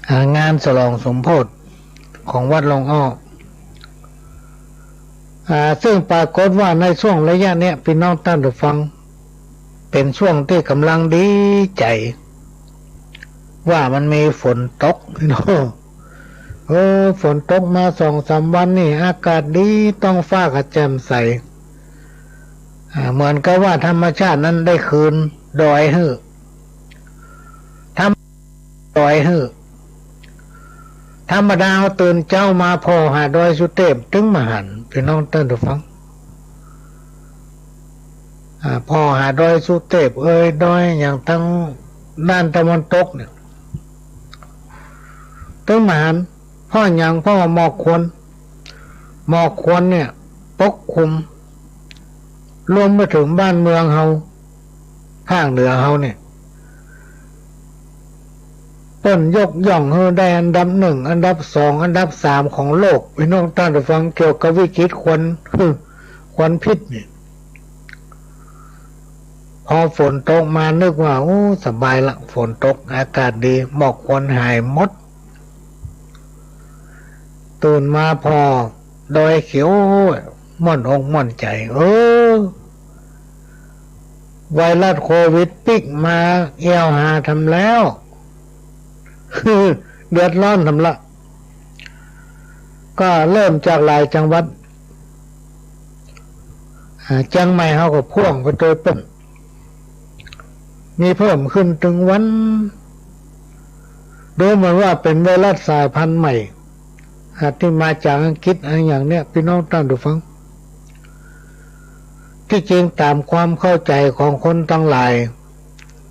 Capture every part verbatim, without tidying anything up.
อ่า งานฉลองสมโภชของวัดหลวงอ้อ อ่า ซึ่งปรากฏว่าในช่วงระยะเนี้ย พี่น้องต้านผู้ฟัง เป๋นช่วงตี้ก่ำลังดีใจ๋ ว่ามันมีฝนตก พี่น้อง เออ ฝนตกมาสองสามวันนี่ อากาศดี ต๊องฟ้าก็แจ่มใส อ่า เหมือนกับว่าธรรมชาตินั้นได้คืนดอยหื้อ ธรรม- ดอยหื้อ ธรรมดาตื่นเจ๊ามาผ่อหาดอยสุเตพตึงบ่หัน พี่น้องต้านผู้ฟัง อ่า ผ่อหาดอยสุเตพเอย ดอยหยังตางด้านตะวันตกเนี่ย ตึงบ่หัน เพราะหยัง เพราะว่าหมอกควัน หมอกควันเนี่ยปกคลุม รวมไปเถิงบ้านเมืองเฮา ภาคเหนือเฮาเนี่ย เปิ้นยกย่องหื้อได้อันดับหนึ่ง อันดับสอง อันดับสามของโลก พี่น้องต้านผู้ฟัง เกี่ยวกับวิกฤตควัน ควันพิษเนี่ย พอฝนตกมานึกว่า โอ้ สบายละ ฝนตก อากาศดี หมอกควันหายหมด ตื่นมาผ่อดอยเขียว ม่วนอกม่วนใจ๋ เออ ไวรัสโควิดปิ๊กมาแอ่วหาทำแล้ว เดือดร้อนทำละ ก็เริ่มจากหลายจังหวัด อ่า เจียงใหม่เฮาก็พ่วงไปโตยเปิ้น มีเพิ่มขึ้นตึงวัน ดูเหมือนว่าเป๋นไวรัสสายพันธุ์ใหม่ อ่า ตี้มาจากอังกฤษอะหยังเนี่ย พี่น้องต้านผู้ฟัง ตี้จริงต๋ามความเข้าใจ๋ของคนตังหลาย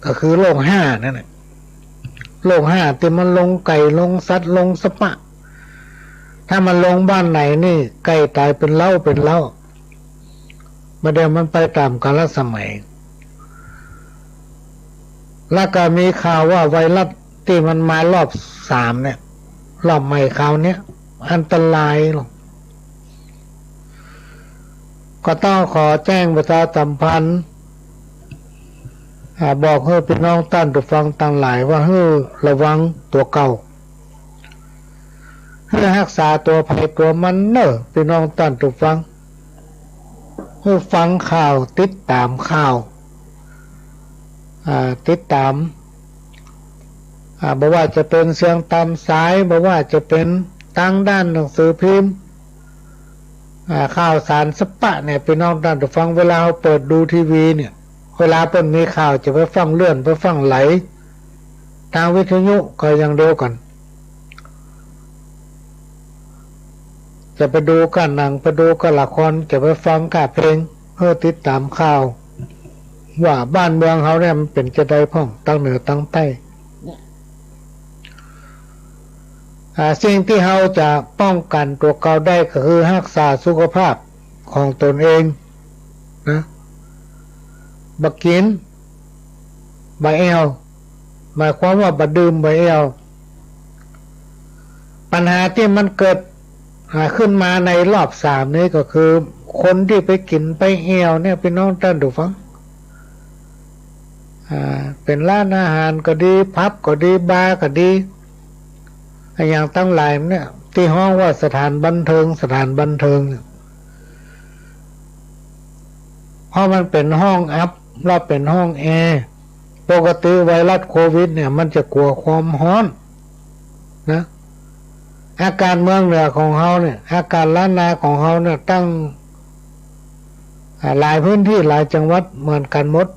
ก็คือโรคฮ่านั่นแหละ โรคฮ่าตี้มันลงไก่ ลงสัตว์ ลงสะปะ ถ้ามันลงบ้านไหนนี่ ไก่ต๋ายเป๋นเล้าเป๋นเล้า บ่าเดี่ยวมันไปต๋ามกาลสมัย แล้วก็มีข่าวว่าไวรัสตี้มันมารอบสามเนี่ย รอบใหม่คราวเนี้ย อันตรายลอ ก็ต้องขอแจ้งประชาสัมพันธ์ อ่า บอกหื้อพี่น้องต้านผู้ฟังตังหลายว่าหื้อระวังตั๋วเก่า หื้อฮักษาตั๋วใผตั๋วมันเน่อ พี่น้องต้านผู้ฟัง หื้อฟังข่าว ติดต๋ามข่าว อ่า ติดต๋าม อ่า บ่ว่าจะเป๋นเสียงต๋ามสาย บ่ว่าจะเป๋นตางด้านหนังสือพิมพ์ อ่า ข่าวสารสะปะเนี่ย พี่น้องต้านผู้ฟัง เวลาเฮาเปิดดูทีวีเนี่ย เวลาเปิ้นมีข่าวจะไปฟั่งเลื่อน ไปฟั่งไหล ตางวิทยุก็อย่างเดียวกั๋น จะไปดูก้าหนัง ไปดูก้าละคร จะไปฟังก้าเพลง หื้อติดต๋ามข่าว ว่าบ้านเมืองเฮาเนี่ยมันเป๋นจาใดพ่อง ตางเหนือตางใต้ อ่า สิ่งตี้เฮาจะป้องกั๋นตั๋วเก่าได้ก็คือฮักษาสุขภาพของตนเองนะ บ่กิ๋น บ่แอ่ว หมายความว่าบ่ดื่มบ่แอ่ว ปัญหาตี้มันเกิด อ่า ขึ้นมาในรอบสามนี้ก็คือ คนตี้ไปกิ๋นไปแอ่วเนี่ย พี่น้องต้านผู้ฟัง อ่า เป๋นร้านอาหารก็ดี ผับก็ดี บาร์ก็ดี อะหยังตังหลายเนี่ย ตี้ฮ้องว่าสถานบันเทิง สถานบันเทิงเนี่ย เพราะมันเป๋นห้องอับ แล้วเป๋นห้องแอร์ ปกติไวรัสโควิดเนี่ย มันจะกั๋วความฮ้อนนะ อากาศเมืองเหนือของเฮาเนี่ย อากาศล้านนาของเฮาเนี่ย ตั้ง อ่า หลายพื้นตี้ หลายจังหวัดเหมือนกั๋นหมด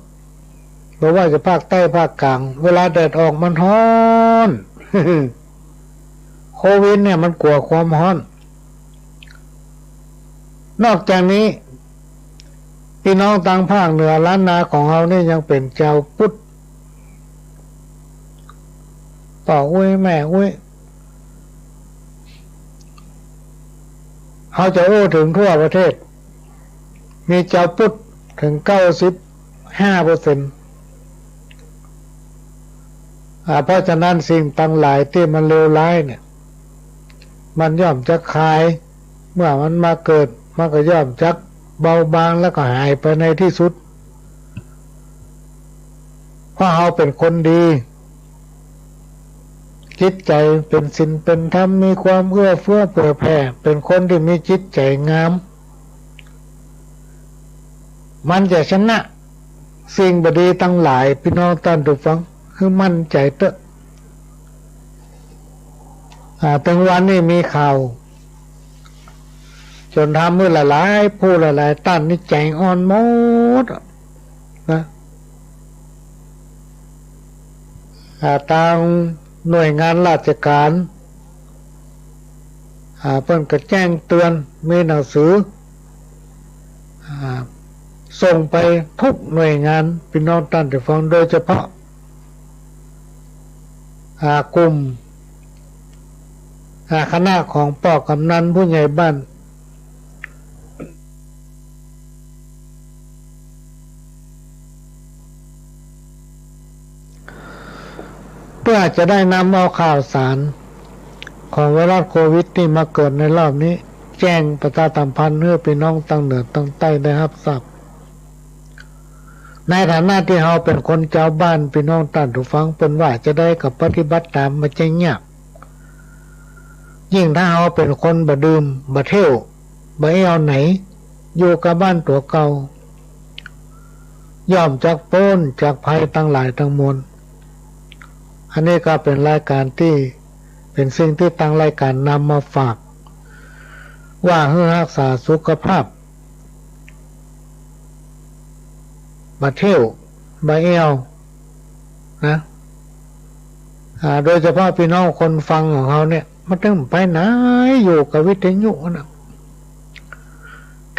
บ่ว่าจะภาคใต้ภาคกลาง เวลาแดดออกมันฮ้อน โควิดเนี่ยมันกั๋วความฮ้อน นอกจากนี้ พี่น้องตางภาคเหนือล้านนาของเฮานี่ยังเป๋นจาวพุทธ ป้ออุ๊ยแม่อุ๊ย เฮาจะอู้เถิงทั่วประเทศ มีจาวพุทธเถิงเก้าสิบห้าเปอร์เซ็นต์ อ่า เพราะฉะนั้นสิ่งตังหลายตี้มันเลวร้ายเนี่ย มันย่อมจะคาย เมื่อมันมาเกิด มันก็ย่อมจะเบาบางแล้วก็หายไปในตี้สุด เพราะเฮาเป๋นคนดี จิตใจ๋เป๋นศีลเป๋นธรรม มีความเอื้อเฟื้อเผื่อแผ่ เป๋นคนตี้มีจิตใจ๋งาม มันจะชนะสิ่งบ่ดีตังหลาย ปี้น้องต้านผู้ฟัง หื้อมั่นใจ๋เต๊อะ อ่า ตึงวันนี้มีข่าว จ๋นทำหื้อหลายๆ ผู้หลายๆ ต้านนี่ใจ๋อ่อนหมดอะ นะ อ่า ตางหน่วยงานราชก๋าน อ่า เปิ้นก็แจ้งเตื๋อน มีหนังสือ อ่า ส่งไปกู้หน่วยงาน ปี้น้องต้านผู้ฟัง โดยเฉพาะ อ่า กลุ่ม อ่า คณะของป้อกำนันผู้ใหญ่บ้าน เปื้อจะได้นำเอาข่าวสารของไวรัสโควิดตี้มาเกิดในรอบนี้ แจ้งประชาสัมพันธ์หื้อปี้น้องตังเหนือตังใต้ได้ฮับทราบ ในฐานะตี้เฮาเป๋นคนจาวบ้าน ปี้น้องต้านผู้ฟัง เปิ้นว่าจะใดก็ปฏิบัติต๋าม บ่ใจ้ยาก ยิ่งถ้าเฮาเป๋นคนบ่ดื่ม บ่เที่ยว บ่แอ่วไหน อยู่ก้าบ้านตั๋วเก่า ย่อมจักป๊นจากภัยตังหลายตังมวล อันนี้ก็เป๋นรายก๋านตี้ เป๋นสิ่งตี้ตางรายก๋านนำมาฝาก ว่าหื้อฮักษาสุขภาพ บ่เที่ยว บ่แอ่ว นะ อ่า โดยเฉพาะปี้น้องคนฟังของเฮาเนี่ย บ่ต้องไปไหน อยู่กับวิทยุนะ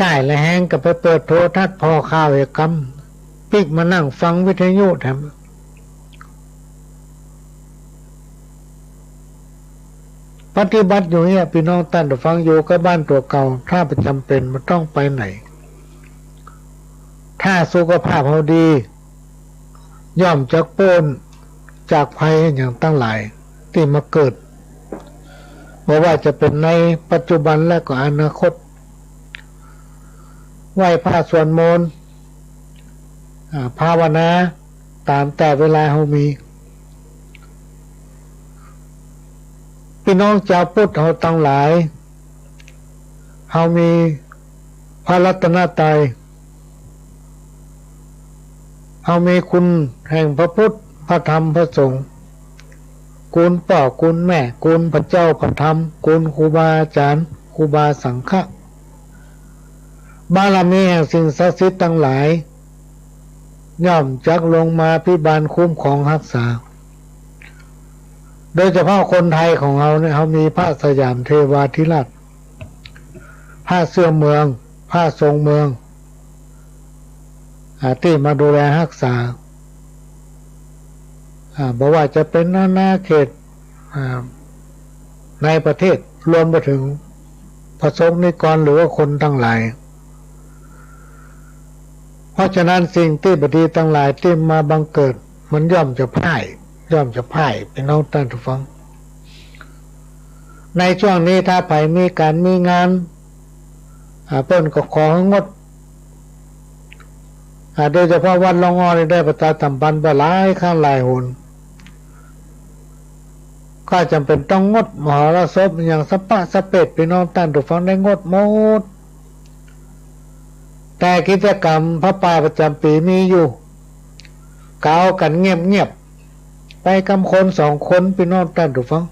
ก้ายละแหงก็ไปเปิดโทรทัศน์ผ่อข่าวอีกกำ ปิ๊กมานั่งฟังวิทยุแถม ปฏิบัติอยู่เนี่ย ปี้น้องต้านผู้ฟัง อยู่ก้าบ้านตั๋วเก่า ถ้าบ่จ๋ำเป๋นบ่ต้องไปไหน ถ้าสุขภาพเฮาดี ย่อมจักป๊นจากภัยอย่างตังหลายตี้มาเกิด บ่ว่าจะเป๋นในปัจจุบันและก็อนาคต ไหว้พระสวดมนต์ อ่า ภาวนา ต๋ามแต่เวลาเฮามี ปี้น้องจาวพุทธเฮาตังหลาย เฮามีพระรัตนตรัย เฮามีคุณแห่งพระพุทธ พระธรรม พระสงฆ์ คุณป้อ คุณแม่ คุณพระเจ้า พระธรรม คุณครูบาอาจ๋ารย์ ครูบาสังฆะ บารมีแห่งสิ่งศักดิ์สิทธิ์ตังหลาย ย่อมจักลงมาพิบาลคุ้มครองฮักษา โดยเฉพาะคนไทยของเฮาเนี่ย เฮามีพระสยามเทวาธิราช พระเสื้อเมือง พระทรงเมือง อ่า ตี้มาดูแลฮักษา อ่า บ่ว่าจะเป๋นอาณาเขต อ่า ในประเทศ รวมไปถึงประสงค์นิกร หรือว่าคนตังหลาย เพราะฉะนั้นสิ่งตี้บ่ดีตังหลายตี้มาบังเกิด มันย่อมจะพ่าย ย่อมจะพ่าย ปี้น้องต้านผู้ฟัง ในช่วงนี้ถ้าใผมีก๋านมีงาน อ่า เปิ้นก็ขอหื้องด อ่า โดยเฉพาะวัดร่องอ้อนี่ได้ประชาสัมพันธ์ไปหลายครั้งหลายหน ก็จ๋ำเป๋นต้องงดมหรสพอย่างสะป๊ะสะเป๊ด ปี้น้องต้านผู้ฟัง ได้งดหมด แต่กิจกรรมผ้าป่าประจ๋ำปี๋มีอยู่ ก็เอากั๋นเงียบๆ ไปกำคนสองคน ปี้น้องต้านผู้ฟัง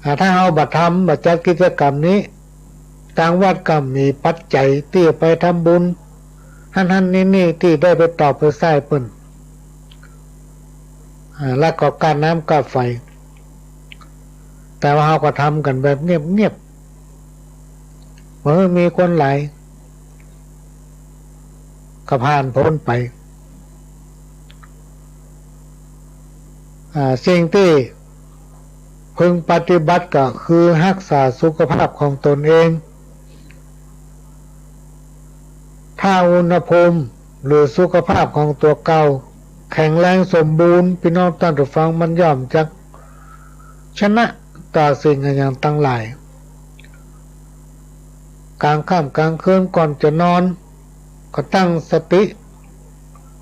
อ่า ถ้าเฮาบ่ทำ บ่จัดกิจกรรมนี้ ตางวัดก็มีปัจจัยตี้ไปทำบุญ หั้นๆ นี่ๆ ตี้ได้ไปตอบไปใซ้เปิ้น อ่า แล้วก็ก้าน้ำก้าไฟ แต่ว่าเฮาก็ทำกั๋นแบบเงียบๆ บ่หื้อมีคนหลาย ก็ผ่านป๊นไป อ่า สิ่งตี้พึงปฏิบัติก็คือฮักษาสุขภาพของตนเอง ถ้าอุณหภูมิหรือสุขภาพของตั๋วเก่าแข็งแรงสมบูรณ์ ปี้น้องต้านผู้ฟัง มันย่อมจะชนะต่อสิ่งอะหยังตังหลาย ก๋างค่ำก๋างคืนก่อนจะนอน ก็ตั้งสติ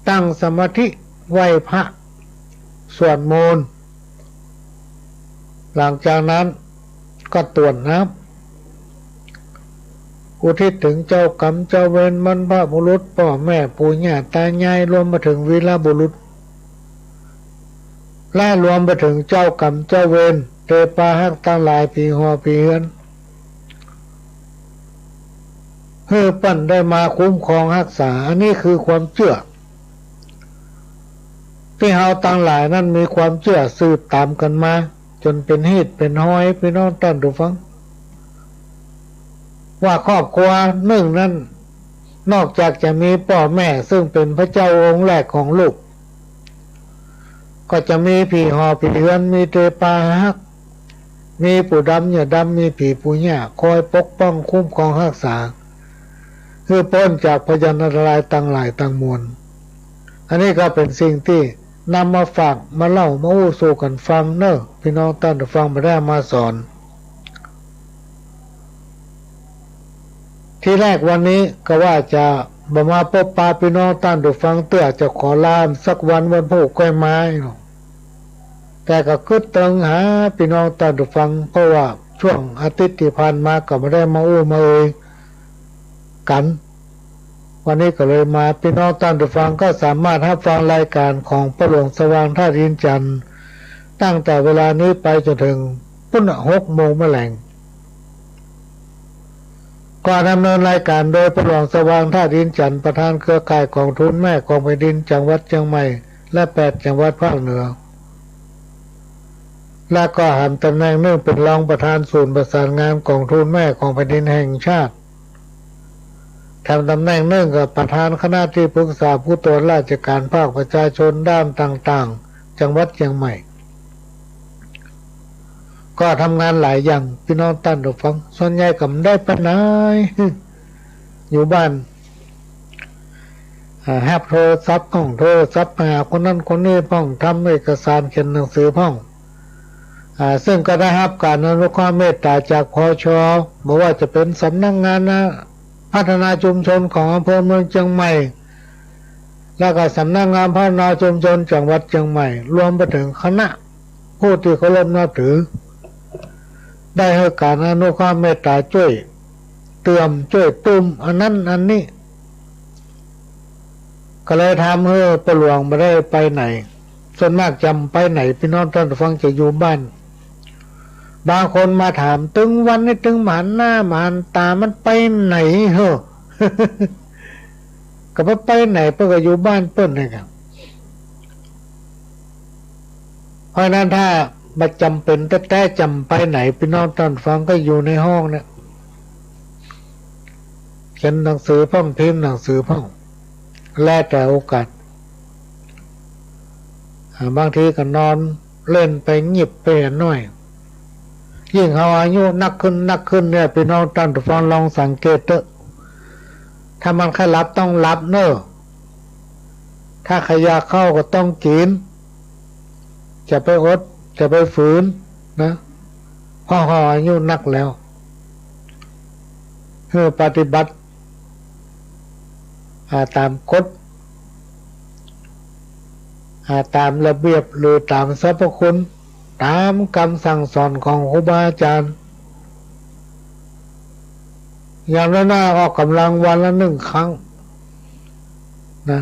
ตั้งสมาธิ ไหว้พระ สวดมนต์ หลังจากนั้นก็ตรวจน้ำ อุทิศเถิงเจ้ากรรมเจ้าเวร บรรพบุรุษ ป้อแม่ปู่ย่าตายาย รวมไปเถิงวีรบุรุษ และรวมไปเถิงเจ้ากรรมเจ้าเวร เตปาฮักตังหลาย ผีห่อผีเฮือน หื้อเปิ้นได้มาคุ้มครองฮักษา อันนี้คือความเจื้อ ตี้เฮาตังหลายนั้นมีความเจื้อสืบต๋ามกั๋นมา จ๋นเป๋นฮีตเป๋นฮอย ปี้น้องต้านผู้ฟัง ว่าครอบครัวนึ่งนั้น นอกจากจะมีป้อแม่ซึ่งเป๋นพระเจ้าองค์แรกของลูก ก็จะมีผีห่อผีเฮือน มีเตปาฮัก มีปู่ดำย่าดำ มีผีปู่ย่าคอยปกป้องคุ้มครองฮักษา หื้อป๊นจากพยันอันตรายตังหลายตังมวล อันนี้ก็เป๋นสิ่งตี้นำมาฝาก มาเล่า มาอู้สู่กั๋นฟังเน่อ ปี้น้องต้านผู้ฟัง บ่ได้มาสอน ทีแรกวันนี้ก็ว่าจะบ่มาปบปะปี้น้องต้านผู้ฟังเตื้อ จะขอลาสักวัน วันพูกค่อยมาเนาะ แต่ก็กึ๊ดเติงหาปี้น้องต้านผู้ฟัง เพราะว่าช่วงอาทิตย์ตี้ผ่านมาก็บ่ได้มาอู้มาเอ่ยกั๋น วันนี้ก็เลยมา ปี้น้องต้านผู้ฟังก็สามารถฮับฟังรายก๋านของป้อหลวงสว่างธาตุอินทร์จันทน์ ตั้งแต่เวลานี้ไปจ๋นเถิงปู๊นน่ะ หกโมงแมลง ก็ดำเนินรายก๋านโดยป้อหลวงสว่างธาตุอินทร์จันทน์ ประธานเครือข่ายก๋องทุนแม่ของแผ่นดินจังหวัดเจียงใหม่ และแปดจังหวัดภาคเหนือ และก็แถมต๋ำแหน่งนึ่งเป๋นรองประธานศูนย์ประสานงานก๋องทุนแม่ของแผ่นดินแห่งชาติ แถมต๋ำแหน่งนึ่งก็ประธานคณะตี้ปรึกษาผู้ตรวจราชก๋านภาคประชาชนด้านต่างๆ จังหวัดเจียงใหม่ ก็ทำงานหลายอย่าง ปี้น้องต้านผู้ฟัง ส่วนใหญ่ก็บ่ได้ไปไหน อยู่บ้าน อ่า ฮับโทรศัพท์พ่อง โทรศัพท์ไปหาคนนั้นคนนี้พ่อง ทำเอกสารเขียนหนังสือพ่อง อ่า ซึ่งก็ได้ฮับก๋านอนุเคราะห์เมตต๋าจาก ผช. บ่ว่าจะเป๋นสำนักงานนะ พัฒนาชุมชนของอำเภอเมืองเจียงใหม่ แล้วก็สำนักงานพัฒนาชุมชนจังหวัดเจียงใหม่ รวมไปเถิงคณะผู้ตี้เคารพนับถือ ได้หื้อก๋านอนุเคราะห์เมตต๋าจ้วยเตื้อมจ้วยตุ้มอันนั้นอันนี้ ก็เลยทำหื้อป้อหลวงบ่ได้ไปไหน ส่วนมากจะบ่ไปไหน ปี้น้องต้านผู้ฟัง จะอยู่บ้าน บางคนมาถาม ตึงวันนี้ตึงบ่หันหน้าบ่หันต๋ามันไปไหนเหรอ ก็บ่ไปไหน เปิ้นก็อยู่บ้านเปิ้นนี่ครับ เพราะฉะนั้นถ้าบ่จ๋ำเป๋นแต๊ๆ จะบ่ไปไหน ปี้น้องต้านผู้ฟัง ก็อยู่ในห้องเนี่ย เขียนหนังสือพ่อง พิมพ์หนังสือพ่อง แล้วแต่โอกาส อ่า บางทีก็นอนเล่นไป งิบไปหน้อย ยิ่งเฮาอายุนักขึ้นนักขึ้นเนี่ย ปี้น้องต้านผู้ฟังลองสังเกตเต๊อะ ถ้ามันใค่หลับต้องหลับเน่อ ถ้าใค่อยากข้าวก็ต้องกิ๋น จะไปอดจะไปฝืนนะ เพราะเฮาอายุนักแล้ว หื้อปฏิบัติ อ่า ต๋ามกฎ อ่า ต๋ามระเบียบ หรือต๋ามสรรพคุณ ต๋ามกำสั่งสอนของครูบาอาจ๋ารย์ อย่างน้อยๆ ออกก๋ำลังวันละนึ่งครั้งนะ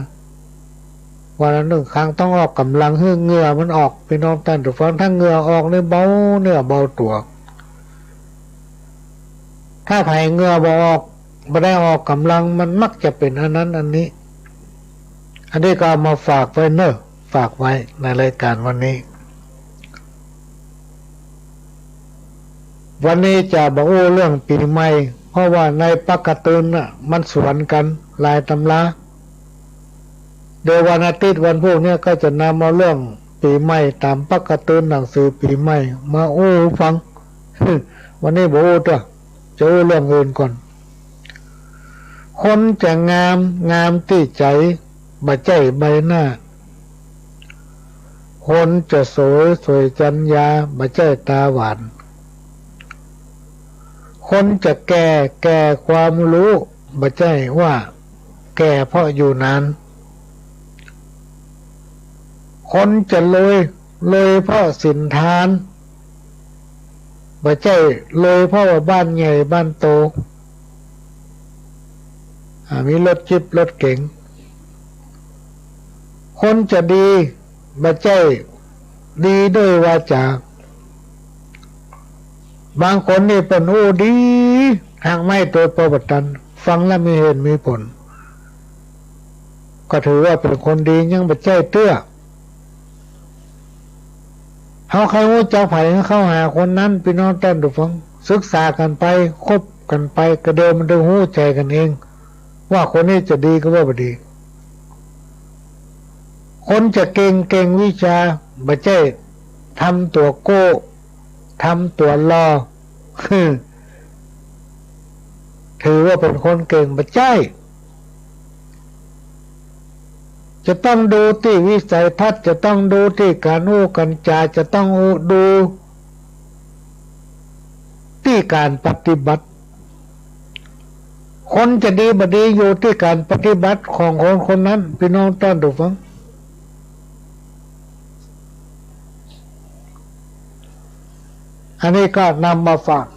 วันละนึ่งครั้งต้องออกก๋ำลัง หื้อเหงื่อมันออก ปี้น้องต้านผู้ฟัง ถ้าเหงื่อออกนี่เบาเนื้อเบาตั๋ว ถ้าใผเหงื่อบ่ออก บ่ได้ออกก๋ำลัง มันมักจะเป๋นอันนั้นอันนี้ อันนี้ก็เอามาฝากไว้เน่อ ฝากไว้ในรายก๋านวันนี้ วันนี้จะบ่อู้เรื่องปี๋ใหม่ เพราะว่าในปกติน่ะ มันสวนกั๋นหลายต๋ำรา เดี๋ยววันอาทิตย์วันพูกเนี่ยก็จะนำเอาเรื่องปี๋ใหม่ต๋ามปกติหนังสือปี๋ใหม่มาอู้ฟัง วันนี้บ่อู้เตื้อ จะอู้เรื่องอื่นก่อน คนจะงาม งามตี้ใจ๋ บ่ใจ้ใบหน้า คนจะสวย สวยจัญญา บ่ใจ้ต๋าหวาน คนจะแก่ แก่ความฮู้ บ่ใจ้ว่าแก่เพราะอยู่นาน คนจะรวย รวยเพราะศีลทาน บ่ใจ้รวยเพราะว่าบ้านใหญ่บ้านโต อ่า มีรถจิ๊ปรถเก๋ง คนจะดีบ่ใจ้ดีด้วยวาจา บางคนนี่เปิ้นอู้ดี หากไม่ตรวจประวัติตัน ฟังแล้วมีเหตุมีผล ก็ถือว่าเป๋นคนดียังบ่ใจ้เตื้อ เฮาใค่ฮู้จักใผ เข้าหาคนนั้น ปี้น้องต้านผู้ฟัง ศึกษากั๋นไป คบกั๋นไป กะเดี่ยวมันจะฮู้ใจ๋กั๋นเอง ว่าคนนี้จะดีกับว่าบ่ดี คนจะเก่ง เก่งวิชา บ่ใจ้ทำตั๋วโก้ ทำตั๋วหล่อ ถือว่าเป๋นคนเก่ง บ่ใจ้ จะต้องดูตี้วิสัยทัศน์ จะต้องดูตี้ก๋านอู้ก๋านจ๋า จะต้องอู้ ดูตี้ก๋านปฏิบัติ คนจะดีบ่ดีอยู่ตี้ก๋านปฏิบัติของคนคนนั้น ปี้น้องต้านผู้ฟัง อันนี้ก็นำมาฝาก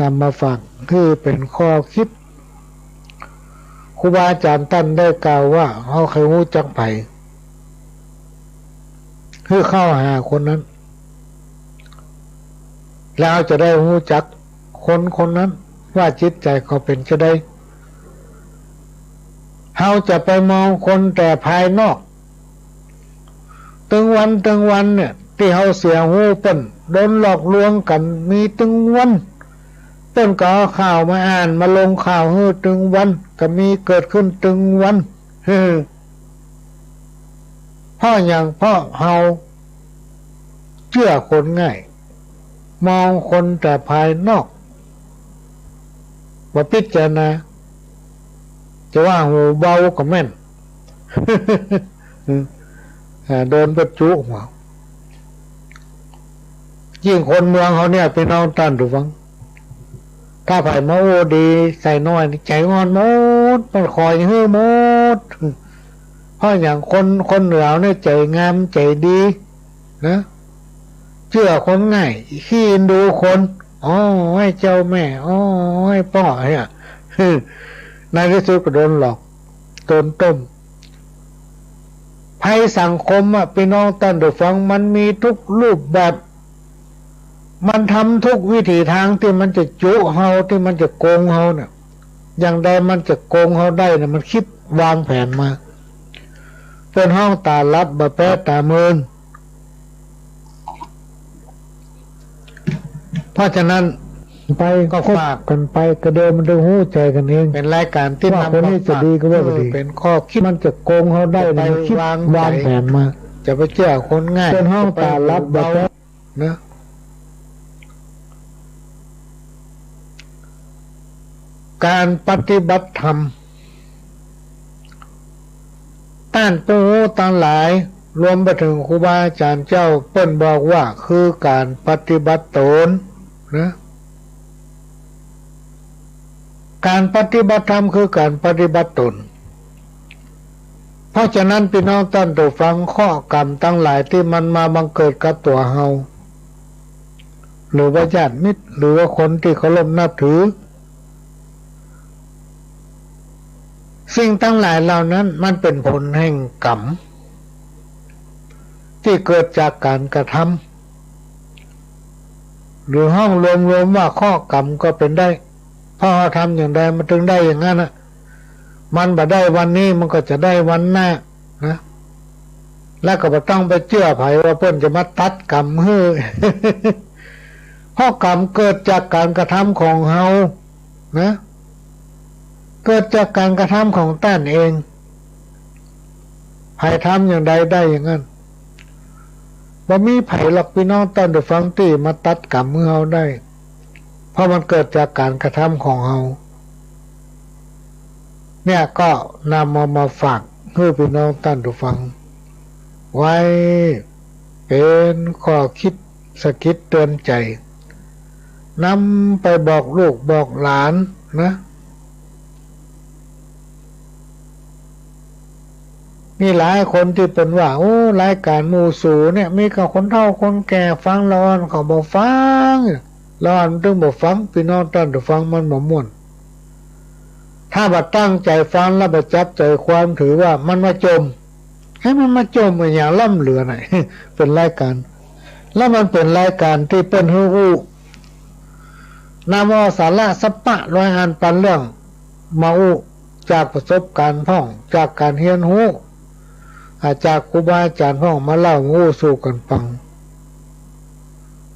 นำมาฝาก คือเป๋นข้อคิด ครูบาอาจ๋ารย์ต้านได้กล่าวว่า เฮาใค่ฮู้จักใผ คือเข้าหาคนนั้น แล้วจะได้ฮู้จักคนคนนั้น ว่าจิตใจ๋เขาเป๋นจาใด เฮาจะไปมองคนแต่ภายนอก ตึงวันตึงวันเนี่ย ตี้เฮาเสียฮู้เปิ้น โดนหลอกลวงกั๋น มีตึงวัน เปิ้นก็เอาข่าวมาอ่าน มาลงข่าวหื้อตึงวัน ก็มีเกิดขึ้นตึงวัน เพราะหยัง เพราะเฮาเจื้อคนง่าย มองคนแต่ภายนอก บ่พิจารณา จะว่าหูเบาก็แม่น อ่า โดนประจุหัว ยิ่งคนเมืองเฮาเนี่ย ปี้น้องต้านผู้ฟัง ถ้าใผมาอู้ดีใส่น้อยนี่ ใจ๋อ่อนหมด มันคอยหื้อหมด เพราะหยัง คน คนเหนือเนี่ยใจ๋งามใจ๋ดี นะ เจื้อคนง่าย ขี้ดูคน โอ้ยเจ้าแม่ โอ้ยป้อเนี่ย ในที่สุดก็โดนหลอก โดนต้ม ภัยสังคมอะ ปี้น้องต้านผู้ฟัง มันมีทุกรูปแบบ มันทำทุกวิถีตางตี้มันจะจุเฮา ตี้มันจะโกงเฮาเนี่ย อย่างใดมันจะโกงเฮาได้เนี่ย มันคิดวางแผนมา เปิ้นฮ้องต๋าหลับบ่แป๊ต๋าเมิน เพราะฉะนั้น ไปก็ฝากกั๋นไป กะเดี่ยวมันจะฮู้ใจ๋กั๋นเอง เป๋นรายก๋านตี้ ว่าคนนี้จะดีกับว่าบ่ดี เป๋นข้อคิด มันจะโกงเฮาได้เนี่ย มันคิดวางแผนมา จะไปเจื้อคนง่าย เปิ้นฮ้องต๋าหลับบ่แป๊ นะ ก๋านปฏิบัติธรรม ต้านผู้ฮู้ตังหลาย รวมไปเถิงครูบาอาจ๋ารย์เจ้า เปิ้นบอกว่าคือก๋านปฏิบัติต๋น นะ ก๋านปฏิบัติธรรมคือก๋านปฏิบัติต๋น เพราะฉะนั้นปี้น้องต้านผู้ฟัง เคราะห์กรรมตังหลายตี้มันมาบังเกิดกับตั๋วเฮา หรือว่าญาติมิตร หรือว่าคนตี้เคารพนับถือ สิ่งตังหลายเหล่านั้นมันเป๋นผลแห่งกรรม ตี้เกิดจากก๋านกระทำ หรือฮ้องรวมๆ ว่าเคราะห์กรรมก็เป๋นได้ เพราะเฮาทำอย่างใดมันตึงได้อย่างนั้นน่ะ มันบ่ได้วันนี้มันก็จะได้วันหน้า นะ แล้วก็บ่ต้องไปเจื้อใผว่าเปิ้นจะมาตัดกรรมหื้อ เพราะกรรมเกิดจากก๋านกระทำของเฮา นะ เกิดจากก๋านกระทำของต้านเอง ใผทำอย่างใดได้อย่างนั้น บ่มีใผหรอกปี้น้องต้านผู้ฟังตี้มาตัดกรรมหื้อเฮาได้ เพราะมันเกิดจากก๋านกระทำของเฮา เนี่ยก็นำเอามาฝากหื้อปี้น้องต้านผู้ฟัง ไว้เป๋นข้อคิดสะกิดเตือนใจ๋ นำไปบอกลูกบอกหลานนะ มีหลายคนตี้เปิ้นว่า โอ้ รายก๋านหมู่สูเนี่ย มีแต่คนเฒ่าคนแก่ฟังละอ่อนเขาบ่ฟัง แล้วอันตึงบ่ฟัง ปี้น้องต้านผู้ฟัง มันบ่ม่วน ถ้าบ่ตั้งใจ๋ฟังแล้วบ่จับใจ๋ความ ถือว่ามันมาจ่ม หื้อ มันมาจ่มอะหยังล้ำเหลือไหน เป๋นรายก๋าน แล้วมันเป๋นรายก๋านตี้เปิ้นหื้ออู้ นำเอาสาระสัปปะร้อยอันปันเรื่องมาอู้ จากประสบก๋ารณ์พ่อง จากก๋านเฮียนฮู้ อ่า จากครูบาอาจ๋ารย์พ่อง มาเล่ามาอู้สู่กั๋นฟัง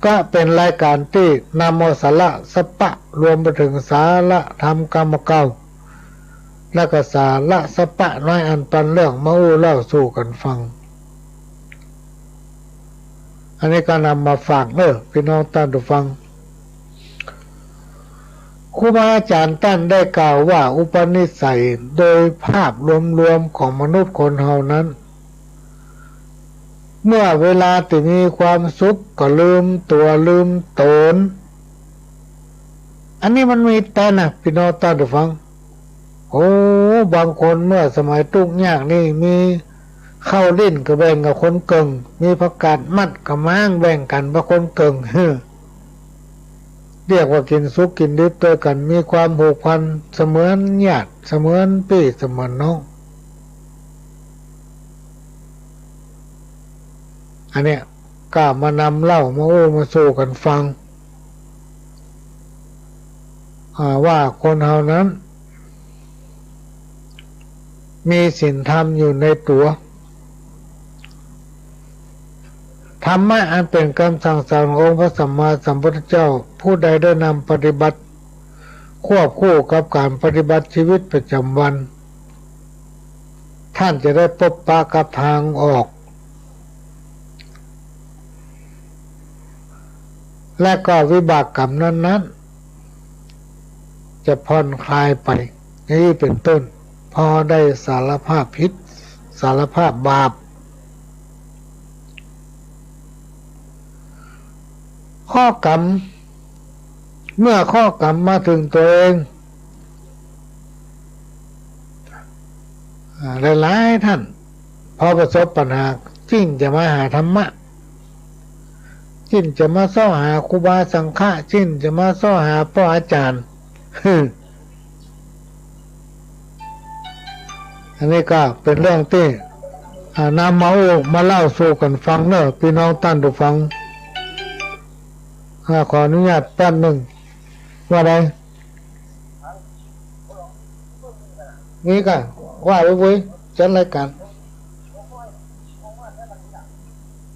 ก็เป๋นรายก๋านตี้นำเอาสาระสัปปะ รวมไปเถิงสาระธรรมกำเก่า แล้วก็สาระสัปปะร้อยอันปันเรื่องมาอู้เล่าสู่กั๋นฟัง อันนี้ก็นำมาฝากเน้อ ปี้น้องต้านผู้ฟัง ครูบาอาจ๋ารย์ต้านได้กล่าวว่าอุปนิสัยโดยภาพรวมๆ ของมนุษย์คนเฮานั้น เมื่อเวลาตี้มีความสุขก็ลืมตั๋วลืมต๋น อันนี้มันมีแต๊นะ ปี้น้องต้านผู้ฟัง โอ้ บางคนเมื่อสมัยตุ๊กยากนี่ มีข้าวลิ้นก็แบ่งกับคนเกิ่ง มีผักกาดมัดก็มาแบ่งกั๋นกับคนเกิ่ง เรียกว่ากิ๋นสุขกิ๋นดิบตวยกั๋น มีความผูกพันเสมือนญาติเสมือนปี้เสมือนน้อง อันเนี้ยก็มานำเล่ามาอู้มาสู่กั๋นฟัง อ่า ว่าคนเฮานั้น มีศีลธรรมอยู่ในตั๋ว ธรรมะอันเป๋นกำสั่งสอนขององค์พระสัมมาสัมพุทธเจ้า ผู้ใดได้นำปฏิบัติควบคู่กับก๋านปฏิบัติชีวิตประจ๋ำวัน ต้านจะได้ปบปะกับตางออก และก็วิบากกรรมนั้นๆ จะผ่อนคลายไป อย่างนี้เป๋นต้น เพราะได้สารภาพผิด สารภาพบาป เคราะห์กรรม เมื่อเคราะห์กรรมมาเถิงตั๋วเอง อ่า หลายๆ ต้าน พอประสบปัญหา จึ่งจะมาหาธรรมะ จึ่งจะมาเซาะหาครูบาสังฆะ จึ่งจะมาเซาะหาป้ออาจ๋ารย์ อันนี้ก็เป๋นเรื่องตี้ อ่า นำมาอู้มาเล่าสู่กั๋นฟังเน้อ ปี้น้องต้านผู้ฟัง อ่า ขออนุญาตแป๊บนึ่ง ว่าใด มีก่ะ ว่าไปเว้ย จัดรายก๋าน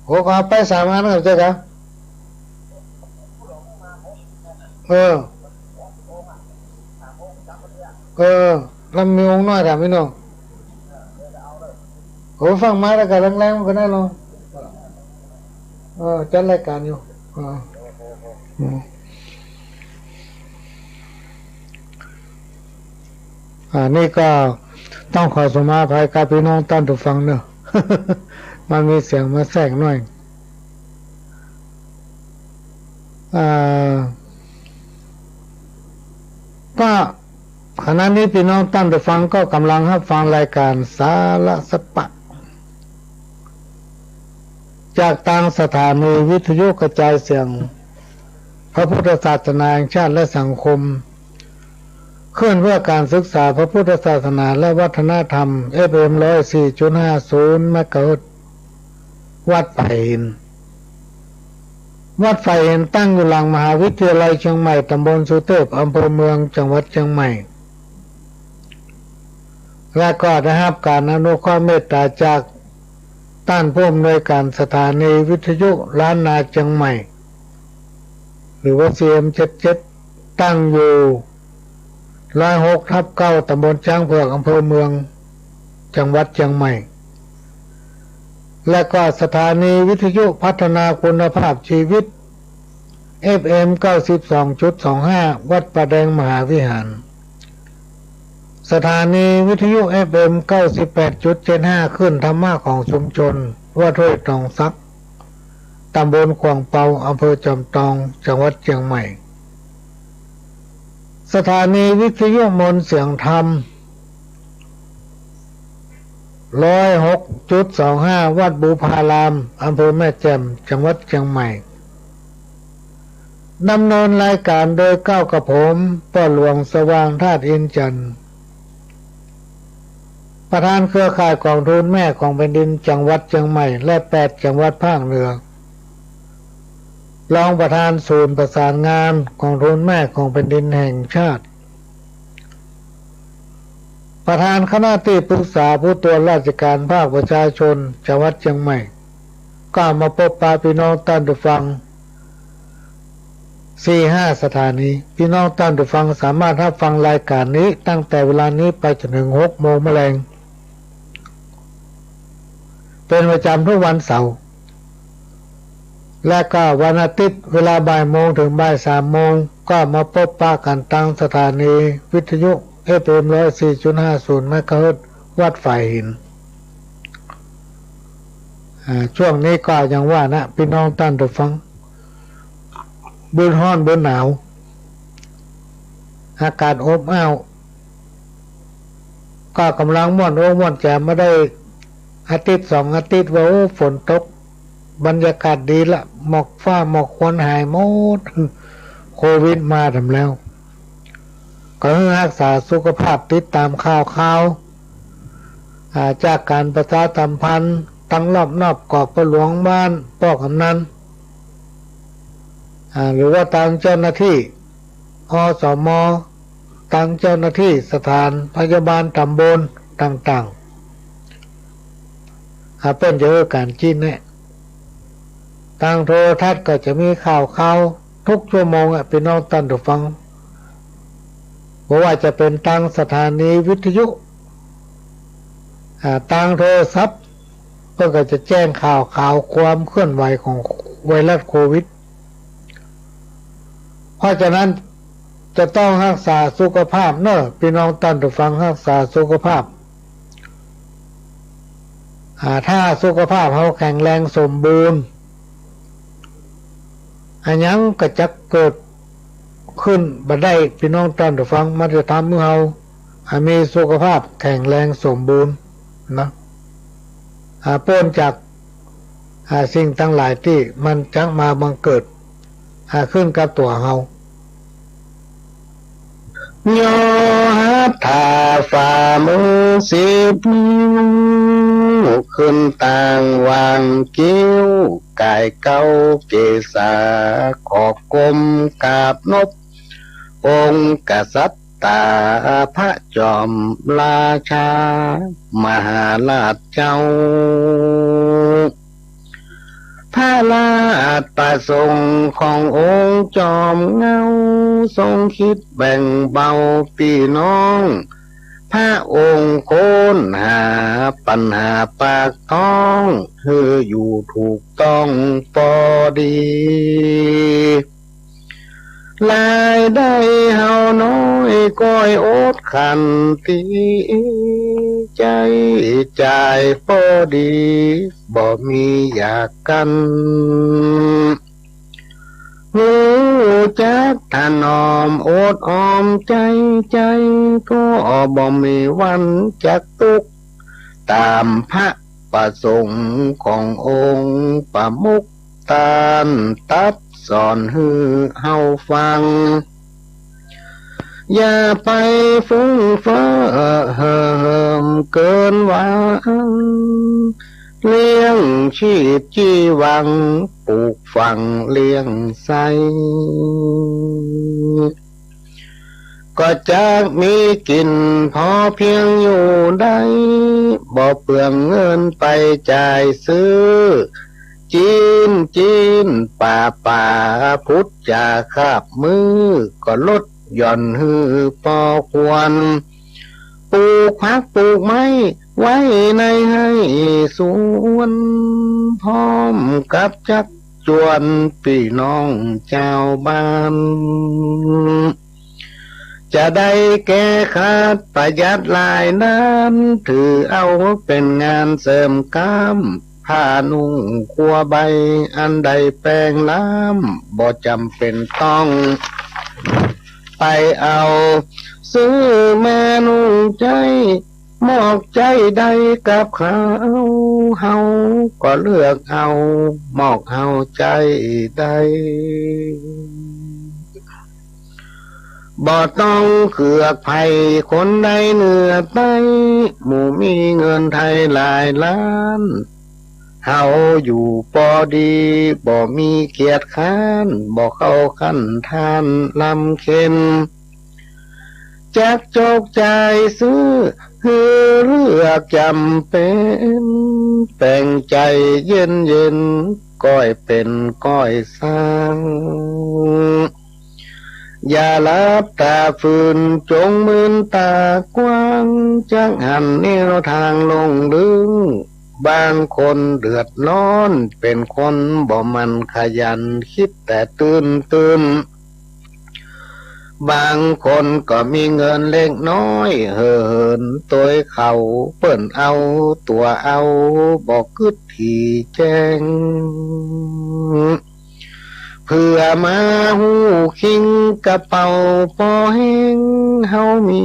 โห ก็เอาไปสามอันก็ใจ้ก่ะ เออ เออ แล้วมีองค์น้อยถามพี่น้อง โห ฟั่งมาแล้วก็แรงๆ มันก็ได้ลอง เออ จัดรายก๋านอยู่ เออ อืม อ่า นี่ก็ต้องขอสมาอภัยกับพี่น้องต้านผู้ฟังเนอะ มันมีเสียงมาแทรกหน่อย อ่า ก็ขณะนี้พี่น้องต้านผู้ฟังก็กำลังฮับฟังรายก๋านสาระสัปปะ จากตางสถานีวิทยุกระจายเสียงพระพุทธศาสนาแห่งชาติและสังคม ขึ้นเพื่อการศึกษาพระพุทธศาสนาและวัฒนธรรม เอฟเอ็ม ร้อยสี่จุดห้าศูนย์ เมกะเฮิรตซ์ วัดฝายหิน วัดฝายหินตั้งอยู่หลังมหาวิทยาลัยเชียงใหม่ ตำบลสุเทพ อำเภอเมือง จังหวัดเชียงใหม่ และก็ได้ฮับก๋านอนุเคราะห์เมตต๋าจากต้านผู้อำนวยก๋านสถานีวิทยุล้านนาเชียงใหม่ หรือว่า ซีเอ็ม เจ็ดเจ็ด ตั้งอยู่ ร้อยหกทับเก้า ตำบลช้างเผือก อำเภอเมือง จังหวัดเชียงใหม่ และก็สถานีวิทยุพัฒนาคุณภาพชีวิต เอฟเอ็ม เก้าสิบสองจุดสองห้า วัดป่าแดงมหาวิหาร สถานีวิทยุ เอฟเอ็ม เก้าสิบแปดจุดเจ็ดห้า คลื่นธรรมะของชุมชน วัดห้วยตองสัก ตำบลขวางเปา อำเภอจอมตอง จังหวัดเชียงใหม่ สถานีวิทยุมนต์เสียงธรรม ร้อยหกจุดสองห้า วัดบุพาราม อำเภอแม่แจ่ม จังหวัดเชียงใหม่ ดำเนินรายการโดยเก๊ากระผม ป้อหลวงสว่าง ธาตุอินทร์จันทร์ ประธานเครือข่ายก๋องทุนแม่ของแผ่นดินจังหวัดเจียงใหม่ และแปดจังหวัดภาคเหนือ รองประธานศูนย์ประสานงานก๋องทุนแม่ของแผ่นดินแห่งชาติ ประธานคณะตี้ปรึกษาผู้ตรวจราชการภาคประชาชนจังหวัดเจียงใหม่ ก็มาปบปะปี้น้องต้านผู้ฟัง สี่ห้าสถานี ปี้น้องต้านผู้ฟังสามารถฮับฟังรายการนี้ตั้งแต่เวลานี้ไปจ๋นเถิงหกโมงแมลง เป๋นประจ๋ำทุกวันเสาร์ และก็วันอาทิตย์เวลาบ่ายโมงเถิงบ่ายสามโมง ก็มาปบปะกั๋นตางสถานีวิทยุ เอฟเอ็ม ร้อยสี่จุดห้าศูนย์ เมกะเฮิรตซ์ วัดฝายหิน อ่า ช่วงนี้ก็อย่างว่านะ ปี้น้องต้านผู้ฟัง บ่าฮ้อนบ่าหนาว อากาศอบอ้าว ก็ก่ำลังม่วนอกม่วนใจ๋มาได้อาทิตย์สองอาทิตย์ว่า โอ้ ฝนตก บรรยากาศดีละ หมอกฟ้าหมอกควันหายหมด โควิดมาแถมแล้ว ก็หื้อฮักษาสุขภาพ ติดต๋ามข่าวคราว อ่า จากก๋านประชาสัมพันธ์ ตังรอบนอกกรอบป้อหลวงบ้าน ป้อกำนัน อ่า หรือว่าตังเจ้าหน้าตี้ อสม ตังเจ้าหน้าตี้สถานพยาบาลต๋ำบลต่างๆ อ่า เปิ้นจะหื้อก๋านจี้แนะ ตางโทรทัศน์ก็จะมีข่าวคราวทุกชั่วโมงอะ ปี้น้องต้านผู้ฟัง บ่ว่าจะเป๋นตางสถานีวิทยุ อ่า ตางโทรศัพท์ เปิ้นก็จะแจ้งข่าวคราวความเคลื่อนไหวของไวรัสโควิด เพราะฉะนั้นจะต้องฮักษาสุขภาพเนาะ ปี้น้องต้านผู้ฟัง ฮักษาสุขภาพ อ่า ถ้าสุขภาพเฮาแข็งแรงสมบูรณ์ อะหยังก็จะเกิดขึ้นบ่ได้ ปี้น้องต้านผู้ฟัง มันจะทำหื้อเฮา อ่า มีสุขภาพแข็งแรงสมบูรณ์นะ อ่า ป๊นจาก อ่า สิ่งตังหลายตี้มันจะมาบังเกิด อ่า ขึ้นกับตั๋วเฮา ย่อหัตถาฝ่ามือสิบนิ้ว ขึ้นตางวางคิ้ว ก๋ายเก๊าเกศา ขอก้มกราบนบ องค์กษัตริย์ ต๋าพระจอมราชา มหาราชเจ้า พระราชประสงค์ขององค์จอมเหง้า ทรงคิดแบ่งเบาปี้น้อง พระองค์ค้นหาปัญหาปากท้อง หื้ออยู่ถูกต้องปอดี รายได้เฮาน้อยก้อยอดขันตี้ ใจ๊จ่ายปอดี บ่มีอยากกั๋น ฮู้จักถนอมอดออมใจ๊ ใจ๊ก็บ่มีวันจักตุ๊กข์ ต๋ามพระประสงค์ขององค์ประมุข ต้านตรัสสอนหื้อเฮาฟัง อย่าไปฟุ่มเฟ้อเห่อเหิมเกินหวัง เลี้ยงชีพจีหวัง ปลูกฝังเลี้ยงใส้ ก็จักมีกิ๋นพอเพียงอยู่ได้ บ่เปลืองเงินไปจ่ายซื้อ จีน จีน ป่า ป่า พุทธจาคาบมื้อ ก็ลดหย่อนหื้อปอควร ปลูกผักปลูกไม้ไว้ในไฮ่สวน พร้อมกับจักจวนปี้น้องจาวบ้าน จะได้แก้ขาดประหยัดหลายด้าน ถือเอาเป๋นงานเสริมกล้าม ผ้านุ่งครัวใบอันได้แปลงล้าม บ่จ๋ำเป๋นต้องไปเอา ซื้อมานุ่งใจ๊ หมอกใจ๊ได้กับข้าว เฮาก็เลือกเอา หมอกเฮาใจ๊ได้ บ่ต้องเกือกใผ คนใดเหนือใต้ หมู่มีเงินไทยหลายล้าน เฮาอยู่ปอดี บ่มีเกียจคร้าน บ่เข้าขั้นทานลำเค็ญ จักจกจ่ายซื้อ หื้อเลือกจ๋ำเป๋น แป๋งใจ๋เย็นๆ ก้อยเป๋นก้อยสร้าง อย่าหลับต๋าฝืน จงมืนต๋ากว้าง จักหันแนวตางลงลึก บางคนเดือดร้อน เป๋นคนบ่หมั่นขยัน กึ๊ดแต่ตื่นๆ บางคนก็มีเงินเล็กน้อย เห่อเหินตวยเขา เปิ้นเอาตั๋วเอา บ่กึ๊ดถี่แจ้ง เผื่อมาฮู้คิง กระเป๋าปอแห้ง เฮามี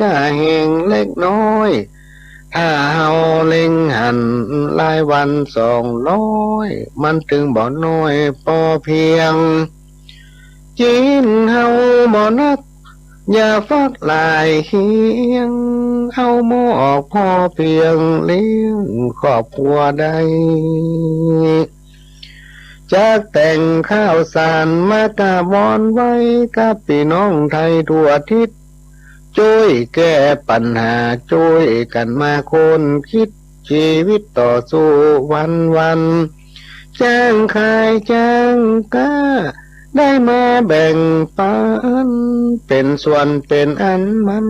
ก้าแฮงเล็กน้อย ถ้าเฮาเล็งหัน รายวันสองร้อย มันตึงบ่น้อยปอเพียง จีนเฮาบ่นัก อย่าฟักหลายเคียง เอาหม้อปอเปียง เลี้ยงครอบครัวได้ จักแต่งข้าวสาร มากราบวอนไหว้ กับปี้น้องไทยทั่วทิศ จ้วยแก้ปัญหา จ้วยกั๋นมาค้นกึ๊ด จีวิตต่อสู้วันๆ จ้างขายจ้างก๊า ได้มาแบ่งปัน เป๋นส่วนเป๋นอันมัน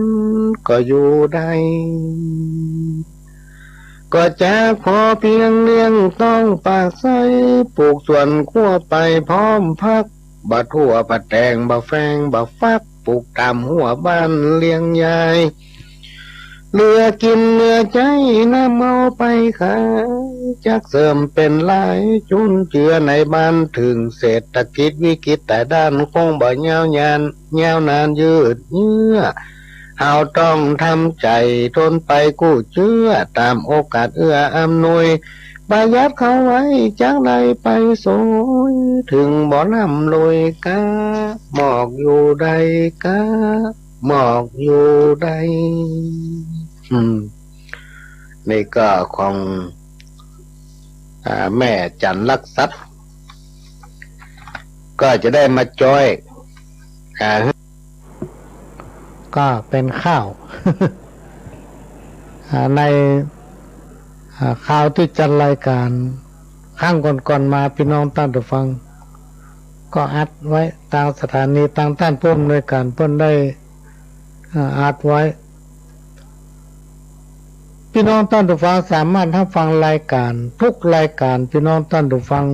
ก็อยู่ได้ ก็จักปอเปียงเลี้ยงต้องปากไส้ ปลูกสวนครัวไปพร้อมผัก บ่ถั่วบ่แตงบ่แฟงบ่ฟัก ปลูกต๋ามหัวบ้านเลี้ยงยาย เหลือกิ๋นเหลือใจ๊ นำเอาไปขาย จักเสริมเป๋นราย จุนเจือในบ้าน เถิงเศรษฐกิจวิกฤตแต่ด้าน คงบ่ยาวนาน ยาวนานยืดเยื้อ เฮาต้องทำใจ๋ ทนไปกู้เจื้อ ต๋ามโอกาสเอื้ออำนวย ประหยัดเข้าไว้ จักได้ไปโสย เถิงบ่ร่ำรวยก๊า หมอกอยู่ได้ก๊า หมอกอยู่ได้ อืม นี่ก็ของ อ่า แม่จันทร์ลักทรัพย์ ก็จะได้มาจ้อย อ่า ก็เป๋นคราว อ่า ใน อ่า คราวตี้จัดรายก๋าน ครั้งก่อนๆ มา ปี้น้องต้านผู้ฟัง ก็อัดไว้ ตางสถานี ตางต้านผู้อำนวยก๋านเปิ้นได้ อ่า อัดไว้ ปี้น้องต้านผู้ฟังสามารถฮับฟังรายก๋าน กู้รายก๋าน ปี้น้องต้านผู้ฟัง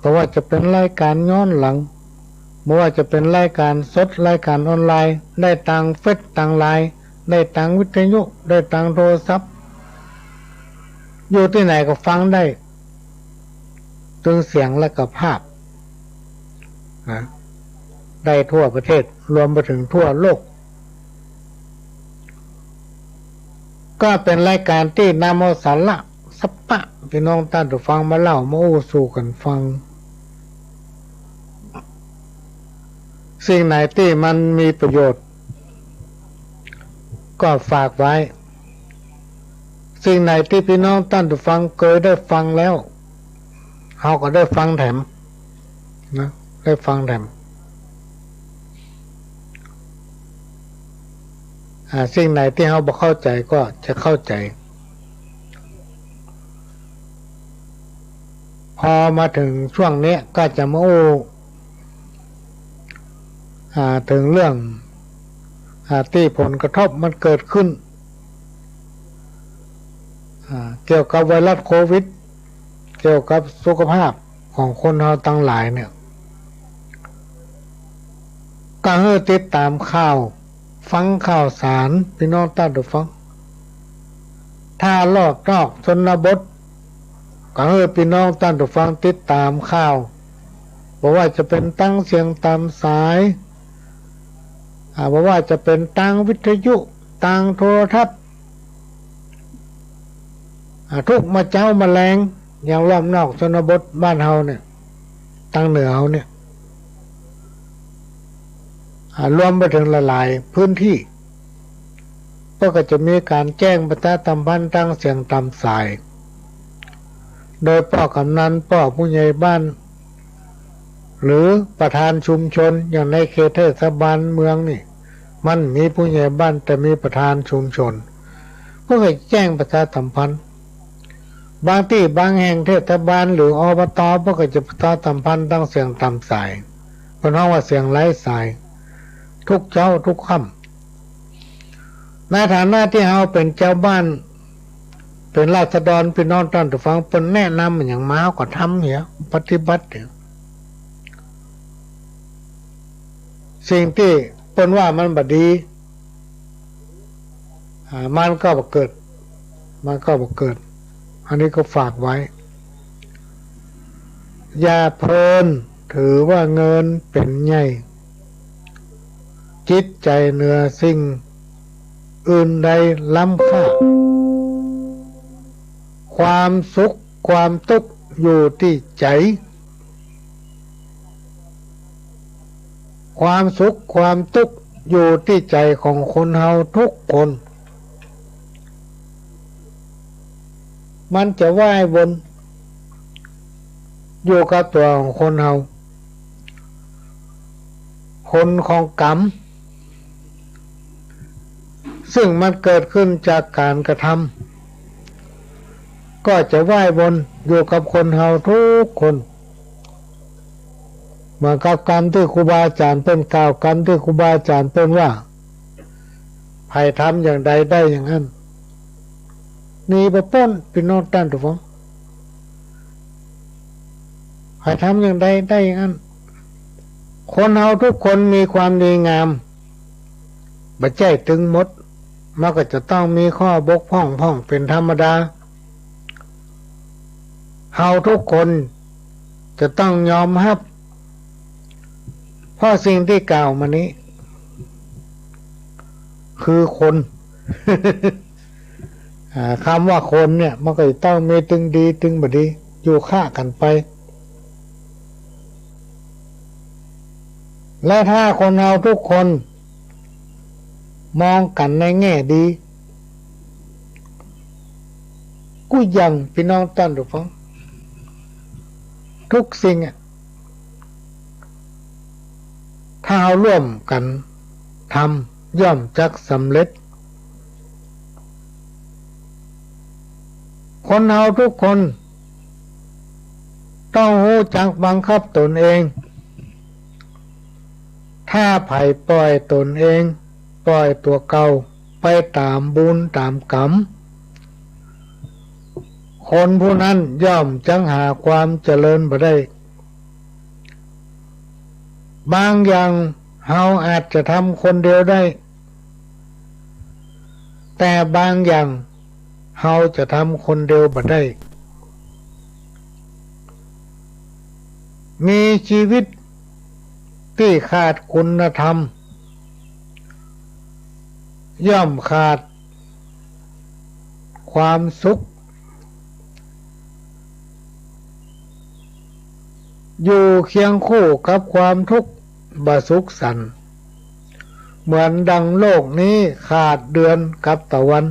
บ่ว่าจะเป๋นรายก๋านย้อนหลัง บ่ว่าจะเป๋นรายก๋านสด รายก๋านออนไลน์ ได้ตางเฟซ ตางไลน์ ได้ตางวิทยุ ได้ตางโทรศัพท์ อยู่ตี้ไหนก็ฟังได้ ตึงเสียงและก็ภาพ นะ ได้ทั่วประเทศ รวมไปเถิงทั่วโลก ก็เป๋นรายก๋านตี้นำเอาสาระสาระ ปี้น้องต้านผู้ฟังมาเล่า มาอู้สู่กั๋นฟัง สิ่งไหนตี้มันมีประโยชน์ ก็ฝากไว้ สิ่งไหนตี้ปี้น้องต้านผู้ฟังเกยได้ฟังแล้ว เฮาก็ได้ฟังแถม นะ ได้ฟังแถม อ่า สิ่งไหนตี้เฮาบ่เข้าใจ๋ก็จะเข้าใจ๋ พอมาเถิงช่วงเนี้ยก็จะมาอู้ อ่า เถิงเรื่อง อ่า ตี้ผลกระทบมันเกิดขึ้น อ่า เกี่ยวกับไวรัสโควิด เกี่ยวกับสุขภาพของคนเฮาตังหลายเนี่ย ก็หื้อติดต๋ามข่าว ฟังข่าวสาร ปี้น้องต้านผู้ฟัง ถ้ารอบนอกชนบท ก็หื้อปี้น้องต้านผู้ฟังติดต๋ามข่าว บ่ว่าจะเป๋นตางเสียงต๋ามสาย อ่า บ่ว่าจะเป๋นตางวิทยุ ตางโทรทัศน์ อ่า กู้เมื่อเจ๊ามาแลง อย่างรอบนอกชนบทบ้านเฮาเนี่ย ตางเหนือเฮาเนี่ย อ่า รวมไปเถิงหลายๆ พื้นตี้ เปิ้นก็จะมีก๋านแจ้งประชาสัมพันธ์ตางเสียงต๋ามสาย โดยป้อกำนัน ป้อผู้ใหญ่บ้าน หรือประธานชุมชน อย่างในเขตเทศบาลเมืองนี่ มันมีผู้ใหญ่บ้าน แต่มีประธานชุมชน เปิ้นก็แจ้งประชาสัมพันธ์ บางตี้บางแห่งเทศบาลหรือ อบต. เปิ้นก็จะประชาสัมพันธ์ตางเสียงต๋ามสาย เปิ้นฮ้องว่าเสียงไร้สาย ทุกเจ๊าทุกค่ำ ในฐานะตี้เฮาเป๋นจาวบ้าน เป๋นราษฎร ปี้น้องต้านผู้ฟัง เปิ้นแนะนำอะหยังมา เฮาก็ทำเหีย ปฏิบัติเหีย สิ่งตี้เปิ้นว่ามันบ่ดี อ่า มันก็บ่เกิด มันก็บ่เกิด อันนี้ก็ฝากไว้ อย่าเพลินถือว่าเงินเป๋นใหญ่ จิตใจ๋เหนือสิ่งอื่นใดล้ำค่า ความสุขความตุ๊กข์อยู่ตี้ใจ๋ ความสุขความตุ๊กข์อยู่ตี้ใจ๋ของคนเฮาทุกคน มันจะว่ายวนอยู่กับตั๋วของคนเฮา ผลของกรรม ซึ่งมันเกิดขึ้นจากก๋านกระทำ ก็จะว่ายวนอยู่กับคนเฮาทุกคน เหมือนกับกำตี้ครูบาอาจ๋ารย์เปิ้นกล่าว กำตี้ครูบาอาจ๋ารย์เปิ้นว่า ใผทำอย่างใดได้อย่างอั้น หนีบ่ป๊น ปี้น้องต้านผู้ฟัง ใผทำอย่างใดได้อย่างอั้น คนเฮาทุกคนมีความดีงาม บ่ใจ้ตึงหมด มันก็จะต้องมีข้อบกพร่องพ่องเป๋นธรรมดา เฮาทุกคนจะต้องยอมฮับ เพราะสิ่งตี้กล่าวมานี้ คือคน อ่า กำว่าคนเนี่ย มันก็จะต้องมีตึงดีตึงบ่ดี อยู่ค้ากั๋นไป และถ้าคนเฮาทุกคนมองกั๋นในแง่ดี กู้อย่างปี้น้องต้านผู้ฟัง ทุกสิ่งอะ ถ้าเฮาร่วมกั๋นทำ ย่อมจักสำเร็จ คนเฮาทุกคนต้องฮู้จักบังคับตนเอง ถ้าใผปล่อยตนเอง ปล่อยตั๋วเก่าไปต๋ามบุญต๋ามกรรม คนผู้นั้นย่อมจักหาความเจริญบ่ได้ บางอย่างเฮาอาจจะทำคนเดียวได้ แต่บางอย่างเฮาจะทำคนเดียวบ่ได้ มีชีวิตตี้ขาดคุณธรรม ย่อมขาดความสุข อยู่เคียงคู่กับความทุกข์บ่สุขสันต์ เหมือนดังโลกนี้ขาดเดือนกับตะวัน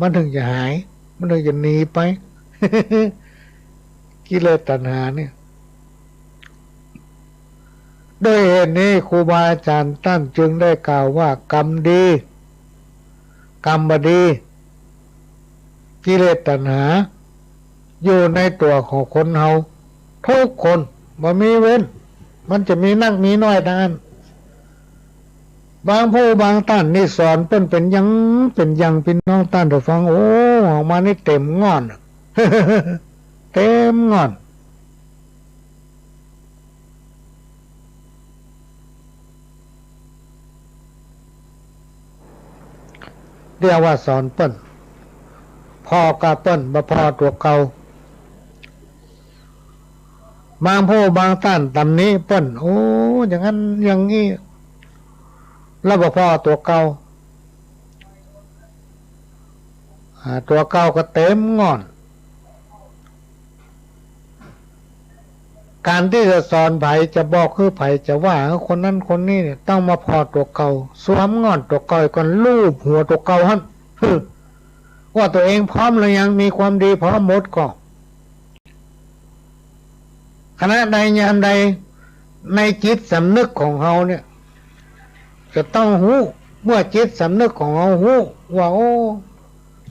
มันเถิงจะหาย มันเถิงจะหนีไป กิเลสตัณหาเนี่ย ด้วยเหตุนี้ครูบาอาจารย์ต้านจึงได้กล่าวว่า กรรมดี กรรมบ่ดี กิเลสตัณหา อยู่ในตั๋วของคนเฮากู้คน บ่มีเว้น มันจะมีนักมีน้อยตังอั้น บางผู้บางต้านนี่สอนเปิ้นเป๋นอย่างเป๋นอย่าง ปี้น้องต้านผู้ฟัง โอ้ ออกมานี่เต๋มง่อน เต๋มง่อน เรียกว่าสอนเปิ้น ผ่อกับเปิ้น บ่ผ่อตั๋วเก่า บางผู้บางต้านต๋ำหนิเปิ้น โอ้ อย่างนั้นอย่างนี้ แล้วบ่ผ่อตั๋วเก่า อ่า ตั๋วเก่าก็เต๋มง่อน ก๋านตี้จะสอนใผ จะบอกหื้อใผ จะว่าหื้อคนนั้นคนนี้เนี่ย ต้องมาผ่อตั๋วเก่า สวมง่อนตั๋วเก่าก่อน ลูบหัวตั๋วเก่าหั้น ว่าตั๋วเองพร้อมหรือยัง มีความดีพร้อมหมดก่อ ขณะใดยามใด ในจิตสำนึกของเฮาเนี่ย จะต้องฮู้ เมื่อจิตสำนึกของเฮาฮู้ว่า โอ้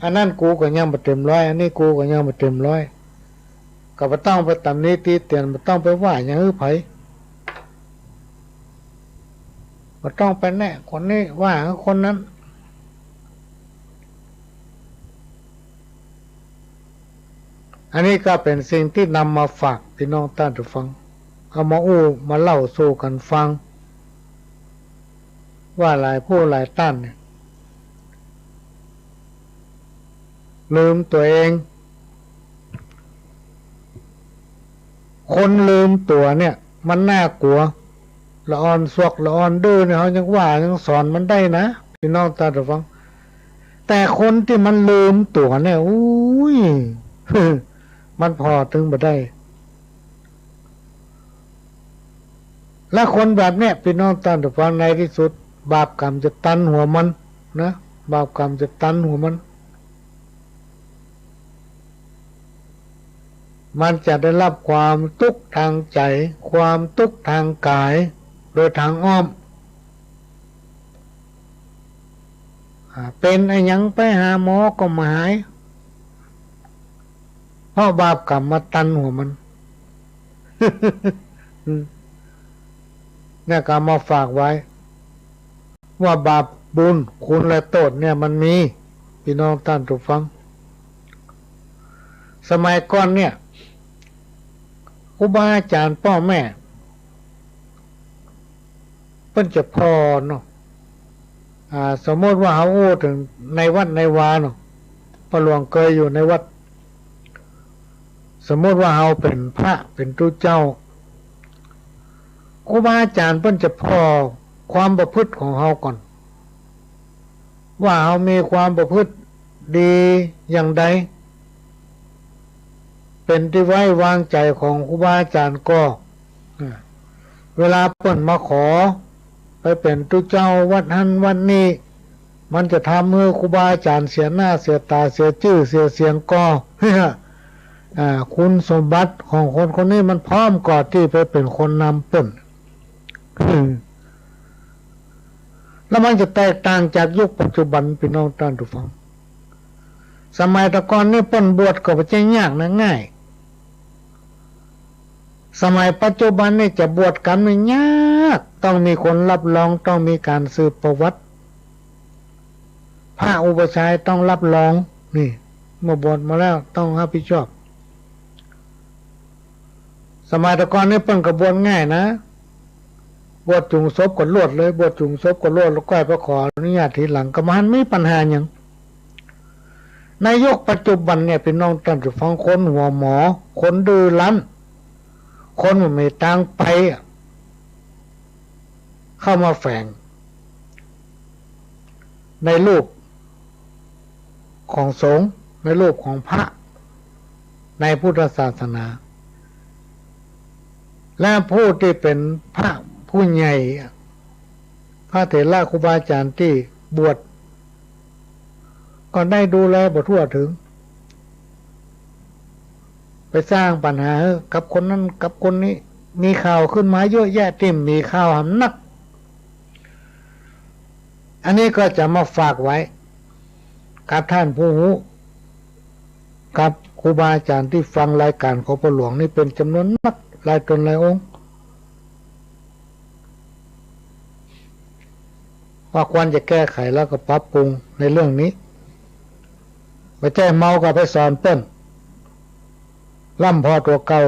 อันนั้นกูก็ยังบ่เต๋มร้อย อันนี้กูก็ยังบ่เต๋มร้อย ก็บ่ต้องไปต๋ำหนิติเตียน บ่ต้องไปว่าหยังหื้อใผ บ่ต้องไปแนะคนนี้ ว่าคนนั้น อันนี้ก็เป๋นสิ่งตี้นำมาฝากปี้น้องต้านผู้ฟัง เอามาอู้มาเล่าสู่กั๋นฟัง ว่าหลายผู้หลายต้านเนี่ย ลืมตั๋วเอง คนลืมตั๋วเนี่ย มันน่ากลัว ละอ่อนสวกละอ่อนดื้อเนี่ย เฮายังว่ายังสอนมันได้นะ ปี้น้องต้านผู้ฟัง แต่คนตี้มันลืมตั๋วเนี่ย อุ้ย มันผ่อตึงบ่ได้ และคนแบบเนี้ย ปี้น้องต้านผู้ฟัง ในตี้สุด บาปกรรมจะตันหัวมันนะ บาปกรรมจะตันหัวมัน มันจะได้รับความตุ๊กข์ตางใจ๋ ความตุ๊กข์ตางก๋าย โดยตางอ้อม อ่า เป๋นอะหยังไปหาหมอก็บ่หาย เพราะบาปกรรมมาตันหัวมัน เนี่ยก็เอามาฝากไว้ ว่าบาปบุญคุณและโต้ษเนี่ยมันมี ปี้น้องต้านผู้ฟัง สมัยก่อนเนี่ย ครูบาอาจ๋ารย์ป้อแม่ เปิ้นจะผ่อเนาะ อ่า สมมุติว่าเฮาอู้เถิงในวัดในวาเนาะ ป้อหลวงเกยอยู่ในวัด สมมุติว่าเฮาเป๋นพระเป๋นตุ๊เจ้า ครูบาอาจ๋ารย์เปิ้นจะผ่อความประพฤติของเฮาก่อน ว่าเฮามีความประพฤติดีอย่างใด เป๋นตี้ไว้วางใจ๋ของครูบาอาจ๋ารย์ก่อ อ่า เวลาเปิ้นมาขอไปเป๋นตุ๊เจ้าวัดหั้นวัดนี้ มันจะทำหื้อครูบาอาจ๋ารย์เสียหน้าเสียต๋าเสียจื้อเสียเสียงก่อ อ่า คุณสมบัติของคนคนนี้มันพร้อมก่อตี้ไปเป๋นคนนำเปิ้น แล้วมันจะแตกต่างจากยุคปัจจุบัน ปี้น้องต้านผู้ฟัง สมัยตะก่อนนี่เปิ้นบวชก็บ่ใจ้ยากนะ ง่าย สมัยปัจจุบันนี่จะบวชกรรมนี่ยาก ต้องมีคนรับรอง ต้องมีก๋านสืบประวัติ พระอุปัชฌาย์ต้องรับรอง นี่ เมื่อบวชมาแล้วต้องรับผิดชอบ สมัยตะก่อนนี่เปิ้นก็บวชง่ายนะ บวชจุงศพก็ลวดเลย บวชจุงศพก็ลวด แล้วก้อยไปขออนุญาตทีหลัง ก็บ่หันมีปัญหาหยัง ในยุคปัจจุบันเนี่ย ปี้น้องต้านผู้ฟัง คนหัวหมอ คนดื้อรั้น คนบ่มีตางไปอะ เข้ามาแฝง ในรูปของสงฆ์ ในรูปของพระ ในพุทธศาสนา และผู้ตี้เป๋นพระผู้ใหญ่ พระเถระครูบาอาจ๋ารย์ตี้บวช ก็ได้ดูแลบ่ทั่วเถิง ไปสร้างปัญหากับคนนั้นกับคนนี้ มีข่าวขึ้นมาเยอะแยะตี้บ่มีข่าวหำนัก อันนี้ก็จะมาฝากไว้กับท่านผู้ฮู้ กับครูบาอาจ๋ารย์ตี้ฟังรายก๋านของพ่อหลวงนี่เป๋นจ๋ำนวนนัก หลายต๋นหลายองค์ ว่าควรจะแก้ไขแล้วก็ปรับปรุงในเรื่องนี้ บ่ใจ้เมาก็ไปสอนเปิ้น ร่ำผ่อตั๋วเก่า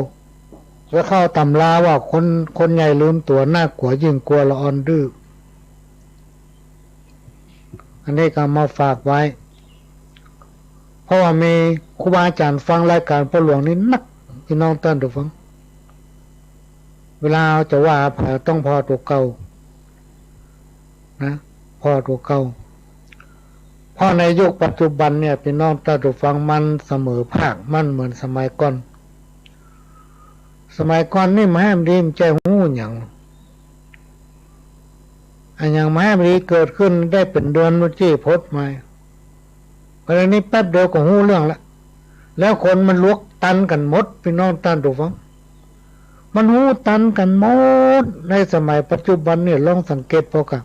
ไปเข้าต๋ำราว่าคน คนใหญ่ลืมตั๋ว น่ากลัวยิ่งกลัวละอ่อนดื้อ อันนี้ก็มาฝากไว้ เพราะว่ามีครูบาอาจ๋ารย์ฟังรายก๋านพ่อหลวงนี่นัก พี่น้องต้านผู้ฟัง เวลาจะว่าไปต้องผ่อตั๋วเก่า นะ ผ่อตั๋วเก่า เพราะในยุคปัจจุบันเนี่ย พี่น้องต้านผู้ฟัง มันเสมอภาค มันบ่เหมือนสมัยก่อน สมัยก่อนนี่บ่แฮมดี บ่ใจ้ฮู้หยัง อะหยังบ่แฮมดีเกิดขึ้นได้เป๋นเดือน บ่าจี้พดมา เวลานี้แป๊บเดียวก็ฮู้เรื่องละ แล้วคนมันหลวกตันกั๋นหมด พี่น้องต้านผู้ฟัง มันฮู้ตันกั๋นหมด ในสมัยปัจจุบันเนี่ย ลองสังเกตเป๋าก่ะ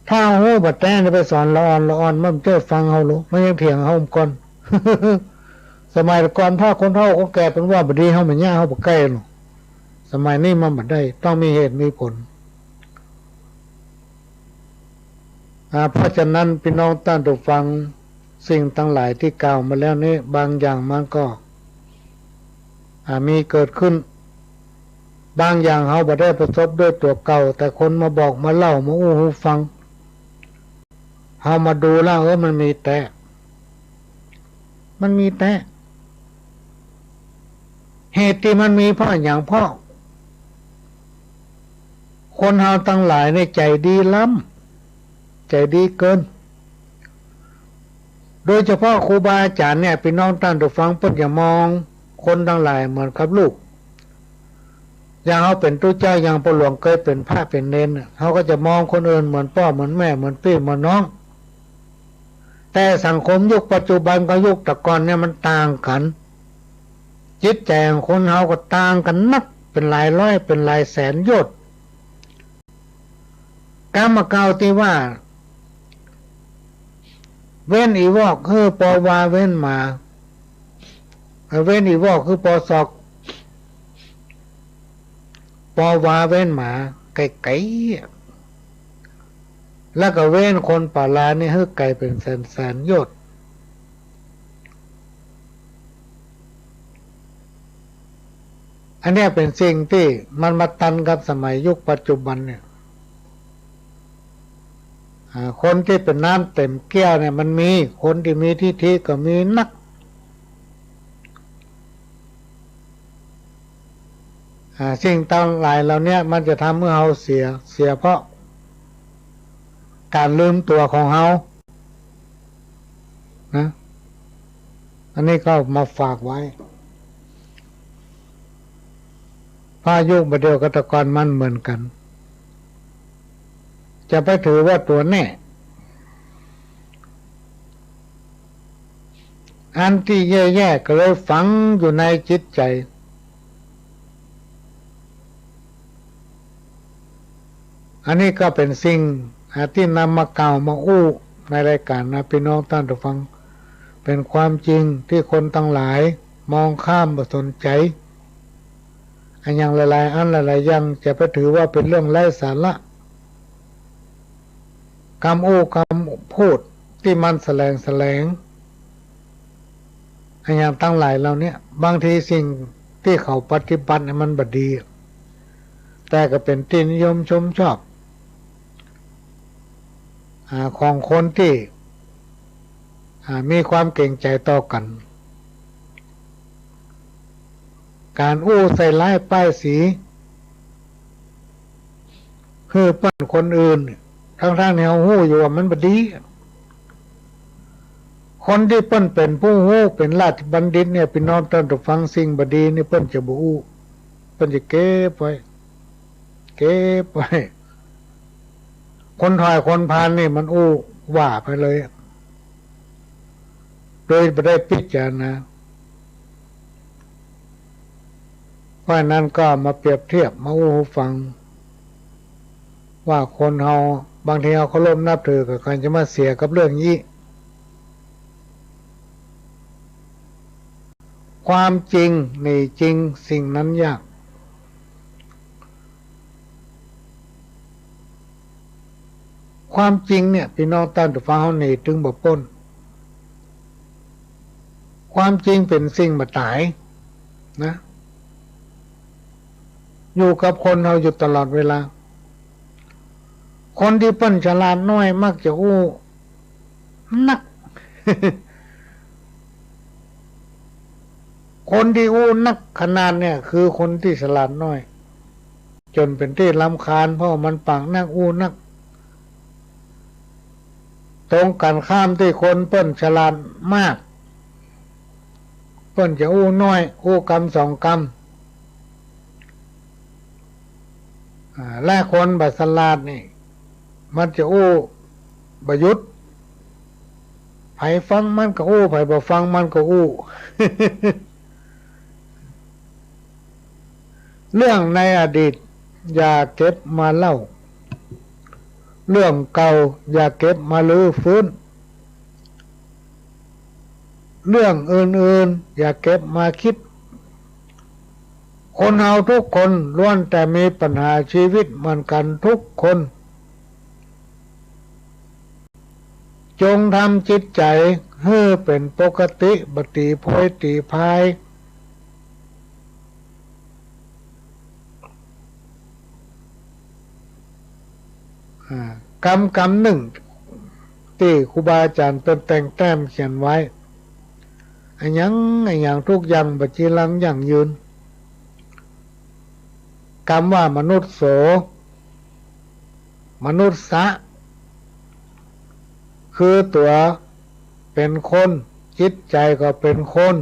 ถ้าฮู้บ่าแต๊ไปสอนละอ่อน ละอ่อนมันบ่ใจ้ฟังเฮาหรอก มันยังเถียงเฮาก่อน สมัยก่อนถ้าคนเฒ่าคนแก่เปิ้นว่าบ่ดี เฮาบ่เยียะ เฮาบ่ใก้หรอก สมัยนี้มันบ่ได้ ต้องมีเหตุมีผล อ่า เพราะฉะนั้นพี่น้องต้านผู้ฟัง สิ่งตังหลายตี้กล่าวมาแล้วนี้ บางอย่างมันก็ อ่า มีเกิดขึ้น บางอย่างเฮาบ่ได้ประสบด้วยตั๋วเก่า แต่คนมาบอกมาเล่ามาอู้หื้อฟัง เฮามาดูแล้ว เออ มันมีแต๊ มันมีแต๊ เหตุตี้มันมีเพราะหยัง เพราะคนเฮาตังหลายนี่ใจ๋ดีล้ำ ใจ๋ดีเกิน โดยเฉพาะครูบาอาจ๋ารย์เนี่ย พี่น้องต้านผู้ฟัง เปิ้นจะมองคนตังหลายเหมือนกับลูก อย่างเฮาเป๋นตุ๊เจ้า อย่างพ่อหลวงเกยเป๋นพระเป๋นเณรน่ะ เฮาก็จะมองคนอื่นเหมือนป้อเหมือนแม่ เหมือนปี้เหมือนน้อง แต่สังคมยุคปัจจุบันกับยุคแต่ก่อนเนี่ยมันต่างกั๋น จิตใจ๋ของคนเฮาก็ต่างกั๋นนัก เป๋นหลายร้อย เป๋นหลายแสนโยชน์ กำบ่าเก่าตี้ว่า เว้นอี่วอกหื้อปอวาเว้นหมา เอ่อ เว้นอี่วอกหื้อปอศอก ปอวาเว้นหมา ไก๋ๆ แล้วก็เว้นคนป่าลานี่หื้อไก๋เป๋นแสนๆ โยชน์ อันเนี้ยเป๋นสิ่งตี้มันมาตันกับสมัยยุคปัจจุบันเนี่ย อ่า คนตี้เป๋นน้ำเต๋มแก้วเนี่ยมันมี คนตี้มีทิฐิก็มีนัก อ่า สิ่งตังหลายเหล่าเนี้ยมันจะทำหื้อเฮาเสีย เสียเพราะก๋านลืมตั๋วของเฮา นะ อันนี้ก็มาฝากไว้ พระยุคบ่าเดี่ยวกับแต่ก่อนมันเหมือนกั๋น จะไปถือว่าตั๋วแน่ อันตี้แย่ๆ ก็เลยฝังอยู่ในจิตใจ๋ อันนี้ก็เป๋นสิ่ง อ่า ตี้นำมากล่าวมาอู้ในรายก๋านนะ พี่น้องต้านผู้ฟัง เป๋นความจริงตี้คนตังหลายมองข้ามบ่สนใจ๋ อะหยังหลายๆ อันหลายๆ อย่างจะไปถือว่าเป๋นเรื่องไร้สาระ กำอู้กำพูดตี้มันแสลงแสลง อะหยังตังหลายเหล่าเนี้ย บางทีสิ่งตี้เขาปฏิบัติเนี่ยมันบ่ดี แต่ก็เป๋นตี้นิยมชมชอบ อ่า ของคนตี้ อ่า มีความเก๋งใจ๋ต่อกั๋น ก๋านอู้ใส่ร้ายป้ายสี หื้อเปิ้นคนอื่น ตังๆ ตี้เฮาฮู้อยู่ว่ามันบ่ดี คนตี้เปิ้นเป๋นผู้ฮู้ เป๋นราชบัณฑิตเนี่ย พี่น้องต้านผู้ฟัง สิ่งบ่ดีนี่เปิ้นจะบ่อู้ เปิ้นจะเก็บไว้ เก็บไว้ คนถ่อยคนผ่านนี่มันอู้ว่าไปเลย โดยบ่ได้พิจารณา เพราะฉะนั้นก็มาเปรียบเทียบ มาอู้หื้อฟัง ว่าคนเฮาบางทีเฮาเคารพนับถือ ก็ควรจะมาเสียกับเรื่องอี้ ความจริงนี่จริง สิ่งนั้นยาก ความจริงเนี่ย ปี้น้องต้านผู้ฟังเฮา หนีตึงบ่ป๊น ความจริงเป๋นสิ่งบ่ต๋ายนะ อยู่กับคนเฮาอยู่ตลอดเวลา คนตี้เปิ้นฉลาดน้อยมักจะอู้นัก คนตี้อู้นักขนาดเนี่ย คือคนตี้ฉลาดน้อย จ๋นเป๋นตี้รำคาญ เพราะมันปากนักอู้นัก ตรงกั๋นข้ามตี้คนเปิ้นฉลาดมาก เปิ้นจะอู้น้อย อู้กำสองกำ อ่า และคนบ่ฉลาดนี่ มันจะอู้บ่หยุด ใผฟังมันก็อู้ ใผบ่ฟังมันก็อู้ เรื่องในอดีตอย่าเก็บมาเล่า เรื่องเก่าอย่าเก็บมารื้อฟื้น เรื่องอื่นๆ อย่าเก็บมาคิด คนเฮาทุกคนล้วนแต่มีปัญหาชีวิตเหมือนกั๋นทุกคน จงทำจิตใจ๋หื้อเป๋นปกติ บ่ตีโพยตีพาย อ่า กำกำนึ่ง ตี้ครูบาอาจ๋ารย์เปิ้นแต่งแต้มเขียนไว้ อะหยัง อะหยังทุกอย่างบ่จีรังยั่งยืน กำว่ามนุสโส มนุสสะ คือตั๋วเป๋นคน จิตใจ๋ก็เป๋นคน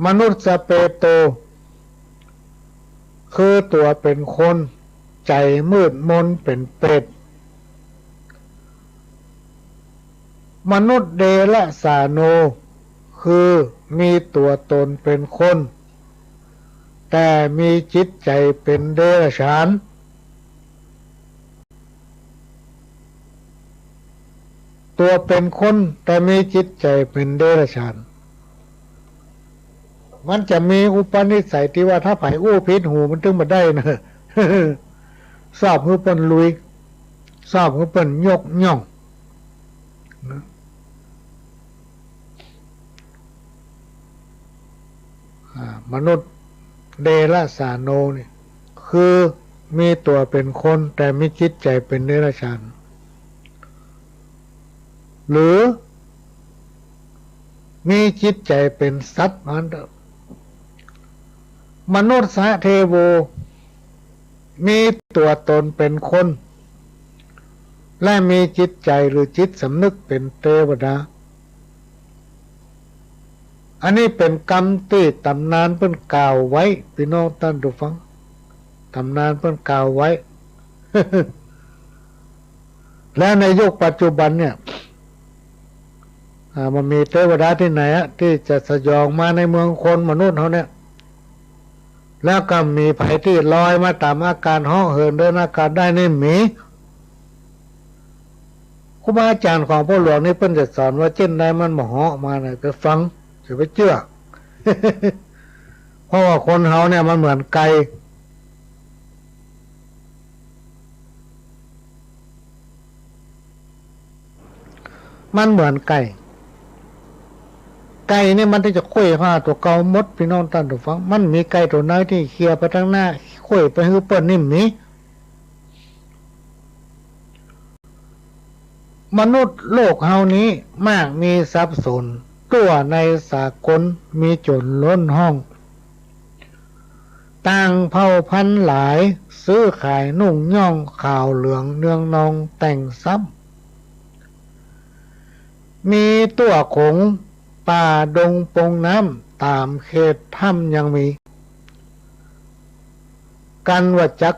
มนุสสะเปโต คือตั๋วเป๋นคน ใจ๋มืดมนเป๋นเปรต มนุสเดระสาโน คือมีตั๋วต๋นเป๋นคน แต่มีจิตใจ๋เป๋นเดรัจฉาน ตั๋วเป๋นคน แต่มีจิตใจ๋เป๋นเดรัจฉาน มันจะมีอุปนิสัยตี้ว่าถ้าใผอู้ผิดหูมันตึงบ่ได้นะ ซอบหื้อเปิ้นลุย ซอบหื้อเปิ้นยกย่องนะ อ่า มนุสเดระสาโนนี่ คือมีตั๋วเป๋นคน แต่มีจิตใจ๋เป๋นเดรัจฉาน หรือมีจิตใจ๋เป๋นสัตว์ ว่าอั้นเต๊อะ มนุสสะเทโว มีตั๋วต๋นเป๋นคน และมีจิตใจ๋หรือจิตสำนึกเป๋นเตวดา อันนี้เป๋นกำตี้ต๋ำนานเปิ้นกล่าวไว้ ปี้น้องต้านผู้ฟัง ต๋ำนานเปิ้นกล่าวไว้ และในยุคปัจจุบันเนี่ย อ่า มันมีเตวดาตี้ไหนอะ ตี้จะสยองมาในเมืองคนมนุษย์เฮาเนี่ย แล้วก็มีใผตี้ลอยมาต๋ามอากาศ เหาะเหินเดินอากาศได้นี่มี ครูบาอาจ๋ารย์ของพ่อหลวงนี่เปิ้นจะสอนว่าเจ้นใดมันบ่เหาะมาน่ะ ไปฟัง อย่าไปเจื้อ เพราะว่าคนเฮาเนี่ยมันเหมือนไก่ มันเหมือนไก่ ไก่เนี่ยมันจะไขว้หาตั๋วเก่าหมด ปี้น้องต้านผู้ฟัง มันมีไก่ตั๋วไหนตี้เขี่ยไปตางหน้า ไขว้ไปหื้อเปิ้นนี่มี มนุษย์โลกเฮานี้มากมีสับสน ตั๋วในสากลมีจ๋นล้นห้อง ต่างเผ่าพันธุ์หลาย ซื้อขายนุ่งย่องขาวเหลืองเนืองนองแต่งทรัพย์ มีตั๋วขงป่าดงปงน้ำ ต๋ามเขตถ้ำยังมี กันว่าจัก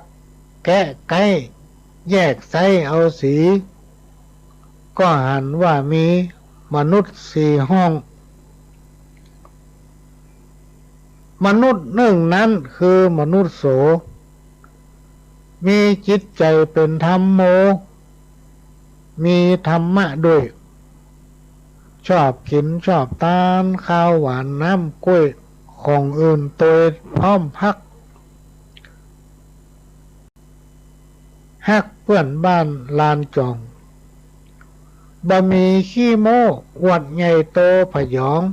แกะไก๊ แยกไส้เอาสี ก็หันว่ามี มนุษย์สี่ห้อง มนุษย์นึ่งนั้นคือมนุสโส มีจิตใจ๋เป๋นธัมโม มีธรรมะด้วย ชอบกิ๋นชอบตาน คาวหวานน้ำก๊วย ของอื่นตวยพร้อมพัก ฮักเปื้อนบ้านลานจ่อง บ่มีขี้โม้อวดใหญ่โตผยอง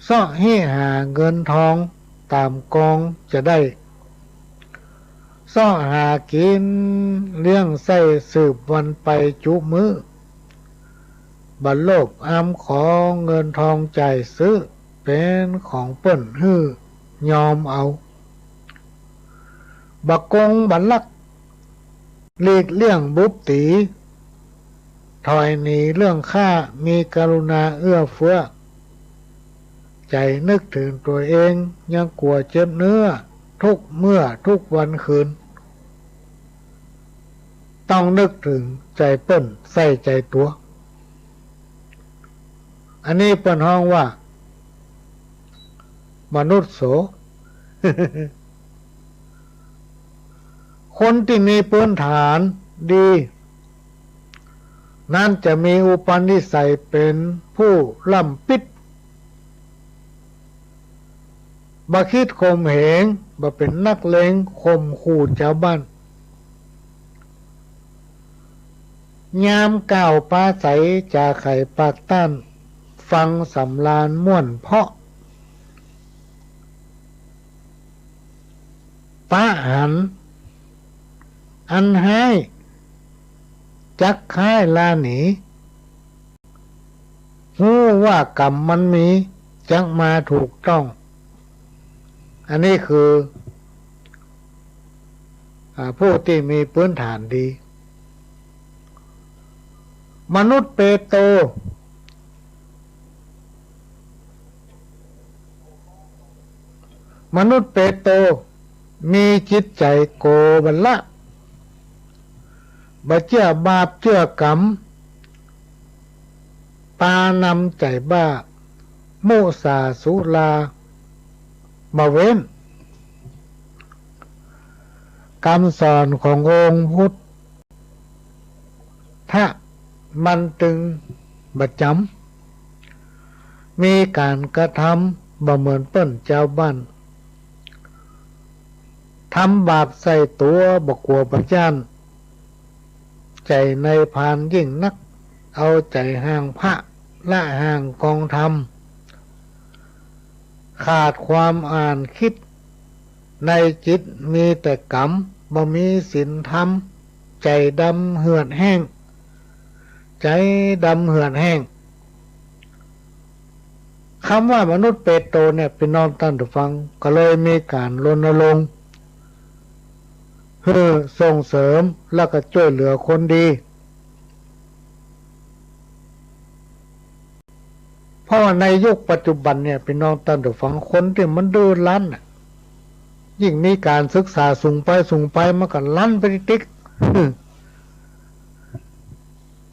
เซาะเฮ้หาเงินทองต๋ามกองจะได้ เซาะหากิ๋นเลี้ยงใส้สืบวันไปจุมื้อ บ่โลภอำขอเงินทองจ่ายซื้อ เป๋นของเปิ้นหื้อยอมเอา บ่โกงบ่ลัก หลีกเลี่ยงบุบตี๋ ถอยหนีเรื่องฆ่า มีกรุณาเอื้อเฟื้อ ใจ๋นึกเถิงตั๋วเอง ยังกั๋วเจ็บเนื้อ ทุกเมื่อทุกวันคืน ต้องนึกเถิงใจ๋เปิ้น ใส่ใจ๋ตั๋ว อันนี้เปิ้นฮ้องว่า มนุสโส คนตี้มีปื้นฐานดี นั้นจะมีอุปนิสัยเป๋นผู้ล้ำปิ๊ด บ่คิดข่มเหง บ่เป๋นนักเลงข่มขู่จาวบ้าน ยามกล่าวปราศรัยจ๋าไขปากต้าน ฟังสำราญม่วนเพราะ ปะหันอันฮ้าย จักค้ายลาหนี ฮู้ว่ากรรมมันมี จักมาถูกต้อง อันนี้คือ อ่า ผู้ตี้มีปื้นฐานดี มนุษย์เปโต มนุษย์เปโต มีจิตใจ๋โกบัลละ บ่เจื้อบาปเจื้อกรรม ปานำใจ๋บ้า มุสาสุราบ่เว้น กำสอนขององค์พุทธะมันตึงบ่จ๋ำ มีก๋านกระทำบ่เหมือนเปิ้นจาวบ้าน ทำบาปใส่ตั๋วบ่กั๋วบ่ย้าน ใจ๋นายพรานยิ่งนัก เอาใจ๋ห่างพระ ละห่างกองธรรม ขาดความอ่านคิด ในจิตมีแต่กรรม บ่มีศีลธรรม ใจ๋ดำเหือดแห้ง ใจ๋ดำเหือดแห้ง กำว่ามนุษย์เปโตเนี่ย ปี้น้องต้านผู้ฟัง ก็เลยมีก๋านรณรงค์ หื้อส่งเสริม แล้วก็จ้วยเหลือคนดี เพราะว่าในยุคปัจจุบันเนี่ย ปี้น้องต้านผู้ฟัง คนตี้มันดื้อรั้นน่ะ ยิ่งมีก๋านศึกษาสูงไปสูงไป มันก็รั้นไปติ๊กๆ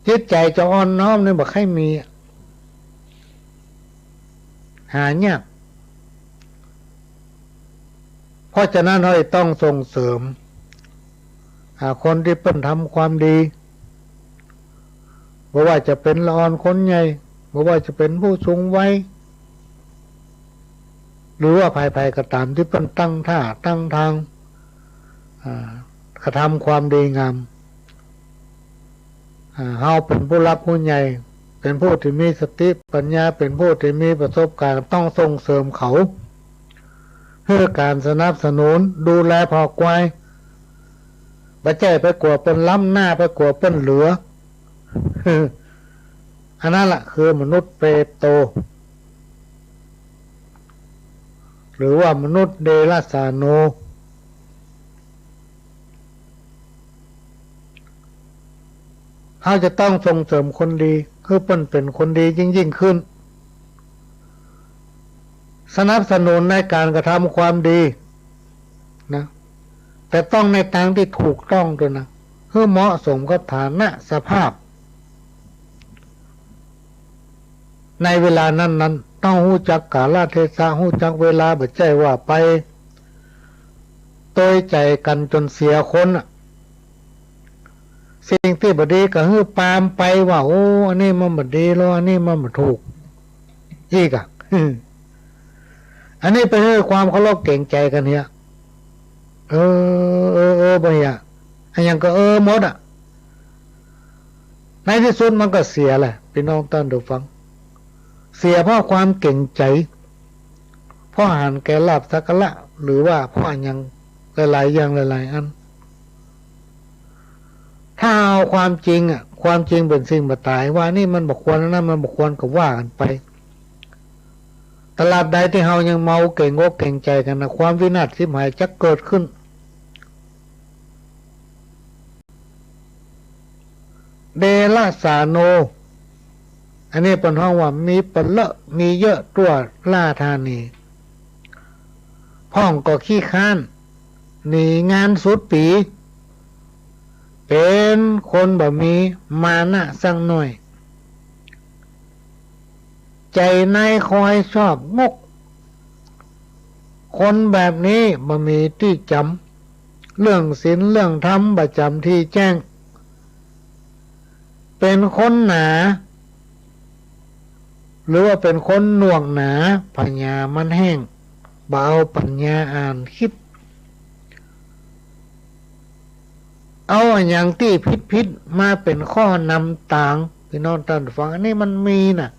จิตใจ๋จะอ่อนน้อมเนี่ยบ่ใค่มีอะ หายาก เพราะฉะนั้นเฮาต้องส่งเสริม อ่า คนตี้เปิ้นทำความดี บ่ว่าจะเป๋นละอ่อนคนใหญ่ บ่ว่าจะเป๋นผู้สูงวัย หรือว่าใผๆ ก็ต๋ามตี้เปิ้นตั้งท่าตั้งทาง อ่า กระทำความดีงาม อ่า เฮาเป๋นผู้หลักผู้ใหญ่ เป๋นผู้ตี้มีสติปัญญา เป๋นผู้ตี้มีประสบก๋ารณ์ ต้องส่งเสริมเขา หื้อก๋านสนับสนุน ดูแลผ่อควาย บ่ใจ้ไปกั๋วเปิ้นล้ำหน้า ไปกั๋วเปิ้นเหลือ อันนั้นละคือมนุษย์เปโต หรือว่ามนุษย์เดรัจฉาโน เฮาจะต้องส่งเสริมคนดี หื้อเปิ้นเป๋นคนดียิ่งๆ ขึ้น สนับสนุนในก๋านกระทำความดีนะ แต่ต้องในตางตี้ถูกต้องตวยนะ หื้อเหมาะสมกับฐานะสภาพ ในเวลานั้นๆ ต้องฮู้จักกาลเทศะ ฮู้จักเวลา บ่ใจ้ว่าไปโตยใจ๋กั๋นจ๋นเสียคนน่ะ สิ่งตี้บ่ดีก็หื้อปรามไปว่า โอ้ อันนี้มันบ่ดีแล้ว อันนี้มันบ่ถูก อี้ก่ะ อันนี้ไปหื้อความเคารพเก๋งใจ๋กั๋นเหีย เออ เออ เออ บ่เหีย อะหยังก็เออหมดอะ ในตี้สุดมันก็เสียแหละ ปี้น้องต้านผู้ฟัง เสียเพราะความเก๋งใจ๋ เพราะหันแก่ลาภสักการะ หรือว่าเพราะอะหยังหลายๆ อย่างหลายๆ อัน ถ้าเอาความจริงอะ ความจริงเป๋นสิ่งบ่ต๋าย ว่าอันนี้มันบ่ควร อันนั้นมันบ่ควร ก็ว่ากั๋นไป ตราบใดตี้เฮายังเมาเก๋งอกเก๋งใจ๋กั๋นน่ะ ความวินาศฉิบหายจะเกิดขึ้น เดระสาโน อันนี้เปิ้นฮ้องว่ามีเป๋นเลอะ มีเยอะตั้วล้าถาหนี พ่องก็ขี้คร้าน หนีงานสุดปี๋ เป๋นคนบ่มีมานะสักหน้อย ใจ๋นายคอยชอบงก คนแบบนี้บ่มีตี้จ๋ำ เรื่องศีลเรื่องธรรมบ่จ๋ำตี้แจ้ง เป๋นคนหนา หรือว่าเป๋นคนหนวกหนา ปัญญามันแห้ง บ่เอาปัญญาอ่านคิด เอาอะหยังตี้ผิดๆ มาเป๋นข้อนำตาง ปี้น้องต้านฟัง อันนี้มันมีน่ะ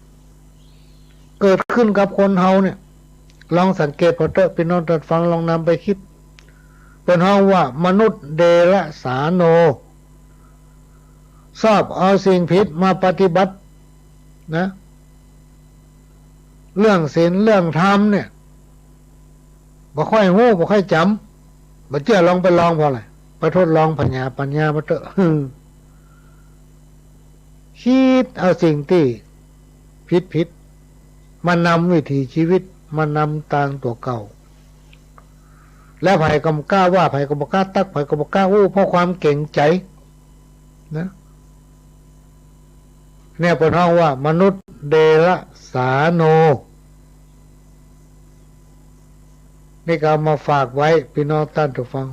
เกิดขึ้นกับคนเฮาเนี่ย ลองสังเกตผ่อเต๊อะ ปี้น้องต้านฟัง ลองนำไปคิด เปิ้นฮ้องว่ามนุษย์เดระสาโน ชอบเอาสิ่งผิดมาปฏิบัตินะ เรื่องศีลเรื่องธรรมเนี่ย บ่ค่อยฮู้ บ่ค่อยจ๋ำ บ่เจื้อลองไปลองผ่อเลย ไปทดลองปัญญา ปัญญามาเต๊อะ คิดเอาสิ่งตี้ผิดๆ มานำวิถีชีวิต มานำตางตั๋วเก่า แล้วใผก็บ่กล้าว่า ใผก็บ่กล้าตั๊ก ใผก็บ่กล้าอู้ เพราะความเก๋งใจ๋นะ เนี่ยเปิ้นฮ้องว่ามนุษย์เดระสาโน นี่ก็เอามาฝากไว้ ปี้น้องต้านผู้ฟัง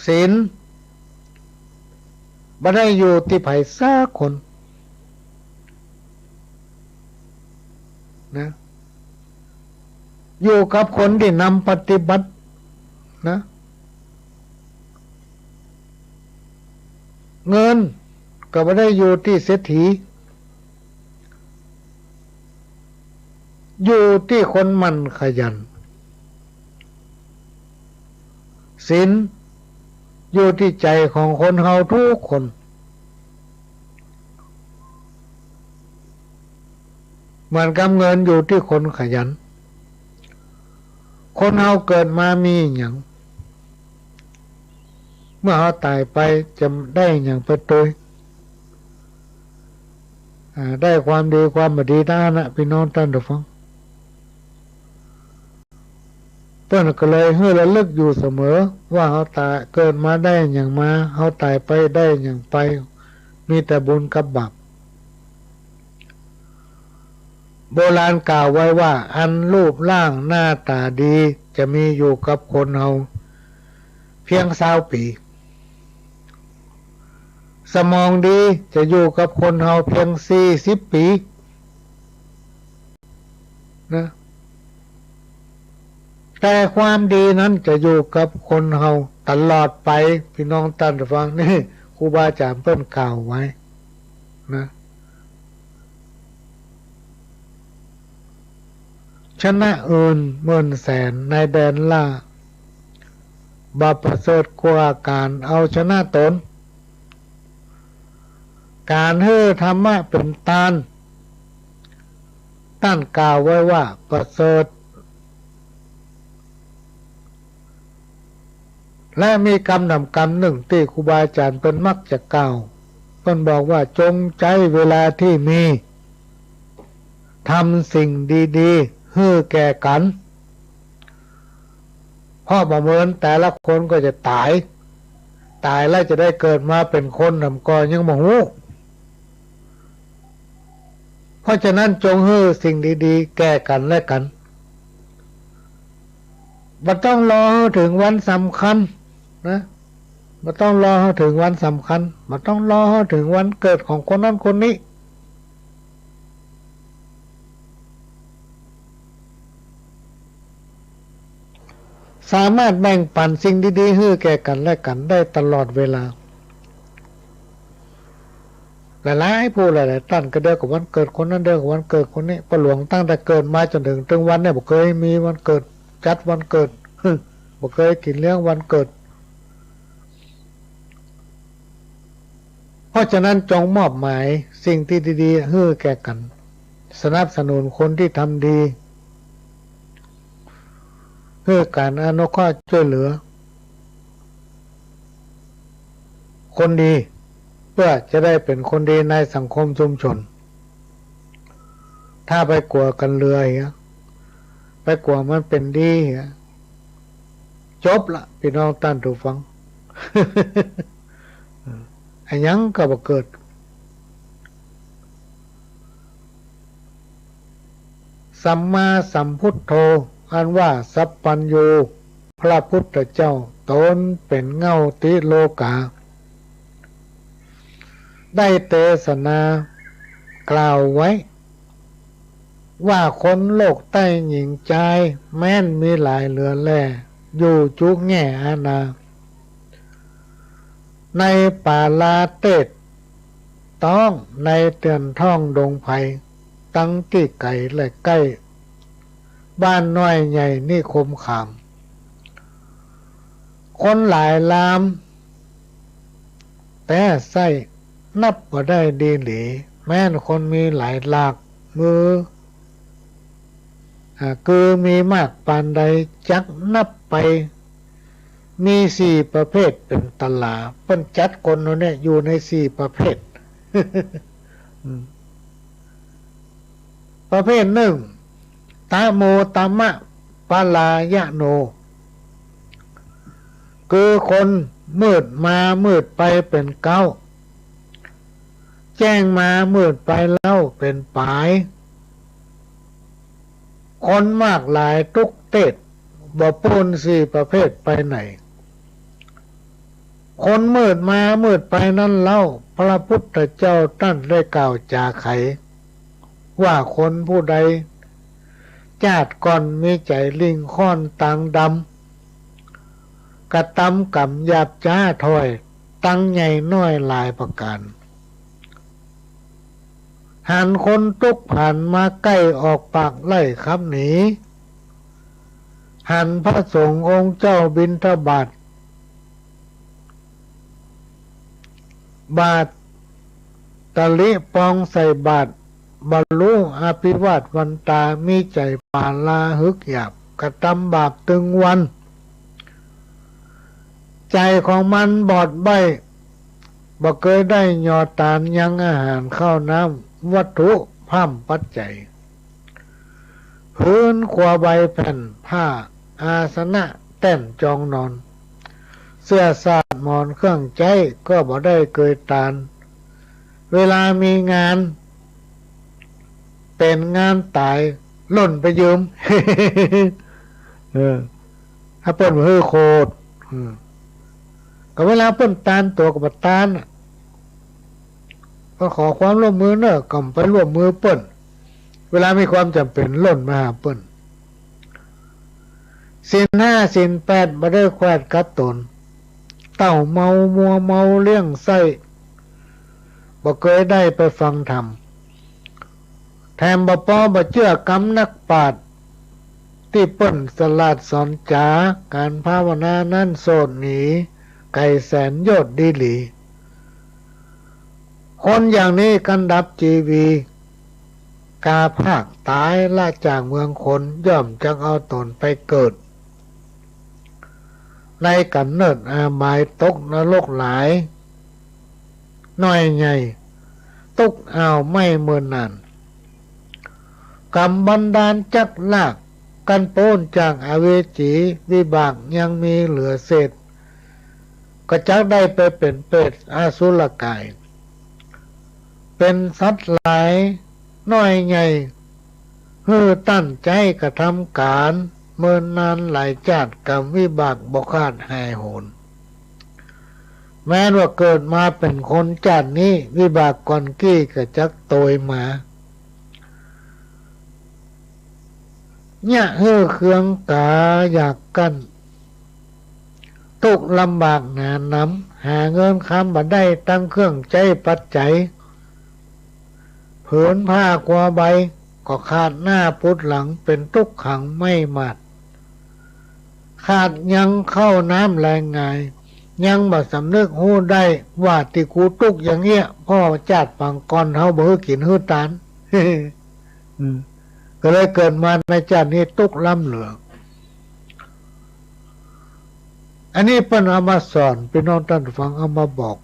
ศีลบ่ได้อยู่ตี้ใผสักคนนะ อยู่กับคนตี้นำปฏิบัตินะ เงินก็บ่ได้อยู่ตี้เศรษฐี อยู่ตี้คนหมั่นขยัน ศีลอยู่ตี้ใจ๋ของคนเฮาทุกคน เหมือนกับเงินอยู่ตี้คนขยัน คนเฮาเกิดมามีหยัง เมื่อเฮาต๋ายไปจะได้หยังไปโตย อ่า ได้ความดีความบ่ดีตังนั้นนะ ปี้น้องต้านผู้ฟัง เปิ้นก็เลยหื้อระลึกอยู่เสมอว่าเฮาต๋าย เกิดมาได้หยังมา เฮาต๋ายไปได้หยังไป มีแต่บุญกับบาป โบราณกล่าวไว้ว่า อันรูปร่างหน้าต๋าดีจะมีอยู่กับคนเฮาเพียงซาวปี๋ สมองดีจะอยู่กับคนเฮาเพียงสี่สิบปี๋นะ แต่ความดีนั้นจะอยู่กับคนเฮาตลอดไป ปี้น้องต้านผู้ฟัง นี่ครูบาอาจ๋ารย์เปิ้นกล่าวไว้นะ ชนะอื่นหมื่นแสนในแดนล่า บ่ประเสริฐกว่าก๋านเอาชนะตน ก๋านหื้อธรรมะเป๋นตาน ต้านกล่าวไว้ว่าประเสริฐ และมีกำหนำกำนึ่งตี้ครูบาอาจ๋ารย์เปิ้นมักจะกล่าว เปิ้นบอกว่า จงใจ๊เวลาตี้มี ทำสิ่งดีๆ หื้อแก่กั๋น เพราะบ่เมินแต่ละคนก็จะต๋าย ต๋ายแล้วจะได้เกิดมาเป๋นคนหนำก่อยังบ่ฮู้ พ เพราะฉะนั้นจงหื้อสิ่งดีๆ แก่กั๋นและกั๋น บ่ต้องรอหื้อเถิงวันสำคัญนะ บ่ต้องรอหื้อเถิงวันสำคัญ บ่ต้องรอหื้อเถิงวันเกิดของคนนั้นคนนี้ สามารถแบ่งปั๋นสิ่งดีๆ หื้อแก่กั๋นและกั๋นได้ตลอดเวลา หลายๆ ผู้หลายๆ ต้านก็เดียวกับวันเกิดคนนั้น เดียวกับวันเกิดคนนี้ ป้อหลวงตั้งแต่เกิดมาจ๋นเถิง เถิงวันเนี่ย บ่เกยมีวันเกิด จัดวันเกิด บ่เกยกิ๋นเลี้ยงวันเกิด เพราะฉะนั้นจงมอบหมายสิ่งตี้ดีๆ หื้อแก่กั๋น สนับสนุนคนตี้ทำดี หื้อก๋านอนุเคราะห์จ้วยเหลือ คนดี เปื้อจะได้เป๋นคนดีในสังคมชุมชน ถ้าไปกั๋วกั๋นเหลือเหีย ไปกั๋วมันเป๋นดีเหีย จบละ ปี้น้องต้านผู้ฟัง อะหยังก็บ่เกิด สัมมาสัมพุทโธ อันว่าสัพพัญญู พระพุทธเจ้า ต๋นเป๋นเหง้าติโลกา ได้เตสนากล่าวไว้ ว่าคนโลกใต้หญิงจาย แม้นมีหลายเหลือแล อยู่จุแง่อาณา ในป๋าลาเตศ ต้องในเตื้อนท้องดงไพร ตังตี้ไก๋และใก้ บ้านน้อยใหญ่นิคมขาม คนหลายลาม แต๊ไส้นับบ่ได้ดีหลี แม้นคนมีหลายหลาก มือ อ่า คือมีมากปานใดจักนับไป มีสี่ประเภทเป๋นต๋าหลา เปิ้นจัดคนเฮาเนี่ยอยู่ในสี่ประเภท อืม ประเภทนึ่ง ตะโมตมะปะลายะโน คือคนมืดมามืดไปเป๋นเก๊า แจ้งมามืดไปเล่าเป๋นป๋าย คนมากหลายตุ๊กเตศ บ่ป๊นสี่ประเภทไปไหน คนมืดมามืดไปนั้นเล่า พระพุทธเจ้าต้านได้กล่าวจาไข ว่าคนผู้ใด จาติก่อนมีใจ๋ลิงค่อนตางดำ กระตำกรรมหยาบจ๊าถ้อย ตังใหญ่น้อยหลายประก๋าน หันคนตุ๊กข์ผ่านมาใก้ออกปากไล่คำหนี หันพระสงฆ์องค์เจ้าบิณฑบาต บาตรตะลิปองใส่บาตร บ่ฮู้อภิวาทวันตา มีใจ๋ป๋าลาหึกหยาบ กระตำบาปตึงวัน ใจ๋ของมันบอดใบ้ บ่เกยได้หย่อตานยังอาหารข้าวน้ำ วัตถุพร่ำปัจจัย พื้นครัวใบแผ่นผ้า อาสนะแต้นจองนอน เสื้อสาดหมอนเครื่องใจ๊ ก็บ่ได้เกยตาน เวลามีงาน เป๋นงานต๋าย ล่นไปยืม เออ ถ้าเปิ้นบ่หื้อโขด อืม ก็เวลาเปิ้นตานตั๋วก็บ่ตานน่ะ เปิ้นขอความร่วมมือเน่อ ก็บ่ไปร่วมมือเปิ้น เวลามีความจ๋ำเป๋นล่นมาหาเปิ้น ศีลห้าศีลแปดบ่ได้แขวดกับต๋น เต้าเมามัวเมาเลี้ยงไส้ บ่เกยได้ไปฟังธรรม แถมบ่ปอบ่เจื้อกำนักปราชญ์ ตี้เปิ้นสลาดสอนจ๋า ก๋านภาวนานั้นโสดหนี ไก๋แสนโยชน์ดีหลี คนอย่างนี้กันดับจีวี กาพากต๋ายละจากเมืองคน ย่อมจักเอาต๋นไปเกิด ในก๋ำเนิดอาบาย ตกนรกหลาย น้อยใหญ่ ตุ๊กข์อ้าวไหม้เมินนาน กรรมบันดาลจักลาก กันป๊นจากอเวจี วิบากยังมีเหลือเศษ ก็จักได้ไปเป๋นเปรตอสุรกาย เป๋นสัตว์หลาย น้อยใหญ่ หื้อตั้นใจ๊กระทำก๋าน เมินนานหลายจาติ ก๋รรมวิบากบ่ขาดหายโหน แม้นว่าเกิดมาเป๋นคนจาตินี้ วิบากก่อนกี้ก็จักโตยมา เยียะหื้อเคืองกาอยากกั้น ตุ๊กข์ลำบากหนาหนำ หาเงินคำบ่ได้ ตังเครื่องใจ๊ปัจจัย ผืนผ้าครัวใบ ก็ขาดหน้าปุดหลัง เป๋นตุ๊กขังไม้หมาด ขาดยังเข้าน้ำแลงหงาย ยังบ่สำนึกฮู้ได้ ว่าตี้กูตุ๊กอย่างเอี้ย เพราะว่าจาติปางก่อนเฮาบ่หื้อกิ๋นหื้อตาน อืม ก็เลยเกิดมาในจาตินี้ตุ๊กล้ำเหลือ อันนี้เปิ้นเอามาสอนปี้น้องต้านฟัง เอามาบอก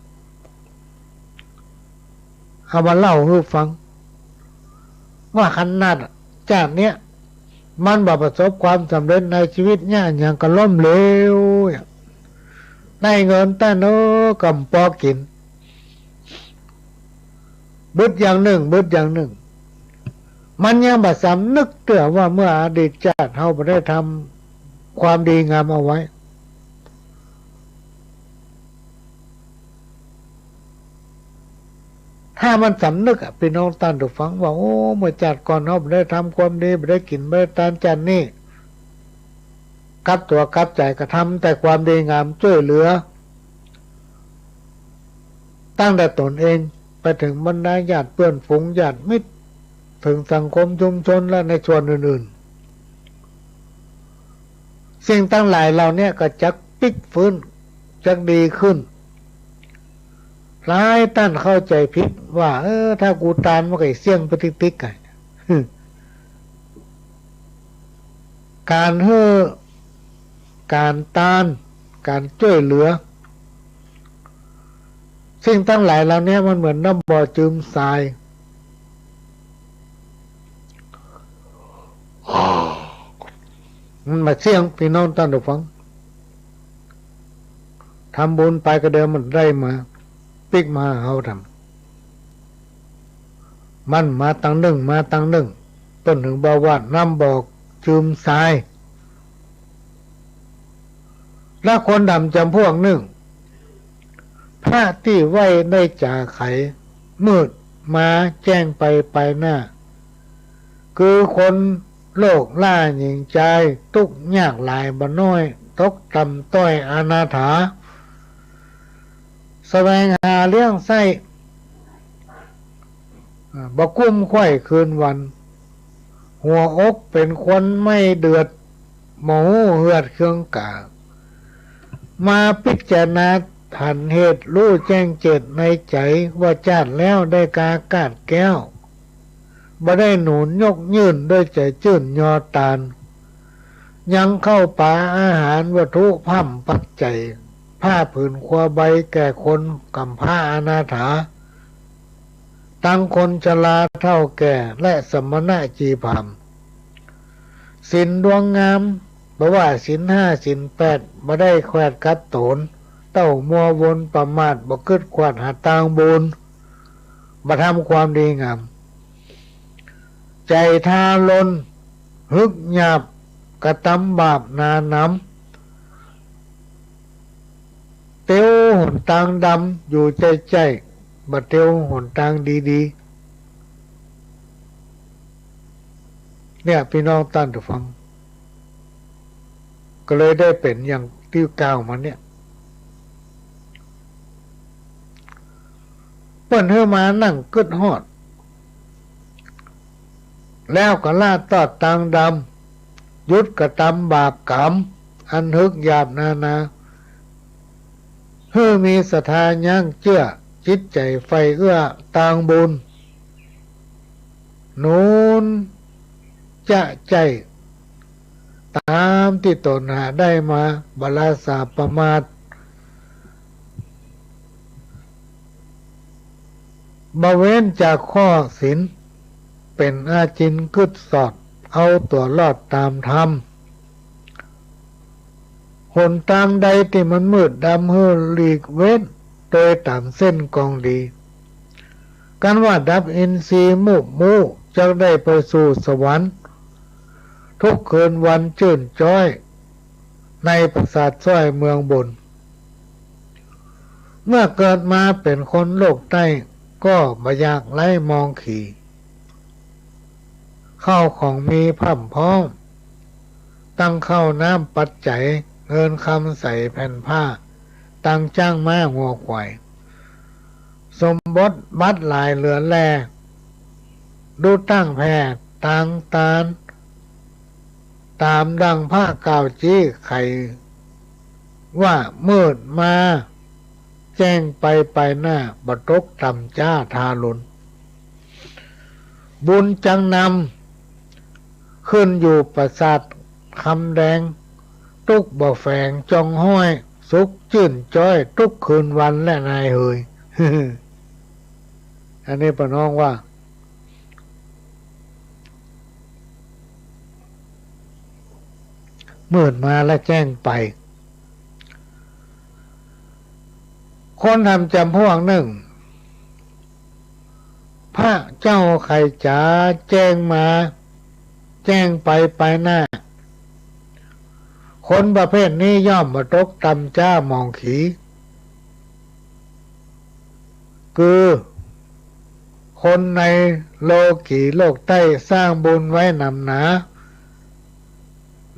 เอามาเล่าหื้อฟัง ว่าขนาดจาติเนี้ย มันบ่ประสบความสำเร็จในจีวิต เยียะหยังก็ล้มเหลว ได้เงินตาเน้อก็บ่ปอกิ๋น บึดอย่างนึ่ง บึดอย่างนึ่ง มันยังบ่สำนึกเตื้อว่าเมื่ออดีตจาติเฮาบ่ได้ทำความดีงามเอาไว้ ถ้ามันสำนึกอะ ปี้น้องต้านฟัง ว่า โอ้ เมื่อจาติก่อนเฮาบ่ได้ทำความดี บ่ได้กิ๋นบ่ได้ตาน จาตินี้กลับตั๋วกลับใจ๋ กระทำแต่ความดีงาม จ้วยเหลือ ตั้งแต่ตนเองไปเถิงบรรดาญาติเปื้อนฝูง ญาติมิตร เถิงสังคมชุมชนและในส่วนอื่นๆ สิ่งตังหลายเหล่าเนี้ยก็จักปิ๊กฟื้น จักดีขึ้น หลายต้านเข้าใจ๋ผิดว่า เออ ถ้ากูตานมันก็เสี้ยงไปติ๊กๆ ไง ก๋านหื้อ ก๋านตาน ก๋านจ้วยเหลือ สิ่งตังหลายเหล่าเนี้ยมันเหมือนน้ำบ่อจืมสาย มันมาเสี้ยง ปี้น้องต้านฟัง ทำบุญไปก็เดี๋ยวมันได้มา ปิ๊กมาหาเฮาทำ มันมาตังนึ่ง มาตังนึ่ง เปิ้นเถิงบอกว่าน้ำบ่อจืมสาย และคนดำจ๋ำพวกนึ่ง พระตี้ไหว้ได้จ๋าไข มืดมาแจ้งไปไปหน้า คือคนโลกล้าหญิงจาย ตุ๊กข์ยากหลายบ่น้อย ตกต่ำต้อยอนาถา แสวงหาเลี้ยงไส้ อ่า บ่กุ้มไขว้คืนวัน หัวอกเป๋นควันไหม้เดือด บ่ฮู้เหือดเคืองก๋า มาพิจารณาหันเหตุ ฮู้แจ้งเจตในใจ๋ ว่าจาติแล้วได้กากาดแก้ว บ่ได้หนุนยกยื่น ด้วยใจ๋จื้นยอตาน ยังข้าวป๋าอาหาร วัตถุพร่ำปัจจัย ผ้าผืนครัวใบ แก่คนก๋ำพร้าอนาถา ตังคนชราเฒ่าแก่ และสมณะจี๋พราหมณ์ ศีลดวงงาม บ่ว่าศีลห้าศีลแปด บ่ได้แขวดกัดโต๋น เต้ามัววนประมาท บ่กึ๊ดขวาดหาตางบุญ บ่ทำความดีงาม ใจ๋ทารุณ หึกหยาบ กระตำบาปหนาหนำ เตียวหนตางดำอยู่ใจ้ๆ บ่เตียวหนตางดีๆ เนี่ย ปี้น้องต้านฟัง ก็เลยได้เป๋นอย่างตี้กล่าวมาเนี่ย เปิ้นหื้อมานั่งกึ๊ดฮอด แล้วก็ละตอดตางดำ หยุดกระตำบาปก๋รรม อันหึกหยาบนานา หื้อมีศรัทธายั้งเจื้อ จิตใจ๋ใฝ่เอื้อตางบุญ หนุนจะใจ้ ต๋ามตี้ต๋นหาได้มา บ่ละสาประมาท บ่เว้นจากข้อศีล เป๋นอาจิณกึ๊ดสอด เอาตั๋วรอดต๋ามธรรม หนตางใดตี้มันมืดดำ หื้อหลีกเว้น โตยต๋ามเส้นกองดี กันว่าดับอินทรีย์มูบมู้ จักได้ไปสู่สวรรค์ ทุกคืนวันจื้นจ๊อย ในปราสาทซ้อยเมืองบน เมื่อเกิดมาเป๋นคนโลกใต้ ก็บ่อยากไร้มองขี่ ข้าวของมีพร่ำพร้อม ตังข้าวน้ำปัจจัย เงินคำใส่แผ่นผ้า ตังจ๊างม้างัวควาย สมบัติหลายเหลือแล ดุจตั้งแผ่ตังตาน ต๋ามดังพระกล่าวจี้ไขว่า มืดมาแจ้งไป ไปหน้า บ่ตกต่ำจ๊าทารุณ บุญจักนำ ขึ้นอยู่ปราสาทคำแดง ตุ๊กข์บ่แฝงจองห้อย สุขจื้นจ๊อย ทุกคืนวันแลนายเหย อันนี้ป้อน้องว่า มืดมาและแจ้งไป คนธรรมจ๋ำพวกนึ่ง พระเจ้าไขจ๋าแจ้งมา แจ้งไป ไปหน้า คนประเภทนี้ย่อมบ่ตกต่ำจ๊ามองขี่ คือคนในโลกีโลกใต้สร้างบุญไว้หนำหนา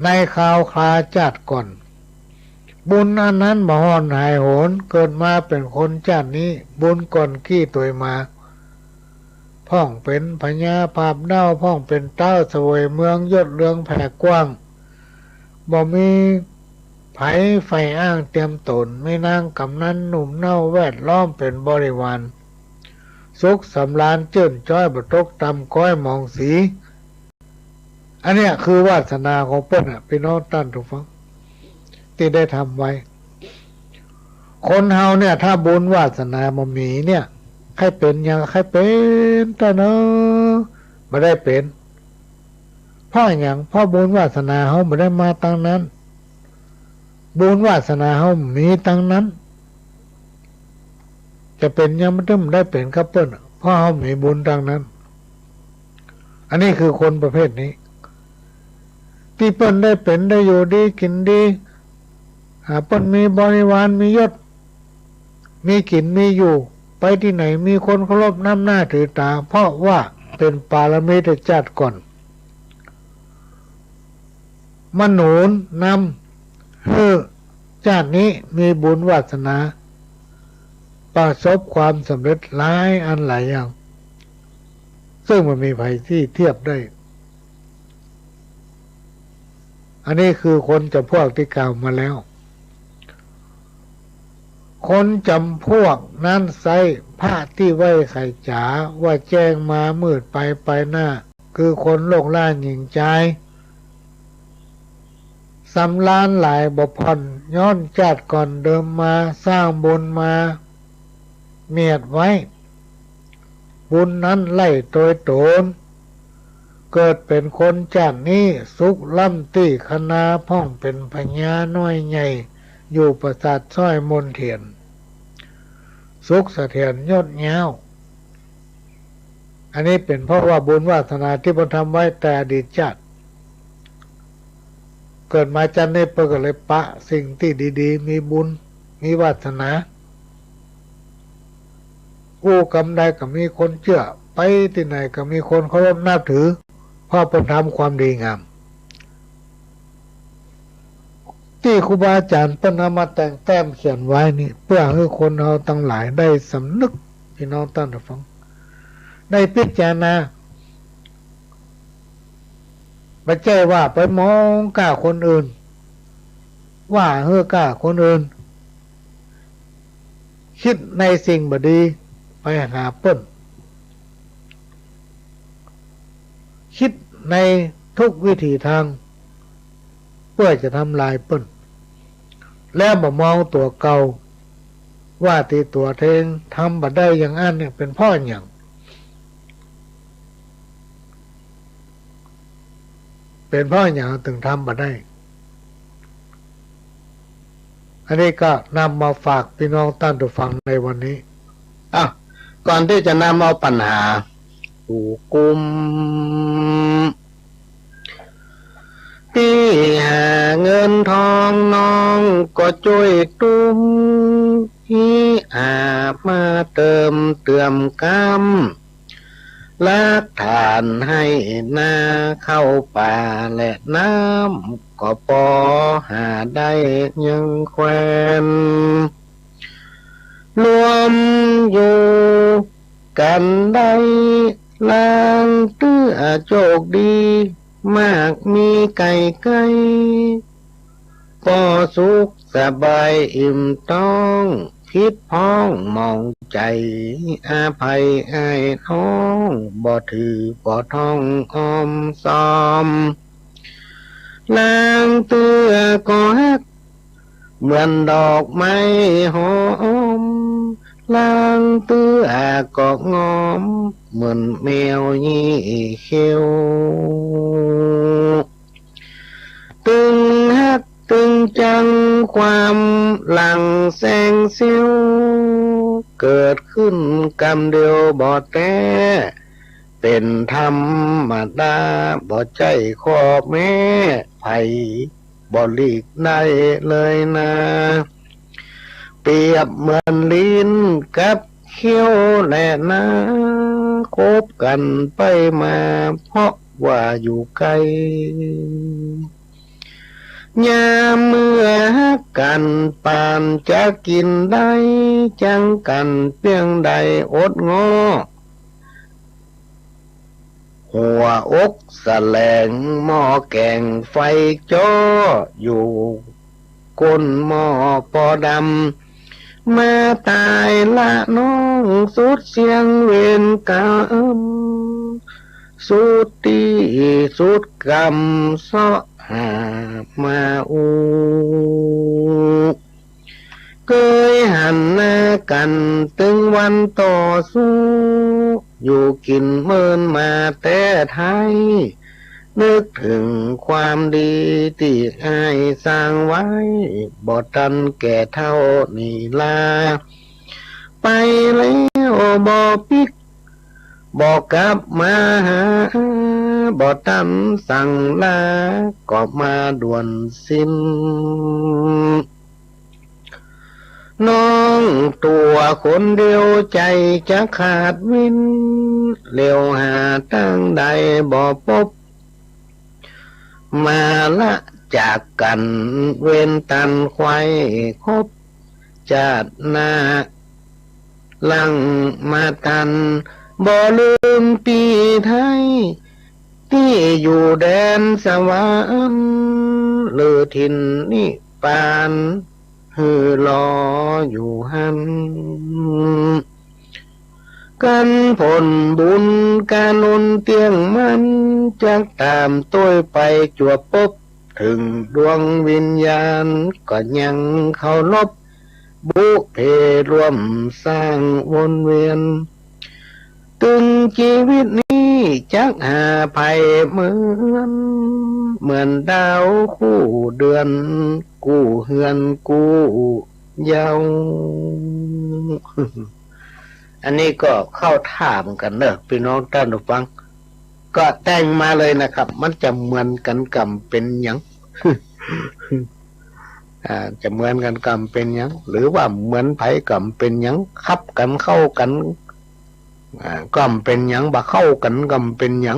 ในคราวคราจ๊าดก่อน บุญอันนั้นบ่ห่อนหายโหน เกิดมาเป๋นคนจ๊าดนี้ บุญก่อนกี้ตวยมา พ่องเป๋นพญาผาบเด้า พ่องเป๋นต๊าวเสวยเมือง ยศเรืองแผ่กว้าง บ่มีใผใฝ่อ้างเตียมต๋น มีนางก๋ำนันหนุ่มเน้าแวดล้อมเป๋นบริวาร สุขสำราญจื้นจ๊อย บ่ตกต่ำก๊อยมองสี อันเนี้ยคือวาสนาของเปิ้นอะ ปี้น้องต้านผู้ฟัง ตี้ได้ทำไว้ คนเฮาเนี่ย ถ้าบุญวาสนาบ่มีเนี่ย ใค่เป๋นหยัง ใค่เป๋นต้านเอ๋ย บ่ได้เป๋น เพราะหยัง เพราะบุญวาสนาเฮาบ่ได้มาตังนั้น บุญวาสนาเฮามีตังนั้น จะเป๋นหยังมันตึงบ่ได้เป๋นกับเปิ้นอะ เพราะเฮามีบุญตังนั้น อันนี้คือคนประเภทนี้ ตี้เปิ้นได้เป๋นได้อยู่ดีกิ๋นดี อ่า เปิ้นมีบริวาร มียศ มีกิ๋นมีอยู่ ไปตี้ไหนมีคนเคารพนับหน้าถือต๋า เพราะว่าเป๋นปารมีแต่จ๊าดก่อน มาหนุนนำหื้อจ๊าดนี้มีบุญวาสนา ประสบความสำเร็จหลายอันหลายอย่าง ซึ่งบ่มีใผตี้เทียบได้ อันนี้คือคนจ๋ำพวกตี้กล่าวมาแล้ว คนจ๋ำพวกนั้นไซร้ พระตี้ไหว้ไขจ๋า ว่าแจ้งมามืดไป ไปหน้า คือคนโลกล้านหญิงจาย สำราญหลายบ่ผ่อน ย้อนจ๊าดก่อนเดิมมา สร้างบุญมาเมียดไว้ บุญนั้นไล่โตยต๋น เกิดเป๋นคนจ๊าดนี้ สุขล้ำตี้คณา พ่องเป๋นพญาน้อยใหญ่ อยู่ปราสาทซ้อยมนเทียน สุขเสถียรยศยาว อันนี้เป๋นเพราะว่าบุญวาสนาตี้เปิ้นทำไว้แต่อดีตจ๊าด เกิดมาจ๊าดนี้เปิ้นก็เลยปะสิ่งตี้ดีๆ มีบุญ มีวาสนา อู้กำใดก็มีคนเจื้อ ไปตี้ไหนก็มีคนเคารพนับถือ เพราะเปิ้นทำความดีงาม ตี้ครูบาอาจ๋ารย์เปิ้นเอามาแต่งแต้มเขียนไว้นี่ เปื้อหื้อคนเฮาตังหลายได้สำนึก ปี้น้องต้านผู้ฟัง ได้พิจารณา บ่ใจ้ว่าไปมองก้าคนอื่น ว่าหื้อก้าคนอื่น กึ๊ดในสิ่งบ่ดีไปหาเปิ้น กึ๊ดในทุกวิถีตาง เปื้อจะทำลายเปิ้น แล้วบ่มองตั๋วเก่า ว่าตี้ตั๋วเองทำบ่ได้อย่างอั้นเนี่ย เป๋นเพราะหยัง เป๋นเพราะหยังตึงทำบ่ได้ อันนี้ก็นำมาฝากปี้น้องต้านผู้ฟังในวันนี้ อ่ะ ก่อนตี้จะนำเอาปัญหา อยู่กุม ตี้หาเงินทองน้องก็จ้วยตุ้ม ฮีอามาเติมเตื้อมกำ หลักฐานไฮ่นาข้าวป๋าและน้ำ ก็ปอหาได้ยังแควน รวมอยู่กั๋นได้ลางเตื้อโจคดี มากมีไก๋ไก๋ ปอสุขสบายอิ่มต๊อง ผิดพ้องหมองใจ๋ อภัยอ้ายน้อง บ่ถือบ่ท่องอ้อมซอม ลางเตื้อก็ฮัก เหมือนดอกไม้หอม ลางเตื้อก็งอม เหมือนแมวยี่เขี้ยว ตึงฮักตึงจังความหลังแสงเสี้ยว เกิดขึ้นกำเดียวบ่แต๊ เป๋นธรรมดา บ่ใจ้ข้อแม้ ใผบ่หลีกได้เลยนา เปรียบเหมือนลิ้นกับเขี้ยวแลนา คบกั๋นไปมา เพราะว่าอยู่ใก้ ยามเมื่อฮักกั๋นปานจะกิ๋นได้ จังกั๋นเปี้ยงใดอดง้อ หัวอกแสลงหม้อแก๋งไฟจ้อ อยู่ก้นหม้อปอดำ มาต๋ายละน้องสุดเสี้ยงเวรก๋รรม สุดตี้สุดก๋รรมเซาะหามาอู้ เกยหันหน้ากั๋นตึงวันต่อสู้ อยู่กิ๋นเมินมาแต๊ไท้ นึกเถิงความดีตี้อ้ายสร้างไว้ บ่ตันแก่เฒ่านี้ลา ไปแล้วบ่ปิ๊ก บ่กลับมาหา บ่ตันสั่งลา ก็มาด่วนสิ้น น้องตั๋วคนเดียวใจ๋จะขาดวิน เหลียวหาตางใดบ่ปบ มาละจากกั๋นเวรตันไขว่คบ จาติหน้าหลังมาตัน บ่ลืมตี้ไท้ ตี้อยู่แดนสวรรค์ หรือถิ่นนิพพาน หื้อรออยู่หั้น กั๋นผลบุญกานุนเตี้ยงมั่น จักต๋ามตวยไปจวบปบ เถิงดวงวิญญาณก็ยังเคารพ บุพเพร่วมสร้างวนเวียน ตึงจีวิตนี้จักหาใผเหมือน เหมือนดาวคู่เดือน กู้เฮือนกู้เย้า อันนี้ก็เข้าท่าเหมือนกั๋นเน่อ ปี้น้องต้านผู้ฟัง ก็แต่งมาเลยนะครับ มันจะเหมือนกั๋นกำเป๋นหยัง อ่า จะเหมือนกั๋นกำเป๋นหยัง หรือว่าเหมือนใผกำเป๋นหยัง ขับกั๋นเข้ากั๋น อ่า กำเป๋นหยัง บ่เข้ากั๋นกำเป๋นหยัง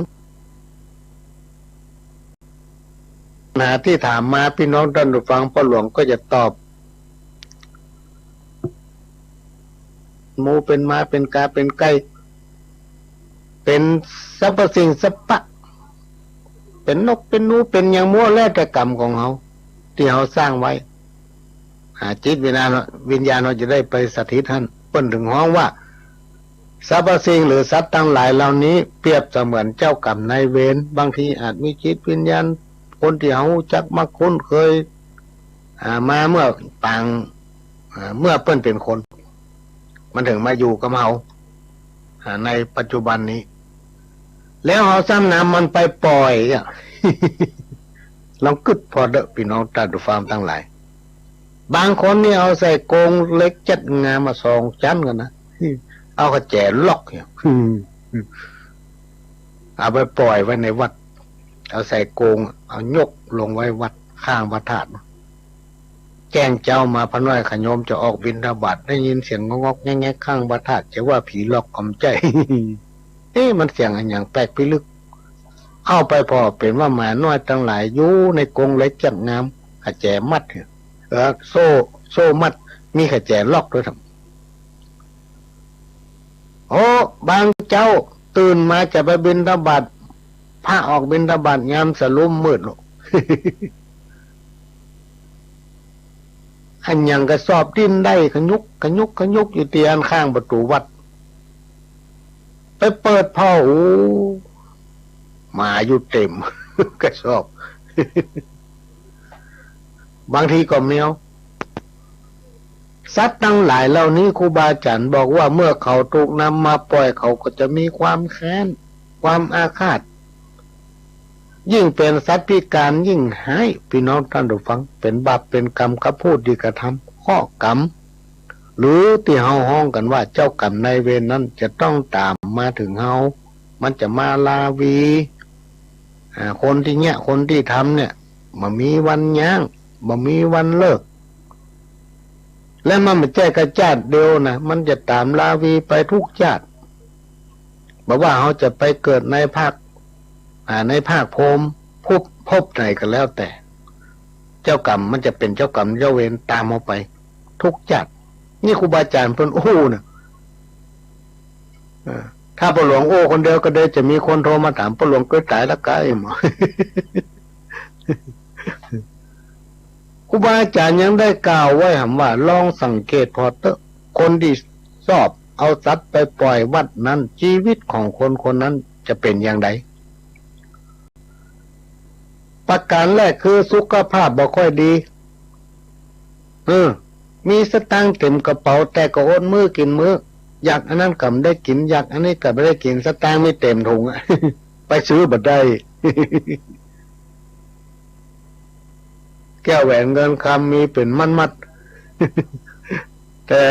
ปัญหาตี้ถามมา ปี้น้องต้านผู้ฟัง ป้อหลวงก็จะตอบ หมูเป๋นหมา เป๋นก๋า เป๋นไก่ เป๋นสรรพสิ่งสรรพะ เป๋นนก เป๋นหนู เป๋นหยังมั่ว แล้วแต่กรรมของเฮา ตี้เฮาสร้างไว้ อ่า จิตวิญญาณ วิญญาณเฮาจะได้ไปสถิตหั้น เปิ้นเถิงฮ้องว่า สรรพสิ่งหรือสัตว์ตังหลายเหล่านี้ เปรียบเสมือนเจ้ากรรมนายเวร บางทีอาจมีจิตวิญญาณคนตี้เฮาฮู้จักมักคุ้นเคย อ่า มาเมื่อปาง อ่า เมื่อเปิ้นเป๋นคน มันเถิงมาอยู่กับเฮา อ่า ในปัจจุบันนี้ แล้วเฮาซ้ำนำมันไปปล่อยอะ ลองกึ๊ดผ่อเต๊อะ ปี้น้องต้านผู้ฟังตังหลาย บางคนนี่เอาใส่กรงเหล็กจัดงามมาสองจั๊นกั๋นนะ เอากระแจล็อกเนี่ย เอาไปป่อยไว้ในวัด เอาใส่โกง เอายกลงไว้วัดข้างพระธาตุ แจ้งเจ๊ามา พระน้อยข้าโยมจะออกบิณฑบาต ได้ยินเสียงงอกๆ แงกๆ ข้างพระธาตุ จะว่าผีหลอกก็บ่ใจ้ เอ๊ะ มันเสียงอะหยังแปลกพิลึก เข้าไปผ่อเป๋นว่าหมาน้อยตังหลายอยู่ในกรงเหล็กจักงาม ขะแจมัด เออ โซ่ โซ่มัด มีขะแจล็อกตวยทำ โอ้ บางเจ๊าตื่นมาจะไปบิณฑบาต พระออกบิณฑบาตยามสลุมมืดลูก อะหยังกระสอบดิ้นได้ขยุกขยุกขยุกอยู่ตี้อันข้างประตู๋วัด ไปเปิดผ่อ โอ้ หมาอยู่เต็มกระสอบ บางทีก็แมว สัตว์ตังหลายเหล่านี้ครูบาอาจ๋ารย์บอกว่าเมื่อเขาถูกนำมาป่อยเขาก็จะมีความแค้น ความอาฆาต ยิ่งเป๋นสัตว์พิก๋านยิ่งฮ้าย ปี้น้องต้านผู้ฟัง เป๋นบาปเป๋นกรรมกับผู้ตี้กระทำเคราะห์กรรม หรือตี้เฮาฮ้องกั๋นว่าเจ้ากรรมนายเวรนั้นจะต้องต๋ามมาเถิงเฮา มันจะมาลาวี อ่า คนตี้เยียะ คนตี้ทำเนี่ย บ่มีวันยั้ง บ่มีวันเลิก และมันบ่ใจ้กระจ๊าดเดียวนะ มันจะต๋ามลาวีไปกู้จ๊าด บ่ว่าเฮาจะไปเกิดในภาค อ่า ในภาคพรหม ภพ ภพไหนก็แล้วแต่ เจ้ากรรมมันจะเป๋นเจ้ากรรมเจ้าเวรต๋ามเฮาไปกู้จ๊าด นี่ครูบาอาจ๋ารย์เปิ้นอู้นะ เออ ถ้าป้อหลวงอู้คนเดียวก็เดี๋ยวจะมีคนโทรมาถาม ป้อหลวงเกยต๋ายแล้วกา ครูบาอาจ๋ารย์ยังได้กล่าวไว้หำว่า ลองสังเกตผ่อเต๊อะ คนตี้ชอบเอาสัตว์ไปป่อยวัดนั้น จีวิตของคนคนนั้นจะเป๋นอย่างใด ประก๋านแรกคือสุขภาพบ่ค่อยดี เออ มีสตางค์เต๋มกระเป๋า แต่ก็อดมื้อกิ๋นมื้อ อยากอันนั้นก็บ่ได้กิ๋น อยากอันนี้ก็บ่ได้กิ๋น สตางค์มีเต๋มถุงอะ ไปซื้อบ่ได้ แก้วแหวนเงินคำมีเป๋นมัดๆ แต่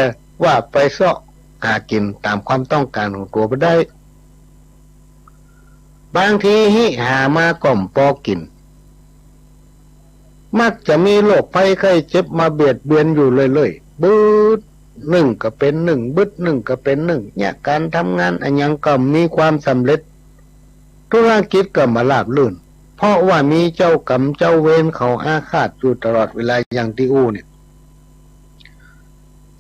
ว่าไปเซาะหากิ๋นต๋ามความต้องก๋านของตั๋วบ่ได้ บางทีฮิหามาก็บ่ปอกิ๋น มักจะมีโรคภัยไข้เจ็บมาเบียดเบียนอยู่เรื่อยๆ บึดนึ่งก็เป๋นนึ่ง บึดนึ่งก็เป๋นนึ่ง เนี่ย ก๋านทำงานอะหยังก็บ่มีความสำเร็จ ธุรกิจก็บ่ราบรื่น เพราะว่ามีเจ้ากรรมเจ้าเวรเขาอาฆาตอยู่ตลอดเวลาอย่างตี้อู้เนี่ย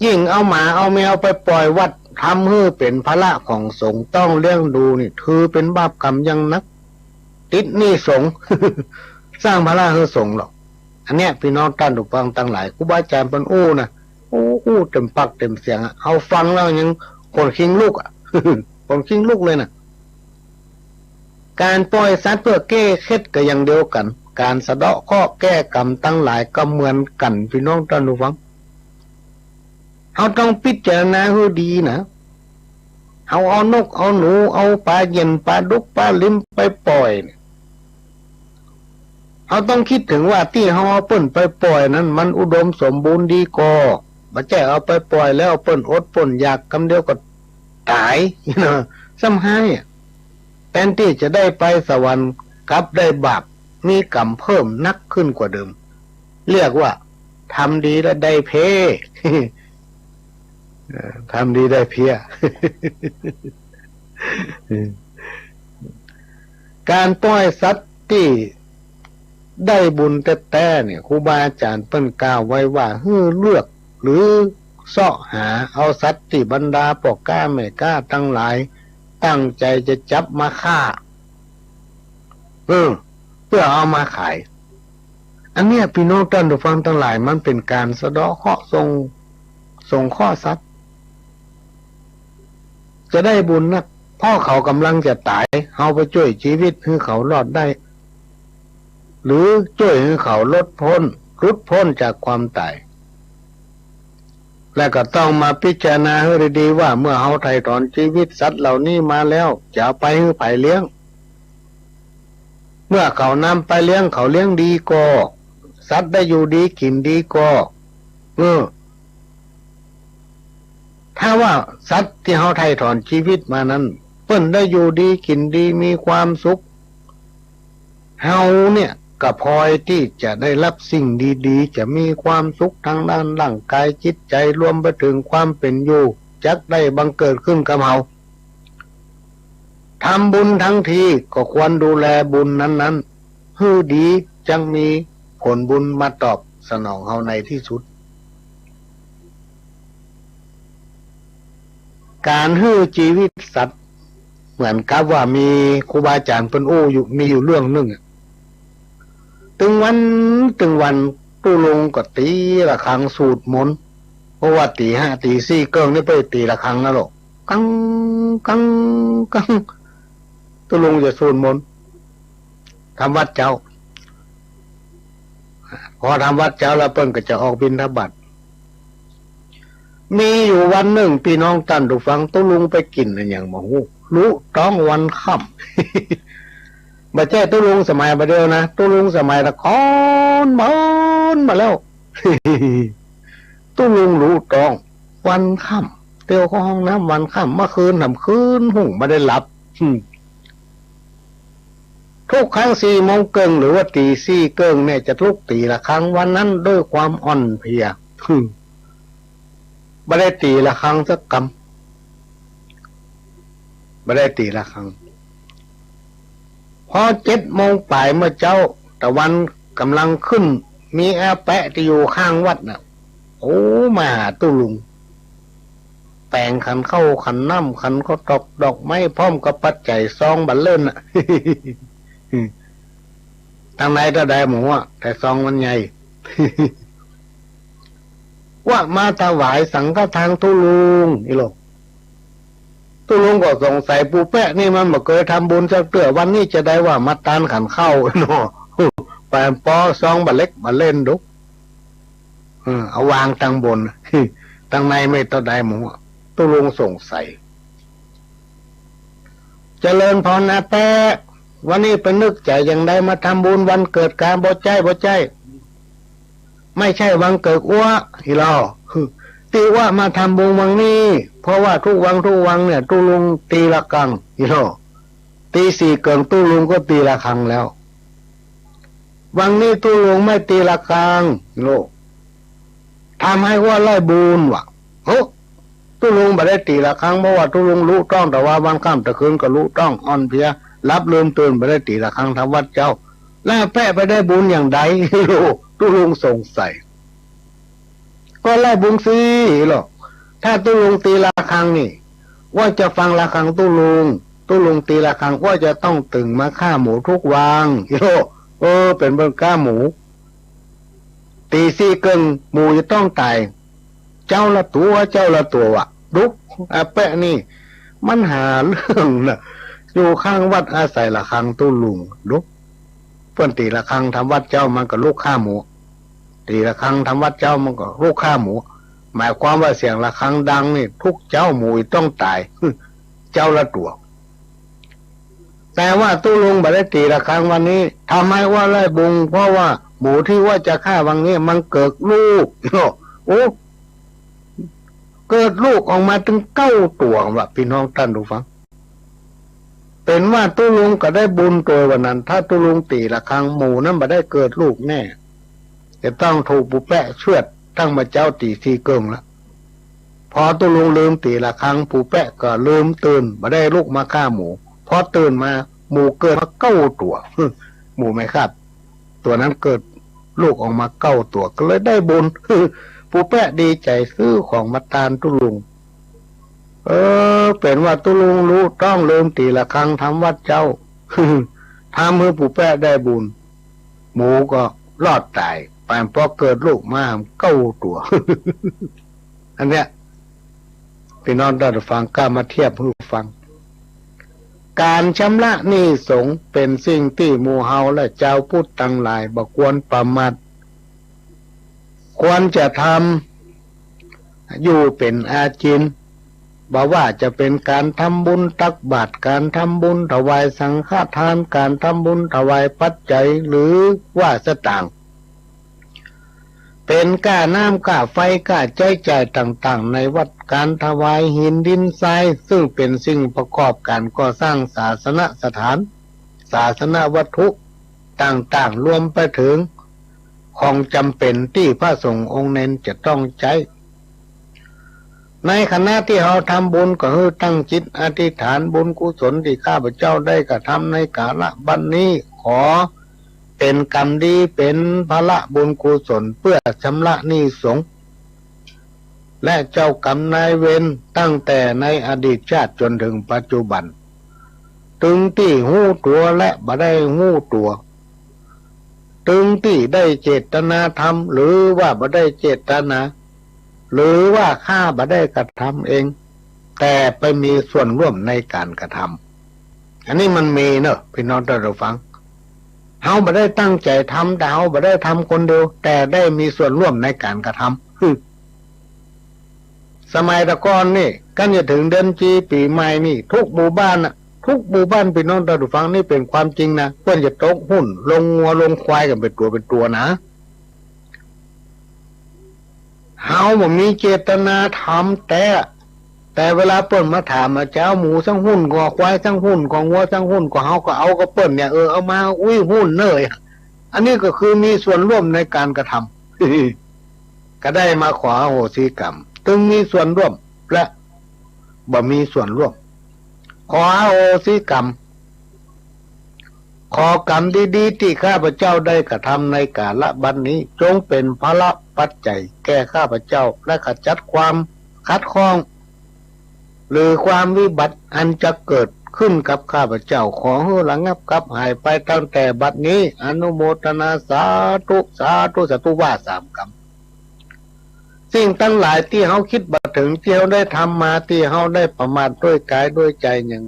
ยิ่งเอาหมาเอาแมวไปป่อยวัด ทำหื้อเป๋นภาระของสงฆ์ ต้องเลี้ยงดูนี่ ถือเป๋นบาปกรรมอย่างนัก ติดหนี้สงฆ์ สร้างภาระหื้อสงฆ์หรอก อันเนี้ย ปี้น้องต้านผู้ฟังตังหลาย ครูบาอาจ๋ารย์เปิ้นอู้นะ อู้ อู้เต๋มปากเต๋มเสียงอะ เฮาฟังแล้วยังขนคิงลุกอะ ขนคิงลุกเลยนะ ก๋านป่อยสัตว์เปื้อแก้เข็ดก็อย่างเดียวกั๋น ก๋านสะเดาะเคราะห์แก้กรรมตังหลายก็เหมือนกั๋น ปี้น้องต้านผู้ฟัง เฮาต้องพิจารณาหื้อดีนะ เฮาเอานกเอาหนู เอาป๋าเย็น ป๋าดุก ป๋าลิมไปป่อยเนี่ย เฮาต้องกึ๊ดเถิงว่าตี้เฮาเอาเปิ้นไปป่อยนั้นมันอุดมสมบูรณ์ดีก่อ บ่ใจ้เอาไปป่อยแล้วเปิ้นอดเปิ้นอยากกำเดียวก็ต๋าย เนาะ ซ้ำฮ้ายอะ แตนตี้จะได้ไปสวรรค์กลับได้บาป มีกรรมเพิ่มหนักขึ้นกว่าเดิม เรียกว่าทำดีแล้วได้เพ เออ ทำดีได้เพี้ย ก๋านป่อยสัตว์ตี้ได้บุญแต๊ๆ เนี่ย ครูบาอาจ๋ารย์เปิ้นกล่าวไว้ว่า หื้อเลือกหรือเซาะหาเอาสัตว์ตี้บรรดาป้อก๊าแม่ก๊าตังหลายตั้งใจ๋จะจับมาฆ่า เออ เปื้อเอามาขาย อันเนี้ย ปี้น้องต้านผู้ฟังตังหลาย มันเป๋นก๋านสะเดาะเคราะห์สง สงเคราะห์สัตว์ จะได้บุญนัก เพราะเขาก่ำลังจะต๋าย เฮาไปจ้วยจีวิตหื้อเขารอดได้ หรือจ้วยหื้อเขาหลุดป๊น หลุดป๊นจากความต๋าย และก็ต้องมาพิจารณาหื้อดีๆ ว่าเมื่อเฮาไถ่ถอนจีวิตสัตว์เหล่านี้มาแล้ว จะเอาไปหื้อใผเลี้ยง เมื่อเขานำไปเลี้ยง เขาเลี้ยงดีก่อ สัตว์ได้อยู่ดีกิ๋นดีก่อ เออ ถ้าว่าสัตว์ตี้เฮาไถ่ถอนจีวิตมานั้น เปิ้นได้อยู่ดีกิ๋นดีมีความสุข เฮาเนี่ยก็พลอยตี้จะได้ฮับสิ่งดีๆ จะมีความสุขตางด้านร่างกายจิตใจ๋ รวมไปเถิงความเป๋นอยู่ จักได้บังเกิดขึ้นกับเฮา ทำบุญตังทีก็ควรดูแลบุญนั้นๆ หื้อดี จักมีผลบุญมาตอบสนองเฮาในตี้สุด ก๋านหื้อจีวิตสัตว์เหมือนกับว่ามีครูบาอาจ๋ารย์เปิ้นอู้อยู่ มีอยู่เรื่องนึ่งอะ ตึงวันตึงวัน ตุ๊ลุงก็ตี๋ระฆังสูตรมนต์ เพราะว่าตี๋ห้า ตี๋สี่เกิ่งนี่เปิ้นตี๋ระฆังนะลูก กัง กัง กัง ตุ๊ลุงจะสูตรมนต์ ทำวัตรเจ๊า พอทำวัตรเจ๊าแล้วเปิ้นก็จะออกบิณฑบาต มีอยู่วันนึ่ง ปี้น้องต้านผู้ฟัง ตุ๊ลุงไปกิ๋นอะหยังบ่ฮู้ ลุต๊องวันค่ำ บ่ใจ้ตุ๊ลุงสมัยบ่าเดี่ยวนะ ตุ๊ลุงสมัยตะกอนโบ๋นมาแล้ว ตุ๊ลุงลุต๊องวันค่ำ เตียวเข้าห้องน้ำวันค่ำ เมื่อคืนทำคืนฮุ่งบ่ได้หลับ อืม ทุกครั้งสี่โมงเกิ่งหรือว่าตี๋สี่เกิ่งเนี่ยจะลุกตี๋ระฆังวันนั้นด้วยความอ่อนเพลีย อืม บ่ได้ตี๋ระฆังสักกำ บ่ได้ตี๋ระฆัง พอเจ็ดโมงป๋ายเมื่อเจ๊า ตะวันก่ำลังขึ้น มีอาแปะตี้อยู่ข้างวัดน่ะ โอ้ มาหาตุ๊ลุง แป๋งขันข้าวขันน้ำ ขันข้าวตอกดอกไม้ พร้อมกับปัจจัยซองบ่าเล่นน่ะ ตังในเต้าใดหมู่อะ แต่ซองมันใหญ่ ว่ามาถวายสังฆทานตุ๊ลุง อี้โล ตุ๊ลุงก็สงสัย ปู่แป๊ะนี่มันบ่เกยทำบุญสักเตื้อ วันนี้จะได้ว่ามาตานขันข้าวเนาะ ไปปอซองบ่าเล็กบ่าเล่นดู เออ เอาวางตังบน ตังในไม่เต้าใดหมู่อะ ตุ๊ลุงสงสัย เจริญพรอาแปะ วันนี้ไปนึกใจ๋อย่างใดมาทำบุญวันเกิดกา บ่ใจ้ บ่ใจ้ ไม่ใช่วันเกิดอั้ว อี้ลอ ตี้อั้วมาทำบุญวันนี้ เพราะว่าทุกวันทุกวันเนี่ย ตุ๊ลุงตี๋ระฆัง อี้ลอ ตี๋สี่เกิ่งตุ๊ลุงก็ตี๋ระฆังแล้ว วันนี้ตุ๊ลุงไม่ตี๋ระฆัง อี้ลอ ทำหื้ออั้วไร้บุญว่ะ โห ตุ๊ลุงบ่ได้ตี๋ระฆัง เพราะว่าตุ๊ลุงลุต๊อง แต่ว่าวันค่ำตะคืนก็ลุต๊อง อ่อนเพลีย หลับลืมตื่น บ่ได้ตี๋ระฆังทำวัตรเจ๊า แล้วอาแปะไปได้บุญอย่างใด ตุ๊ลุงสงสัย ก็ไร้บุญสิ อี้ลอ ถ้าตุ๊ลุงตี๋ระฆังนี่ อั้วจะฟังระฆังตุ๊ลุง ตุ๊ลุงตี๋ระฆัง อั้วจะต้องตื่นมาฆ่าหมูทุกวัน อี้ลอ เออ เป๋นเปิ้นฆ่าหมู ตี๋สี่เกิ่งหมูจะต้องต๋าย เจ๊าละตั๋ว เจ๊าละตั๋วว่ะ ดู อาแปะนี่ มันหาเรื่องนะ อยู่ข้างวัดอาศัยระฆังตุ๊ลุง ดู เปิ้นตี๋ระฆังทำวัตรเจ๊ามันก็ลุกฆ่าหมู ตี๋ระฆังทำวัตรเจ๊ามันก็ลุกฆ่าหมู หมายความว่าเสียงระฆังดังนี่ ทุกเจ๊าหมูจะต้องต๋าย เจ๊าละตั๋ว แต่ว่าตุ๊ลุงบ่ได้ตี๋ระฆังวันนี้ ทำหื้ออั้วไร้บุญ เพราะว่าหมูตี้อั้วจะฆ่าวันนี้มันเกิดลูก โอ้ เกิดลูกออกมาตึงเก้าตั๋วว่ะ ปี้น้องต้านผู้ฟัง เป๋นว่าตุ๊ลุงก็ได้บุญตวยวันนั้น ถ้าตุ๊ลุงตี๋ระฆังหมูนั้นบ่ได้เกิดลูกแน่ จะต้องถูกปู่แป๊ะเชือดตั้งบ่าเจ๊าตี๋สี่เกิ่งละ พอตุ๊ลุงลืมตี๋ระฆัง ปู่แป๊ะก็ลืมตื่น บ่ได้ลุกมาฆ่าหมู พอตื่นมา หมูเกิดมาเก้าตั๋ว หมูแม่คาบตั๋วนั้นเกิดลูกออกมาเก้าตั๋ว ก็เลยได้บุญ ปู่แป๊ะดีใจ๋ซื้อของมาตานตุ๊ลุง เออ เป๋นว่าตุ๊ลุงลุต๊องลืมตี๋ระฆังทำวัตรเจ๊า ทำหื้อปู่แป๊ะได้บุญ หมูก็รอดต๋าย ไปปอเกิดลูกมาเก้าตั๋ว อันเนี้ย ปี้น้องต้านผู้ฟัง ก้ามาเทียบหื้อฟัง ก๋านชำระหนี้สงฆ์เป๋นสิ่งตี้หมู่เฮาและจาวพุทธตังหลายบ่ควรประมาท ควรจะทำอยู่เป๋นอาจิน บ่ว่าจะเป๋นก๋านทำบุญตักบาตร ก๋านทำบุญถวายสังฆทาน ก๋านทำบุญถวายปัจจัย หรือว่าสตางค์ เป๋นก้าน้ำก้าไฟก้าใจ๊จ่ายต่างๆ ในวัด ก๋านถวายหินดินทราย ซึ่งเป๋นสิ่งประกอบก๋านก่อสร้างศาสนสถาน ศาสนวัตถุต่างๆ รวมไปเถิงของจ๋ำเป๋นตี้พระสงฆ์องค์เณรจะต้องใจ๊ ในขณะตี้เฮาทำบุญก็หื้อตั้งจิตอธิษฐานบุญกุศลตี้ข้าพเจ้าได้กระทำในกาละบัดนี้ ขอเป๋นกรรมดี เป๋นผละบุญกุศลเปื้อชำระหนี้สงฆ์ และเจ้ากรรมนายเวรตั้งแต่ในอดีตชาติจ๋นเถิงปัจจุบัน ตึงตี้ฮู้ตั๋วและบ่ได้ฮู้ตั๋ว ตึงตี้ได้เจตนาทำหรือว่าบ่ได้เจตนา หรือว่าข้าบ่ได้กระทำเอง แต่ไปมีส่วนร่วมในก๋านกระทำ อันนี้มันมีเนอะ ปี้น้องต้านผู้ฟัง เฮาบ่ได้ตั้งใจ๋ทำ แต่เฮาบ่ได้ทำคนเดียว แต่ได้มีส่วนร่วมในก๋านกระทำ คือ สมัยตะก่อนนี่ กั๋นจะเถิงเดือนจีปี๋ใหม่นี่ กู้หมู่บ้านน่ะ กู้หมู่บ้าน ปี้น้องต้านผู้ฟัง นี่เป๋นความจริงนะ เปิ้นจะตกหุ้น ลงงัวลงควายกั๋นเป๋นตั๋วเป๋นตั๋วนะ เฮาบ่มีเจตนาทำแต๊ แต่เวลาเปิ้นมาถามว่าจะเอาหมูสักหุ้นก่อ ควายสักหุ้นก่อ งัวสักหุ้นก่อ เฮาก็เอากับเปิ้นเนี่ย เออ เอามา อุ๊ย หุ้นเน่ย อันนี้ก็คือมีส่วนร่วมในก๋านกระทำ ก็ได้มาขออโหสิกรรม ตึงมีส่วนร่วมและบ่มีส่วนร่วม ขออโหสิกรรม ขอกรรมดีๆ ตี้ข้าพเจ้าได้กระทำในกาละบัดนี้ จงเป๋นผละปัจจัยแก่ข้าพเจ้า และขจัดความขัดข้อง หรือความวิบัติอันจะเกิดขึ้นกับข้าพเจ้า ขอหื้อระงับกลับหายไปตั้งแต่บัดนี้ อนุโมทนา สาธุ สาธุ สาธุ ว่าสามกำ สิ่งตังหลายตี้เฮาคิดบ่เถิง ตี้เฮาได้ทำมา ตี้เฮาได้ประมาทด้วยก๋ายด้วยใจ๋หยัง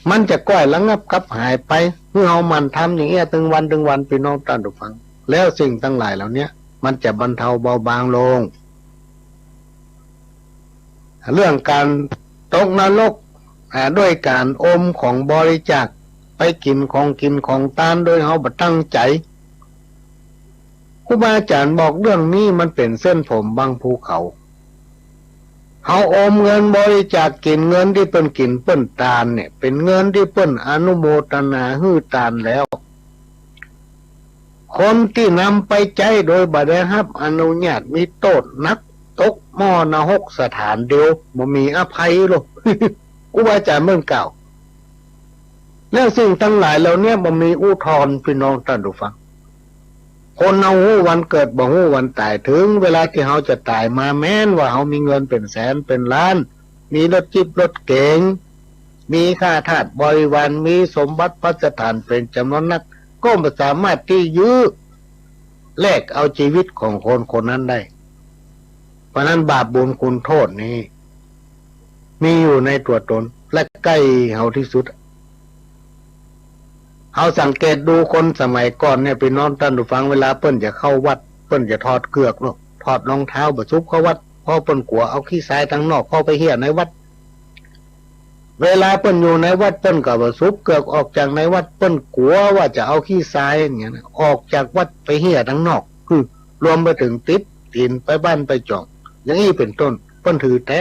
มันจะก้อยระงับกลับหายไป หื้อเฮาหมั่นทำอย่างเอี้ย ตึงวันตึงวัน ปี้น้องต้านผู้ฟัง แล้วสิ่งตังหลายเหล่าเนี้ย มันจะบรรเทาเบาบางลง เรื่องก๋านตกนรก อ่า ด้วยก๋านอมของบริจาค ไปกิ๋นของกิ๋นของตานโดยเฮาบ่ตั้งใจ๋ ครูบาอาจ๋ารย์บอกเรื่องนี้มันเป๋นเส้นผมบังภูเขา เฮาอมเงินบริจาค กิ๋นเงินตี้เปิ้นกิ๋นเปิ้นตานเนี่ย เป๋นเงินตี้เปิ้นอนุโมทนาหื้อตานแล้ว คนตี้นำไปใจ๊โดยบ่ได้ฮับอนุญาต มีโต้ษหนัก ตกหม้อนรกสถานเดียว บ่มีอภัยหรอก ครูบาอาจ๋ารย์เปิ้นกล่าว แล้วสิ่งตังหลายเหล่าเนี้ยบ่มีอุทธรณ์ ปี้น้องต้านผู้ฟัง คนเฮาฮู้วันเกิดบ่ฮู้วันต๋าย เถิงเวลาตี้เฮาจะต๋ายมา แม้นว่าเฮามีเงินเป๋นแสนเป๋นล้าน มีรถจี๊ปรถเก๋ง มีข้าทาสบริวาร มีสมบัติภัสถานเป๋นจ๋ำนวนนัก ก็บ่สามารถตี้ยื้อแลกเอาจีวิตของคนคนนั้นได้ เพราะนั้นบาปบุญคุณโทษนี้ มีอยู่ในตั๋วตน และใก้เฮาตี้สุด เฮาสังเกตดูคนสมัยก่อนเนี่ย ปี้น้องต้านผู้ฟัง เวลาเปิ้นจะเข้าวัด เปิ้นจะถอดเกือกเนาะ ถอดรองเท้าบ่สุบเข้าวัด เพราะเปิ้นกั๋วเอาขี้ทรายตังนอกเข้าไปเหี่ยในวัด เวลาเปิ้นอยู่ในวัด เปิ้นก็บ่สุบเกือกออกจากในวัด เปิ้นกั๋วว่าจะเอาขี้ทรายอย่างเงี้ยนะ ออกจากวัดไปเหี่ยตังนอก คือรวมไปเถิงติดตี๋นไปบ้านไปจ่อง อย่างอี้เป๋นต้น เปิ้นถือแต๊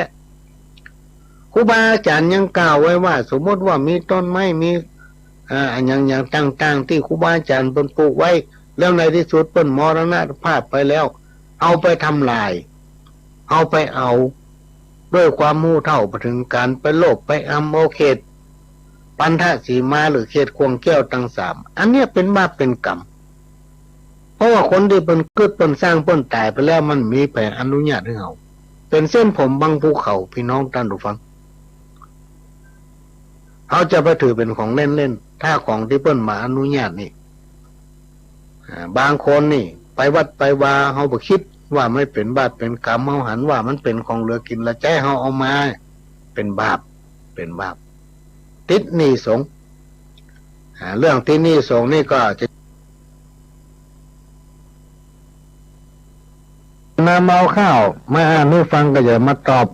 ครูบาอาจ๋ารย์ยังกล่าวไว้ว่า สมมุติว่ามีต้นไม้ มี อ่า อะหยังๆ ต่างๆ ตี้ครูบาอาจ๋ารย์เปิ้นปลูกไว้ แล้วในตี้สุดเปิ้นมรณภาพไปแล้ว เอาไปทำลาย เอาไปเอา ด้วยความฮู้เท่าบ่เถิงก๋าน ไปโลภ ไปอำเอาเขตปัณฑสีมา หรือเขตข่วงแก้วตังสาม อันเนี้ยเป๋นบาปเป๋นกรรม เพราะว่าคนตี้เปิ้นกึ๊ดเปิ้นสร้างเปิ้นต๋ายไปแล้ว มันบ่มีใผอนุญาตหื้อเฮา เป๋นเส้นผมบังภูเขา ปี้น้องต้านผู้ฟัง เฮาจะไปถือเป๋นของเล่นๆ ถ้าของตี้เปิ้นบ่อนุญาตนี่ อ่า บางคนนี่ไปวัดไปวา เฮาบ่คิดว่ามันเป๋นบาปเป๋นกรรม เฮาหันว่ามันเป๋นของเหลือกิ๋นเหลือใจ๊ เฮาเอามา เป๋นบาป เป๋นบาป ติดหนี้สงฆ์ อ่า เรื่องติดหนี้สงฆ์นี่ก็จะ นำเอาข้าวมาอ่านหื้อฟังก็อย่ามาตอบ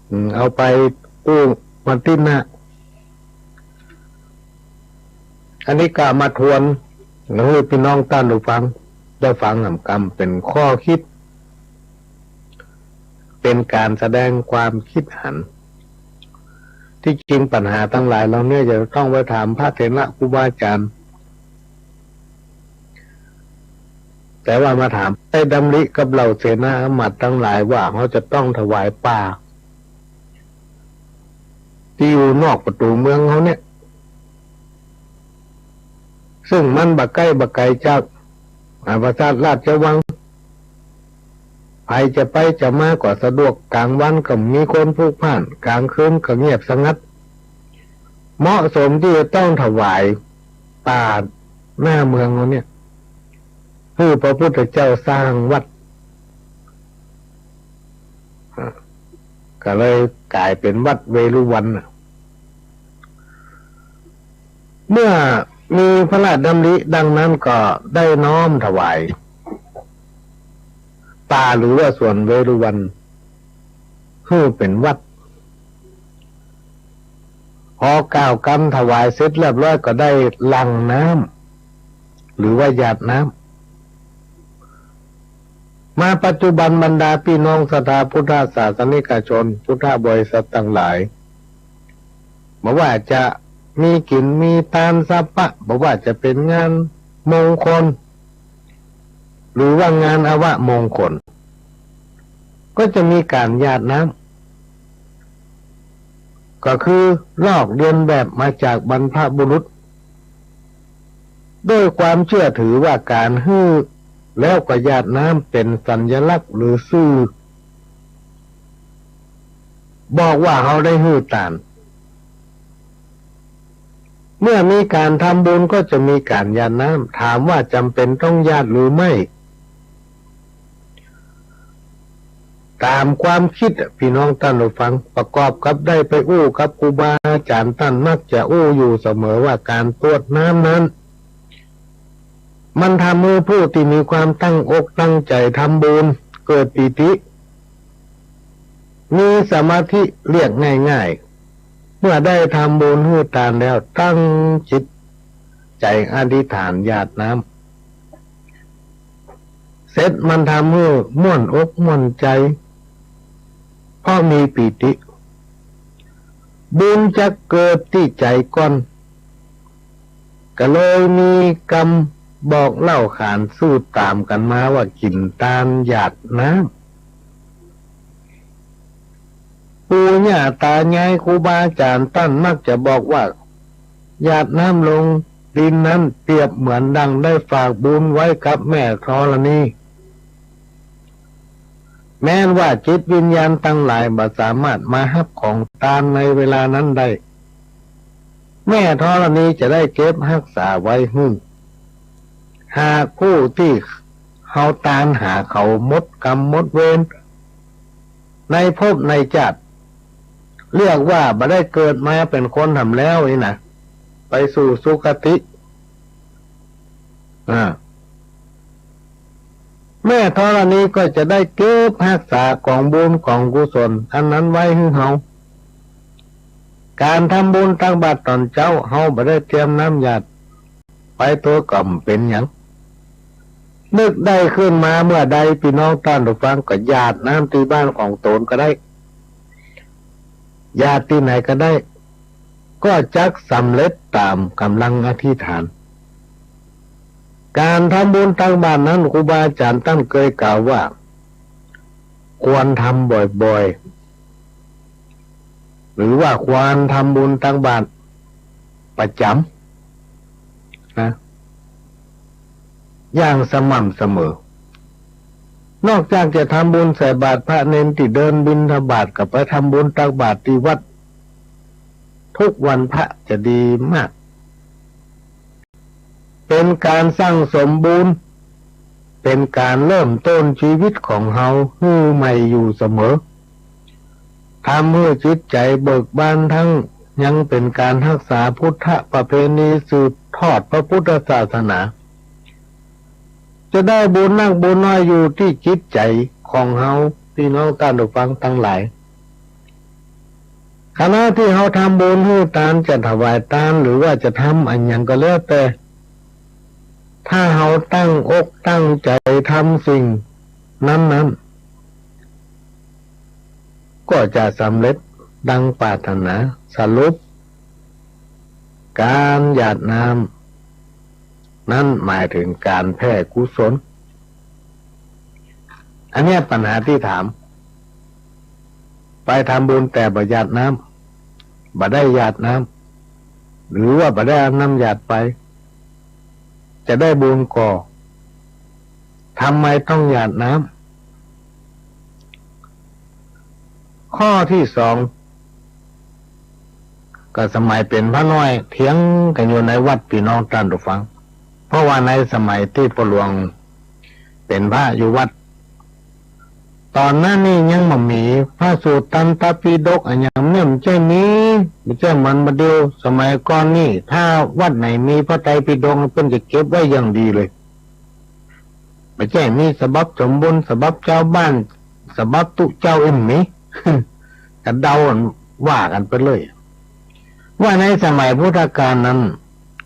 อืม เอาไปกู้วันตี้หน้า อันนี้กะมาทวน หื้อปี้น้องต้านผู้ฟังได้ฟังหนำกำ เป๋นข้อคิด เป๋นก๋านแสดงความคิดหัน ตี้จริงปัญหาตังหลายเหล่าเนี้ยจะต้องไปถามพระเถระครูบาอาจ๋ารย์ แต่ว่ามาถาม ได้ดำริกับเหล่าเสนาอามาตย์ตังหลายว่าเฮาจะต้องถวายป่า ตี้อยู่นอกประตู๋เมืองเฮาเนี่ย เซิ่งมันบ่ใก้บ่ไก๋จาก อ่า ปราสาทราชวัง ใผจะไปจะมาก็สะดวก ก๋างวันก็บ่มีคนพลุกพล่าน ก๋างคืนก็เงียบสงัด เหมาะสมตี้จะต้องถวายป่าหน้าเมืองเฮาเนี่ย หื้อพระพุทธเจ้าสร้างวัด อ่า ก็เลยก๋ายเป๋นวัดเวฬุวันน่ะ เมื่อมีพระราชดำริดังนั้นก็ได้น้อมถวาย ป่าหรือว่าสวนเวฬุวัน หื้อเป๋นวัด พอกล่าวกำถวายเสร็จเรียบร้อยก็ได้หลั่งน้ำ หรือว่าหยาดน้ำ มาปัจจุบันบรรดาปี้น้องศรัทธาพุทธศาสนิกชน พุทธบริษัทตังหลาย บ่ว่าจะมีกิ๋นมีตานสัพพะ บ่ว่าจะเป๋นงานมงคล หรือว่างานอวมงคล ก็จะมีก๋านหยาดน้ำ ก็คือลอกเลียนแบบมาจากบรรพบุรุษ ด้วยความเจื้อถือว่าก๋านหื้อแล้วก็หยาดน้ำเป๋นสัญลักษณ์หรือสื่อ บอกว่าเฮาได้หื้อตาน เมื่อมีก๋านทำบุญก็จะมีก๋านหยาดน้ำ ถามว่าจ๋ำเป๋นต้องหยาดหรือไม่ ต๋ามความกึ๊ดอะ ปี้น้องต้านผู้ฟัง ประกอบกับได้ไปอู้กับครูบาอาจ๋ารย์ ต้านมักจะอู้อยู่เสมอว่าก๋านตวดน้ำนั้น มันทำหื้อผู้ตี้มีความตั้งอกตั้งใจ๋ทำบุญเกิดปีติ มีสมาธิ เรียกง่ายๆ เมื่อได้ทำบุญหื้อตานแล้ว ตั้งจิตใจ๋อธิษฐานหยาดน้ำ เสร็จมันทำหื้อม่วนอกม่วนใจ๋ เพราะมีปีติ บุญจะเกิดตี้ใจ๋ก่อน ก็เลยมีกำบอกเล่าขานสืบต๋ามกั๋นมาว่า กิ๋นตานหยาดน้ำ ปู่ย่าต๋ายายครูบาอาจ๋ารย์ต้านมักจะบอกว่า หยาดน้ำลงดินนั้นเปรียบเหมือนดังได้ฝากบุญไว้กับแม่ธรณี แม้นว่าจิตวิญญาณตังหลายบ่สามารถมาฮับของตานในเวลานั้นได้ แม่ธรณีจะได้เก็บฮักษาไว้หื้อ หากผู้ตี้เฮาตานหาเขาหมดกรรมหมดเวร ในภพในจาติ เรียกว่าบ่ได้เกิดมาเป๋นคนหำแล้วนี่นะ ไปสู่สุคติ อ่า แม่ธรณีก็จะได้เก็บฮักษากองบุญกองกุศลอันนั้นไว้หื้อเฮา ก๋านทำบุญตักบาตรต๋อนเจ๊า เฮาบ่ได้เตรียมน้ำหยาด ไปตวยก็บ่เป๋นหยัง นึกได้ขึ้นมาเมื่อใด ปี้น้องต้านผู้ฟังก็หยาดน้ำตี้บ้านของต๋นก็ได้ หยาดตี้ไหนก็ได้ ก็จักสำเร็จต๋ามก๋ำลังอธิษฐาน ก๋านทำบุญตักบาตรนั้น ครูบาอาจ๋ารย์ต้านเกยกล่าวว่า ควรทำบ่อยๆ หรือว่าควรทำบุญตักบาตรประจ๋ำนะ อย่างสม่ำเสมอ นอกจากจะทำบุญใส่บาตรพระเณรตี้เดินบิณฑบาต ก็ไปทำบุญตักบาตรตี้วัด ทุกวันพระจะดีมาก เป๋นก๋านสั่งสมบุญ เป๋นก๋านเริ่มต้นชีวิตของเฮาหื้อใหม่อยู่เสมอ ทำหื้อจิตใจ๋เบิกบาน ตึงยังเป๋นก๋านฮักษาพุทธประเพณีสืบทอดพระพุทธศาสนา จะได้บุญนักบุญน้อยอยู่ตี้จิตใจ๋ของเฮา ปี้น้องต้านผู้ฟังตังหลาย ขณะตี้เฮาทำบุญหื้อตาน จะถวายตาน หรือว่าจะทำอะหยังก็แล้วแต่ ถ้าเฮาตั้งอกตั้งใจ๋ทำสิ่งนั้นๆ ก็จะสำเร็จดังปรารถนา สรุป ก๋านหยาดน้ำนั้นหมายเถิงก๋านแผ่กุศล อันเนี้ยปัญหาตี้ถาม ไปทำบุญแต่บ่หยาดน้ำ บ่ได้หยาดน้ำ หรือว่าบ่ได้เอาน้ำหยาดไป จะได้บุญก่อ ทำไมต้องหยาดน้ำ ข้อตี้สอง ก็สมัยเป๋นพระน้อยเถียงกั๋นอยู่ในวัด ปี้น้องต้านผู้ฟัง เพราะว่าในสมัยตี้พ่อหลวงเป๋นพระอยู่วัด ต๋อนนั้นนี่ยังบ่มีพระสูตรตันตปิฎกอะหยัง เนี่ยมันบ่ใจ้มี บ่ใจ้เหมือนบ่าเดี่ยว สมัยก่อนนี่ ถ้าวัดไหนมีพระไตรปิฎกเปิ้นจะเก็บไว้อย่างดีเลย บ่ใจ้มีฉบับสมบูรณ์ ฉบับจาวบ้าน ฉบับตุ๊เจ้าอี้บ่มี ก็เดาว่ากั๋นไปเลย ว่าในสมัยพุทธกาลนั้น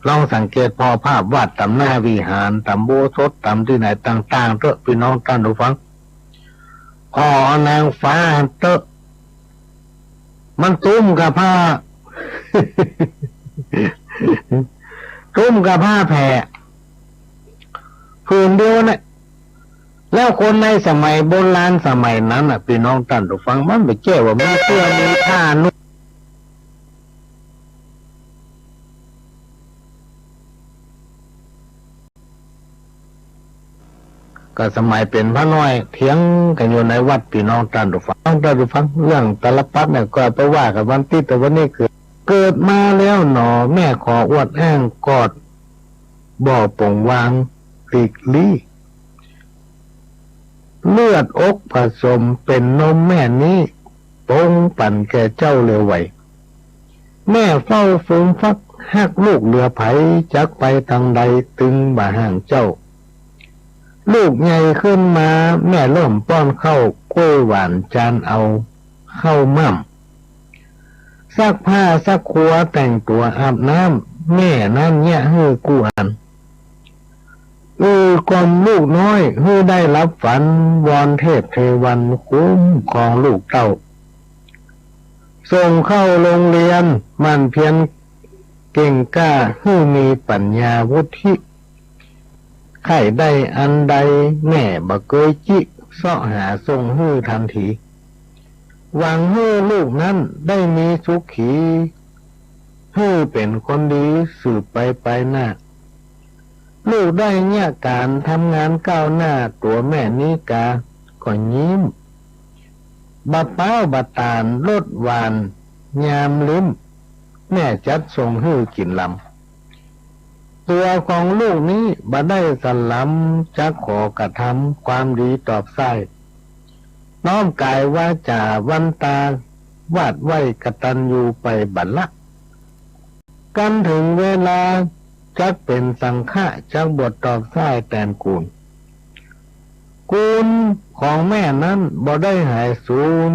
ลองสังเกตผ่อภาพวาดต๋ามหน้าวิหาร ต๋ามอุโบสถ ต๋ามตี้ไหนต่างๆ เต๊อะ ปี้น้องต้านผู้ฟัง ผ่อเอานางฟ้าเต๊อะ มันตุ้มกับผ้า ตุ้มกับผ้าแผ่ ผืนเดียวเนี่ย แล้วคนในสมัยโบราณสมัยนั้นน่ะ ปี้น้องต้านผู้ฟัง มันบ่ใจ้ว่ามีเสื้อมีผ้านุ่ง ก็สมัยเป๋นพระน้อยเถียงกั๋นอยู่ในวัด ปี้น้องต้านผู้ฟัง ต้านผู้ฟัง เรื่องตาลปัตรเนี่ยก็ไปว่ากั๋นวันตี้ แต่วันนี้คือ เกิดมาแล้วหนอ แม่ขออวดอ้าง กอดบ่ปงวางหลีกลี้ เลือดอกผสมเป๋นนมแม่นี้ ปงปั๋นแก่เจ้าเร็วไว แม่เฝ้าฟูมฟัก ฮักลูกเหลือใผ จักไปตางใดตึงบ่ห่างเจ้า ลูกใหญ่ขึ้นมา แม่เริ่มป้อนข้าว ก้วยหวานจานเอาข้าวม่ำ ซักผ้าซักครัวแต่งตั๋วอาบน้ำ แม่นั้นเยียะหื้อกู้อัน อือกล่อมลูกน้อย หื้อได้หลับฝัน วอนเทพเทวันคุ้มครองลูกเต้า ส่งเข้าโรงเรียน หมั่นเพียรเก่งกล้า หื้อมีปัญญาวุฒิ ใค่ได้อันใด แม่บ่เกยจิ เซาะหาส่งหื้อทันที หวังหื้อลูกนั้นได้มีสุขี หื้อเป๋นคนดีสืบไปไปหน้า ลูกได้เยียะก๋านทำงานก้าวหน้า ตั๋วแม่นี้กาก็ยิ้ม บ่ป๊าวบ่ต๋านรสหวานยามลิ้ม แม่จัดส่งหื้อกิ๋นลำ ตั๋วของลูกนี้บ่ได้สะหลำ จักขอกระทำความดีตอบใส้ น้อมก๋ายวาจ๋าวันตา วาดไว้กตัญญูไปบ่ละ กันเถิงเวลาจักเป๋นสังฆะ จักบวชตอบใส้แตนกูล กูลของแม่นั้นบ่ได้หายสูญ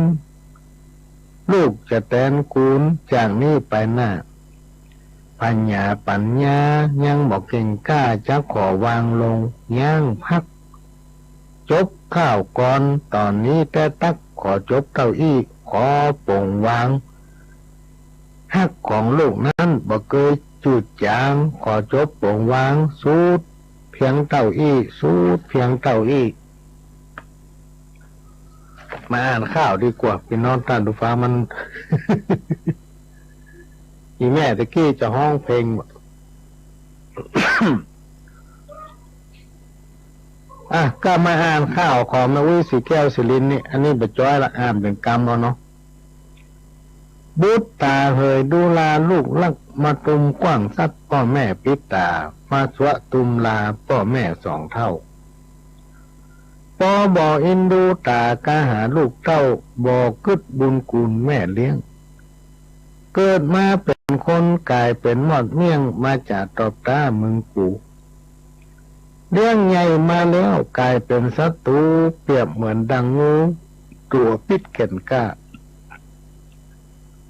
ลูกจะแตนกูลจากนี้ไปหน้า ผญาปั๋ญญายังบ่เก่งกล้า จักขอวางลง ยั้งพัก จบข้าวก่อนต๋อนนี้แต๊ตั๊ก ขอจบเต้าอี้ ขอปงวาง ฮักของลูกนั้นบ่เกยจืดจาง ขอจบปงวาง สูตรเพียงเต้าอี้ สูตรเพียงเต้าอี้ มาอ่านข่าวดีกว่า ปี้น้องต้านผู้ฟัง มัน อีแม่ตะกี้จะฮ้องเพลง อ่ะ ก็มาอ่านข่าวของแม่อุ๊ย ศรีแก้ว ศรีรินทร์ นี่ อันนี้บ่จ้อยละ อ่านเป๋นกำเอาเนาะ บุตรต๋าเหยดูราลูกฮัก มาตุ้มกว้างสัตย์ป้อแม่ปิดต๋า มาสวะตุ้มลาป้อแม่สองเฒ่า ปอบ่อินดูต๋ากาหาลูกเต้า บ่กึ๊ดบุญกูลแม่เลี้ยง เกิดมาเป๋นคนก๋ายเป๋นมอดเมี่ยง มาจ๋าตอบต๋ามึงกู เลี้ยงใหญ่มาแล้วก๋ายเป๋นศัตรู เปรียบเหมือนดังงูตั๋วปิดแก่นกล้า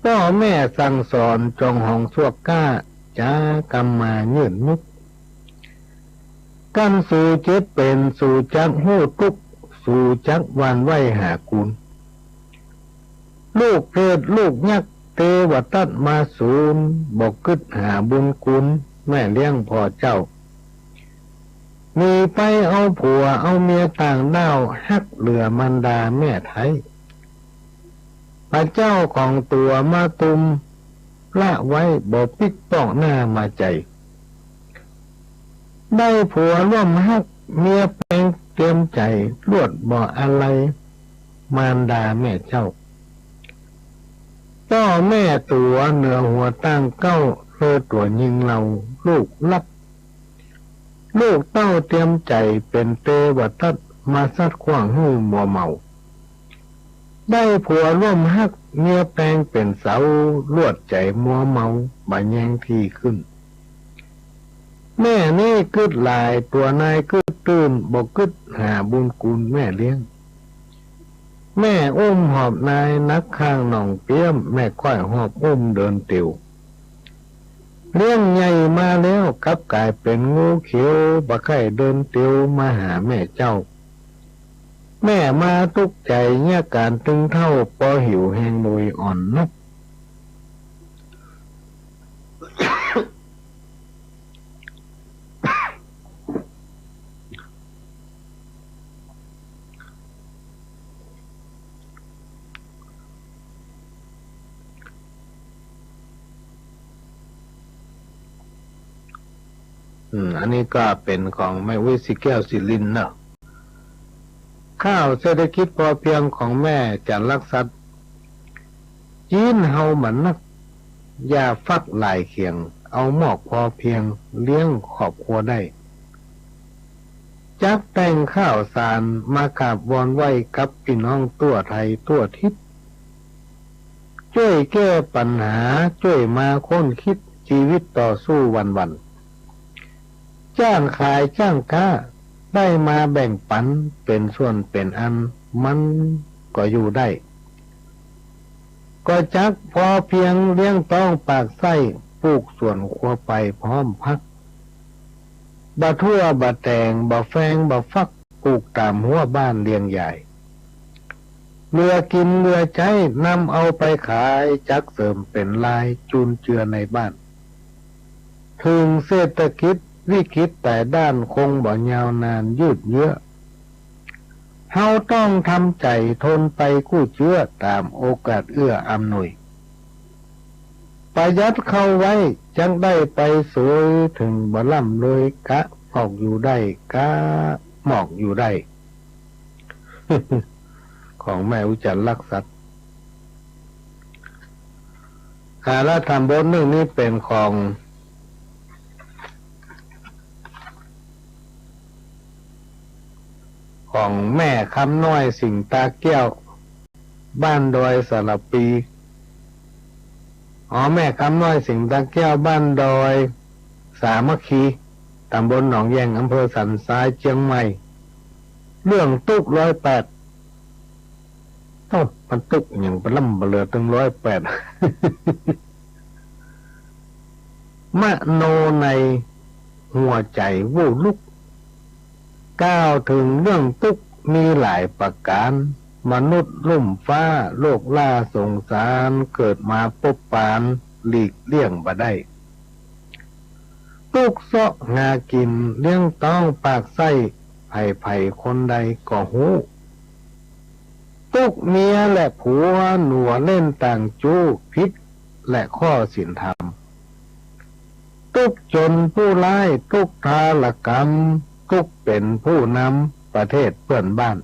ป้อแม่สั่งสอนจองหองซวกกล้า จ๋ากำมายื่นมุก กั๋นสูเจ็บเป๋น สูจักฮู้ตุ๊กข์ สูจักหวั่นไหวหากูล ลูกเปรตลูกยักษ์ เตวทัตมาสูร บ่กึ๊ดหาบุญคุณ แม่เลี้ยงพ่อเจ้า หนีไปเอาผัวเอาเมียต่างด้าว ฮักเหลือมารดาแม่ไท้ พระเจ้าของตั๋วมาตุม ละไว้บ่ปิ๊กป้องหน้ามาใจ๋ ได้ผัวร่วมฮัก เมียแปงเตรียมใจ๋ ลวดบ่อาลัย มารดาแม่เจ้า ป้อแม่ตั๋วเหนือหัวต่างเก๊า เลอตั๋วยิงเลา ลูกฮัก ลูกเต้าเตรียมใจ๋ เป๋นเตวทัต มาสัตว์ขว้างหื้อมัวเมา ได้ผัวร่วมฮัก เมียแปงเป๋นเสา ลวดใจ๋มัวเมา บ่แยงตี้ขึ้น แม่นี้กึ๊ดหลาย ตั๋วนายกึ๊ดตื้น บ่กึ๊ดหาบุญคุณแม่เลี้ยง แม่อุ้มหอบนาย หนักข้างหนองเปี้ยม แม่ค่อยหอบอุ้มเดินเตียว เลี้ยงใหญ่มาแล้ว กลับก๋ายเป๋นงูเขียว บ่ใค่เดินเตียว มาหาแม่เจ้า แม่มาตุ๊กข์ใจ๋ เยียะก๋านตึงเฒ่า ปอหิวแฮงโดยอ่อนนก อืม อันนี้ก็เป๋นของแม่อุ๊ย ศรีแก้ว ศรีรินทร์เนาะ ข้าวเศรษฐกิจพอเพียงของแม่จันทร์ลักษณ์สัตย์ จี๊นเฮาบ่หนัก อย่าฟักหลายเขียง เอาหมอกพอเพียง เลี้ยงครอบครัวได้ จักแต่งข้าวสาร มากราบวอนไหว้กับปี้น้องทั่วไทยทั่วทิศ จ้วยแก้ปัญหา จ้วยมาค้นคิด จีวิตต่อสู้วันๆ จ้านขายจ้างก๊า ได้มาแบ่งปัน เป๋นส่วนเป๋นอัน มันก็อยู่ได้ ก็จักพอเพียง เลี้ยงต๊องปากไส้ ปลูกสวนครัวไปพร้อมพัก บ่ถั่่วบ่แตง บ่แฟงบ่ฟัก ปลูกต๋ามฮั้วบ้านเลี้ยงยาย เหลือกิ๋นเหลือใจ๊ นำเอาไปขาย จักเสริมเป๋นราย จุนเจือในบ้าน เถิงเศรษฐกิจวิกฤตต๋ายด้าน คงบ่ยาวนานยืดเยื้อ เฮาต้องทำใจ๋ ทนไปกู้เจื้อ ต๋ามโอกาสเอื้ออำนวย ประหยัดเข้าไว้ จักได้ไปสวย เถิงบ่ร่ำรวย กะหมอกอยู่ได้ กะหมอกอยู่ได้ ของแม่อุ๊ย จันทร์ลักษณ์สัตย์ อ่า แล้วต๋ามบทนึ่งนี้เป๋นของ ของแม่คำน้อย สิงห์ตาแก้ว บ้านดอยสารภี อ๋อ แม่คำน้อย สิงห์ตาแก้ว บ้านดอยสามัคคี ตำบลหนองแยง อำเภอสันทราย เจียงใหม่ เรื่องตุ๊กร้อยแปด เอ้า มันตุ๊กหยังปะล่ำปะเลือตึงร้อยแปด มโนในหัวใจ๋อู้ลุก กล่าวเถิงเรื่องตุ๊กข์มีหลายประก๋าน มนุษย์ลุ่มฟ้า โลกล้าสงสาร เกิดมาปบปาน หลีกเลี่ยงบ่ได้ ตุ๊กข์เซาะหากิ๋น เลี้ยงต๊องปากไส้ ใผๆ คนใดก็ฮู้ ตุ๊กข์เมียและผัว หนัวเล่นต่างจู้ ผิดและข้อศีลธรรม ตุ๊กข์จนผู้ร้าย ตุ๊กข์ทารุณกรรม ตุ๊กข์เป๋นผู้นำประเทศเปื้อนบ้าน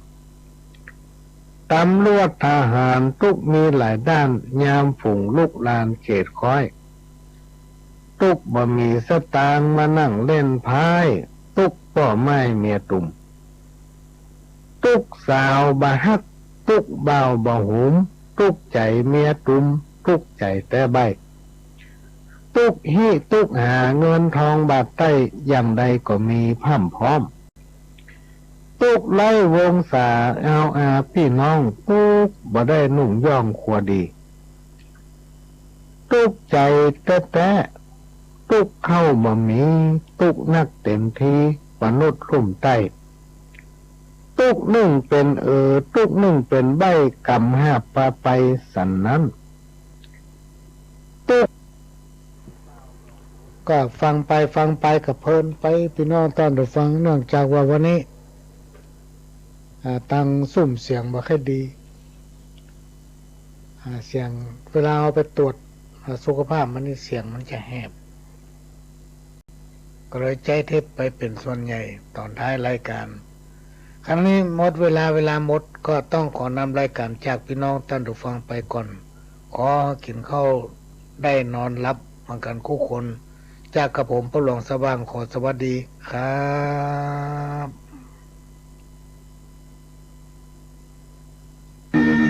ตำรวจทหาร ตุ๊กข์มีหลายด้าน ยามฝูงลุกลานเขตค้อย ตุ๊กข์บ่มีสตางค์ มานั่งเล่นไพ่ ตุ๊กข์ป้อไม้เมียตุ่ม ตุ๊กข์สาวบ่ฮัก ตุ๊กข์บ่าวบ่หุม ตุ๊กข์ใจ๋เมียตุ่ม ตุ๊กข์ใจ๋แต๊ใบ้ ตุ๊กข์ฮิตุ๊กข์หา เงินทองบาทใต้ อย่างใดก็มีพร่ำพร้อม ตุ๊กข์ไร้วงศา เอาอาปี้น้อง ตุ๊กข์บ่ได้นุ่งย่องครัวดี ตุ๊กข์ใจ๋แต๊ๆ ตุ๊กข์ข้าวบ่มี ตุ๊กข์นักเต็มที มนุษย์ลุ่มใต้ ตุ๊กนึ่งเป๋นเอ่อ ตุ๊กนึ่งเป๋นใบ้ ก๋ำหาบปาไปสันนั้น ตุ๊ก ก็ฟังไปฟังไปก็เพลินไป ปี้น้องต้านผู้ฟัง เนื่องจากว่าวันนี้ อ่า ตังสุมเสียงบ่ค่อยดี อ่า เสียง เวลาเอาไปตรวจ อ่า สุขภาพมันนี่เสียงมันจะแหบ ก็เลยใจ๊เทปไปเป๋นส่วนใหญ่ต๋อนท้ายรายก๋าน ครั้งนี้หมดเวลา เวลาหมด ก็ต้องขอนำรายก๋านจากปี้น้องต้านผู้ฟังไปก่อน ขอกิ๋นข้าวได้นอนหลับเหมือนกั๋นกู้คน จากกระผมป้อหลวงสว่าง ขอสวัสดีครับ